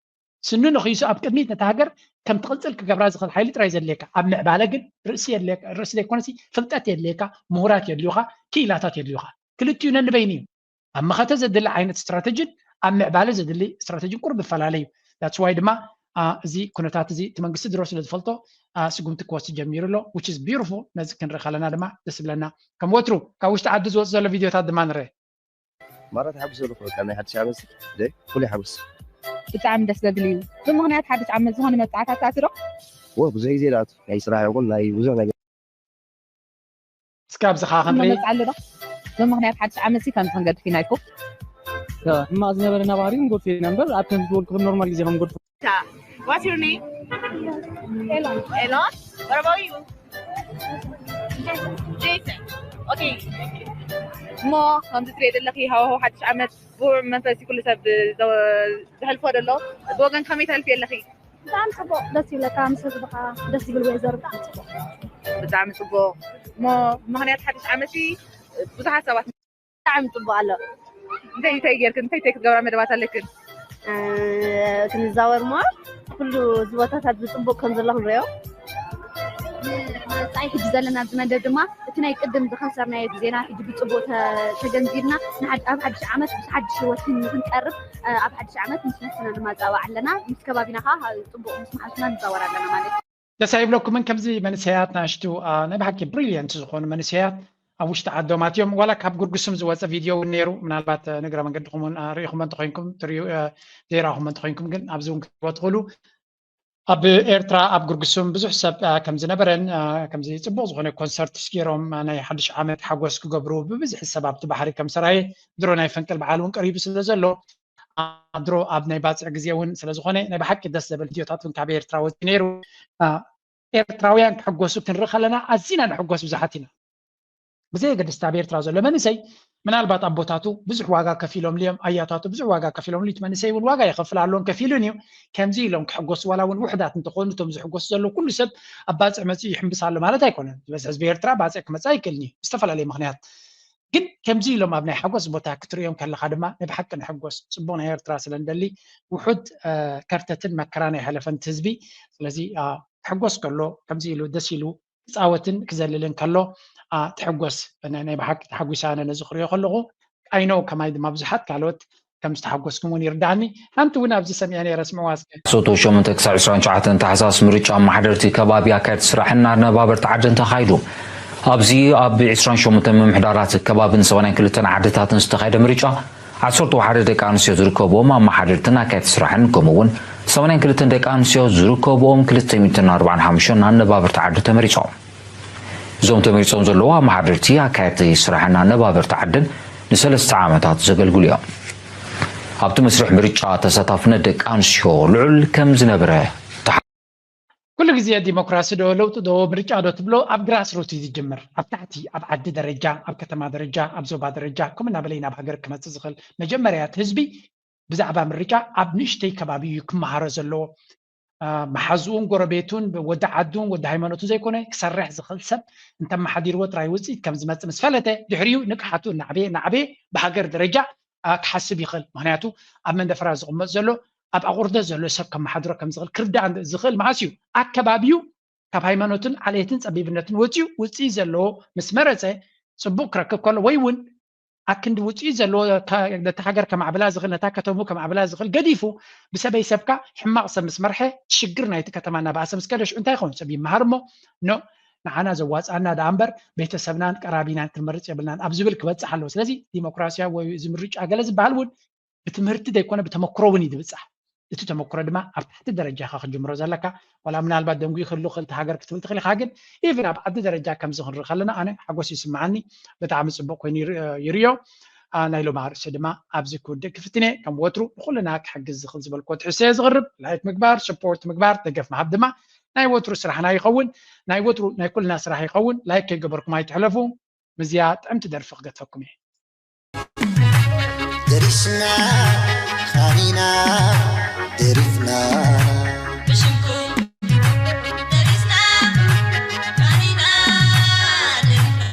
ስኑ ነኺሱ ኣብ ቅድሚት ነታ ሃገር ከም ትቕፅል ክገብራ ዝኽእል ሓይሊ ጥራይ ዘድልየካ። ኣብ ምዕባለ ግን ርእሲ የድልየካ፣ ርእሲ ዘይኮነሲ ፍልጠት የድልየካ፣ ምሁራት የድልዩኻ፣ ክኢላታት የድልዩኻ። ክልቲኡ ነንበይኑ እዩ። ኣብ መኸተ ዘድሊ ዓይነት ስትራተጂን ኣብ ምዕባለ ዘድሊ ስትራተጂን ቁሩብ ይፈላለ እዩ። That's why ድማ እዚ ኩነታት እዚ እቲ መንግስቲ ድሮ ስለ ዝፈልጦ ስጉምቲ ክወስድ ጀሚሩ ኣሎ። Which is beautiful። ነዚ ክንርኢ ከለና ድማ ደስ ይብለና። ከም ወትሩ ካብ ውሽጢ ዓዲ ዝወፁ ዘሎ ቪድዮታት ድማ ንርኢ። ማራ ተሓጉሰ ኣለኹ ካብ ናይ ሓድሽ ዓመት ደ ኩሉ ሓጎስ ብጣዕሚ ደስ ዘብል እዩ። ብምኽንያት ሓድሽ ዓመት ዝኾነ መብፃዕታት ትኣቱ ዶ? ወ ብዙሕ ግዜ ዳኣቱ ናይ ስራሕ ይኹን ናይ ብዙሕ ነገር እስኪ ኣብዚ ከዓ ክንርኢ መብፃ ኣሎ ዶ? ብምኽንያት ሓድሽ ዓመት ሲ ከምዚ ክንገድፍ ኢና ኢልኩም? ሕማቕ ዝነበረ ናባህሪ ክንገድፎ ኢና እምበር ኣብ ከምዚ ዝበልኩ ከም ኖርማል ግዜ ከም ገድፎ What's your name? Elon. Elon? What about you? Jason. Okay. እሞ ከምዚ ትሪኦ ዘለኺ ሃዋህው ሓድሽ ዓመት ብሩዕ መንፈስ ኩሉ ሰብ ዘሕልፎ ደሎ ብወገን ከመይ ተሕልፊ ኣለኺ? ብጣዕሚ ፅቡቅ ደስ ይብለካ ምስ ህዝብካ ደስ ዝብል ወይዘር ብጣዕሚ ፅቡቅ ብጣዕሚ ፅቡቅ እሞ ምክንያት ሓድሽ ዓመት ብዙሓት ሰባት ብጣዕሚ ፅቡቅ ኣሎ እንታይ እንታይ ጌርክን እንታይ እንታይ ክትገብራ መደባት ኣለክን ክንዛወር ሞ ኩሉ እዚ ቦታታት ብፅቡቅ ከም ዘሎ ክንሪኦ መፃኢ ሕጂ ዘለና ኣብዚ መደብ ድማ እቲ ናይ ቅድም ዝኸሰርናዮ ግዜና ሕጂ ብፅቡቅ ተገንዚብና ኣብ ሓድሽ ዓመት ምስ ሓድሽ ህወት ክንቀርብ ኣብ ሓድሽ ዓመት ምስ ነፍስና ንማፃባዕ ኣለና ምስ ከባቢና ከዓ ፅቡቅ ምስ መሓዝና ንዛወር ኣለና ማለት እዩ ደስ ኣይብለኩምን ከምዚ መንእሰያት ናሽቱ ናይ ብሓቂ ብሪልየንት ዝኾኑ መንእሰያት ኣብ ውሽጢ ዓዶም ኣትዮም ዋላ ካብ ጉርጉስም ዝወፀ ቪድዮ እውን ነይሩ ምናልባት ንግረ መንገድኹም እውን ርኢኹሞ እንተኮይንኩም ትሪኡ ዘይረኣኹሞ እንተኮይንኩም ግን ኣብዚ እውን ክትዎ ትኽእሉ ኣብ ኤርትራ ኣብ ጉርጉስም ብዙሕ ሰብ ከም ዝነበረን ከምዚ ፅቡቅ ዝኾነ ኮንሰርት ስጌሮም ናይ ሓድሽ ዓመት ሓጎስ ክገብሩ ብብዝሒ ሰብ ኣብቲ ባሕሪ ከም ሰራየ ድሮ ናይ ፈንቅል በዓል እውን ቀሪቡ ስለ ዘሎ ድሮ ኣብ ናይ ባፅዕ ግዜ እውን ስለዝኾነ ናይ ብሓቂ ደስ ዘብል ቪድዮታት እውን ካብ ኤርትራ ወፂ ነይሩ ኤርትራውያን ክሕጎሱ ክንርኢ ከለና ኣዚና ንሕጎስ ብዙሓት ኢና ብዘየገድስቲ ኣብ ኤርትራ ዘሎ መንእሰይ ምናልባት ኣቦታቱ ብዙሕ ዋጋ ከፊሎም ልዮም ኣያታቱ ብዙሕ ዋጋ ከፊሎም ልዩ መንእሰይ እውን ዋጋ ይኸፍል ኣሎን ከፊሉን እዩ ከምዚ ኢሎም ክሕጎሱ ዋላ እውን ውሕዳት እንተኾኑ እቶም ዝሕጎሱ ዘለዉ ኩሉ ሰብ ኣብ ባፅዕ መፅኡ ይሕምብስ ኣሎ ማለት ኣይኮነን ዝበዝሕ ህዝቢ ኤርትራ ባፅዕ ክመፅእ ኣይክእልን እዩ ብዝተፈላለየ ምክንያት ግን ከምዚ ኢሎም ኣብ ናይ ሓጎስ ቦታ ክትርእዮም ከለኻ ድማ ናይ ብሓቂ ንሕጎስ ፅቡቅ ናይ ኤርትራ ስለ ንደሊ ውሑድ ከርተትን መከራን ኣይሓለፈን ህዝቢ ስለዚ ክሕጎስ ከሎ ከምዚ ኢሉ ደስ ኢሉ ክፃወትን ክዘልልን ከሎ ትሕጎስ ናይ ብሓቂ ተሓጒሰ ኣነ ነዚ ክሪኦ ከለኹ I know ከማይ ድማ ብዙሓት ካልኦት ከም ዝተሓጎስኩም እውን ይርዳእኒ ሓንቲ እውን ኣብዚ ሰሚዐ ነይረ ስምዕዋ እስከ ሶቶ ሸሞንተ ክሳብ ዕስራን ትሽዓተን ታሕሳስ ምርጫ ኣመሓደርቲ ከባቢ ኣካየድቲ ስራሕን ኣነባበርቲ ዓድን ተኻይዱ ኣብዚ ኣብ ዕስራን ሸሞንተን ምምሕዳራት ከባብን ሰማንያን ክልተን ዓድታትን ዝተኻየደ ምርጫ ዓሰርተ ሓደ ደቂ ኣንስትዮ ዝርከብዎም ኣመሓደርትን ኣካየድቲ ስራሕን ከምኡ እውን ሰማንያን ክልተን ደቂ ኣንስትዮ ዝርከብኦም ክልተ ሚእትን ኣርባዓን ሓሙሽተን ኣነባበርቲ ዓዲ ተመሪፆም እዞም ተመሪፆም ዘለዉ ኣመሓደርቲ ኣካየድቲ ስራሕን ኣነባበርቲ ዓድን ንሰለስተ ዓመታት ዘገልግሉ እዮም ኣብቲ መስርሕ ምርጫ ተሳታፍነት ደቂ ኣንስትዮ ልዑል ከም ዝነበረ ኩሉ ግዜ ዲሞክራሲ ዶ ለውጢ ዶ ምርጫ ዶ ትብሎ ኣብ ግራስ ሩት እዩ ዝጅምር ኣብ ታሕቲ ኣብ ዓዲ ደረጃ ኣብ ከተማ ደረጃ ኣብ ዞባ ደረጃ ከምኡ እናበለ ናብ ሃገር ክመፅእ ዝኽእል መጀመርያ እቲ ህዝቢ ብዛዕባ ምርጫ ኣብ ንእሽተይ ከባቢ እዩ ክመሃሮ ዘለዎ መሓዝኡን ጎረቤቱን ወዲ ዓዱን ወዲ ሃይማኖቱን ዘይኮነ ክሰርሕ ዝኽእል ሰብ እንተመሓዲርዎ ጥራይ ውፅኢት ከም ዝመፅእ ምስ ፈለጠ ድሕሪኡ ንቅሓቱ እናዕበየ እናዕበየ ብሃገር ደረጃ ክሓስብ ይኽእል ምክንያቱ ኣብ መንደፈራ ዝቕመጥ ዘሎ ኣብ ኣቑርደት ዘሎ ሰብ ከመሓድሮ ከም ዝኽእል ክርዳእ ዝኽእል መዓስ እዩ ኣከባቢኡ ካብ ሃይማኖትን ዓሌትን ፀቢብነትን ወፂኡ ውፅኢት ዘለዎ ምስ መረፀ ፅቡቅ ክረክብ ከሎ ወይ እውን ኣክንዲ ውፅኢት ዘለዎ ነታ ሃገር ከማዕብላ ዝኽእል ነታ ከተሙ ከማዕብላ ዝኽእል ገዲፉ ብሰበይ ሰብካ ሕማቕ ሰብ ምስ መርሐ ሽግር ናይቲ ከተማ እናበኣሰ ምስ ከደ ሽዑ እንታይ ይኸውን ሰብ ይመሃር እሞ ኖ ንዓና ዘዋፅኣና ደኣ እምበር ቤተሰብናን ቀራቢናን ክንመርፅ የብልናን ኣብ ዝብል ክበፅሕ ኣለዎ ስለዚ ዲሞክራሲያዊ ወይ እዚ ምርጫ ገለ ዝበሃል እውን ብትምህርቲ ዘይኮነ ብተመክሮ እውን እዩ ዝብፃሕ እቲ ተመክሮ ድማ ኣብ ታሕቲ ደረጃኻ ክጅምሮ ዘለካ። ዋላ ምናልባት ደንጉዩ ክህሉ ክእል ሃገር ክትብል ትኽእል ኢኻ፣ ግን ኢቭን ኣብ ዓዲ ደረጃ ከምዚ ክንርኢ ከለና ኣነ ሓጎስ ይስምዓኒ። ብጣዕሚ ፅቡቅ ኮይኑ ይርዮ። ናይ ሎም ኣርእስቲ ድማ ኣብዚ ክውድእ ክፍትነ። ከም ወትሩ ንኩልና ክሕግዝ ዝኽእል ዝበልኮ ትሕዝቶ እየ ዝቕርብ። ላይክ ምግባር፣ ስፖርት ምግባር፣ ደገፍ ምሃብ ድማ ናይ ወትሩ ስራሕና ይኸውን። ናይ ወትሩ ናይ ኩልና ስራሕ ይኸውን። ላይክ ከይገበርኩም ኣይትሕለፉ። ምዝያ ጥዕምቲ ደርፊ ክገድፈኩም እየ። ደሪስና ኻኒና ደሪፍና ብሽምኩም ደሪስና ኻኒና ደሪፍና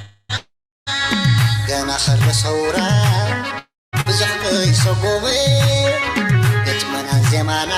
ገና ከሎ ሰውራ ብዙሕ ከይሰጎመ ግጥመና ዜማና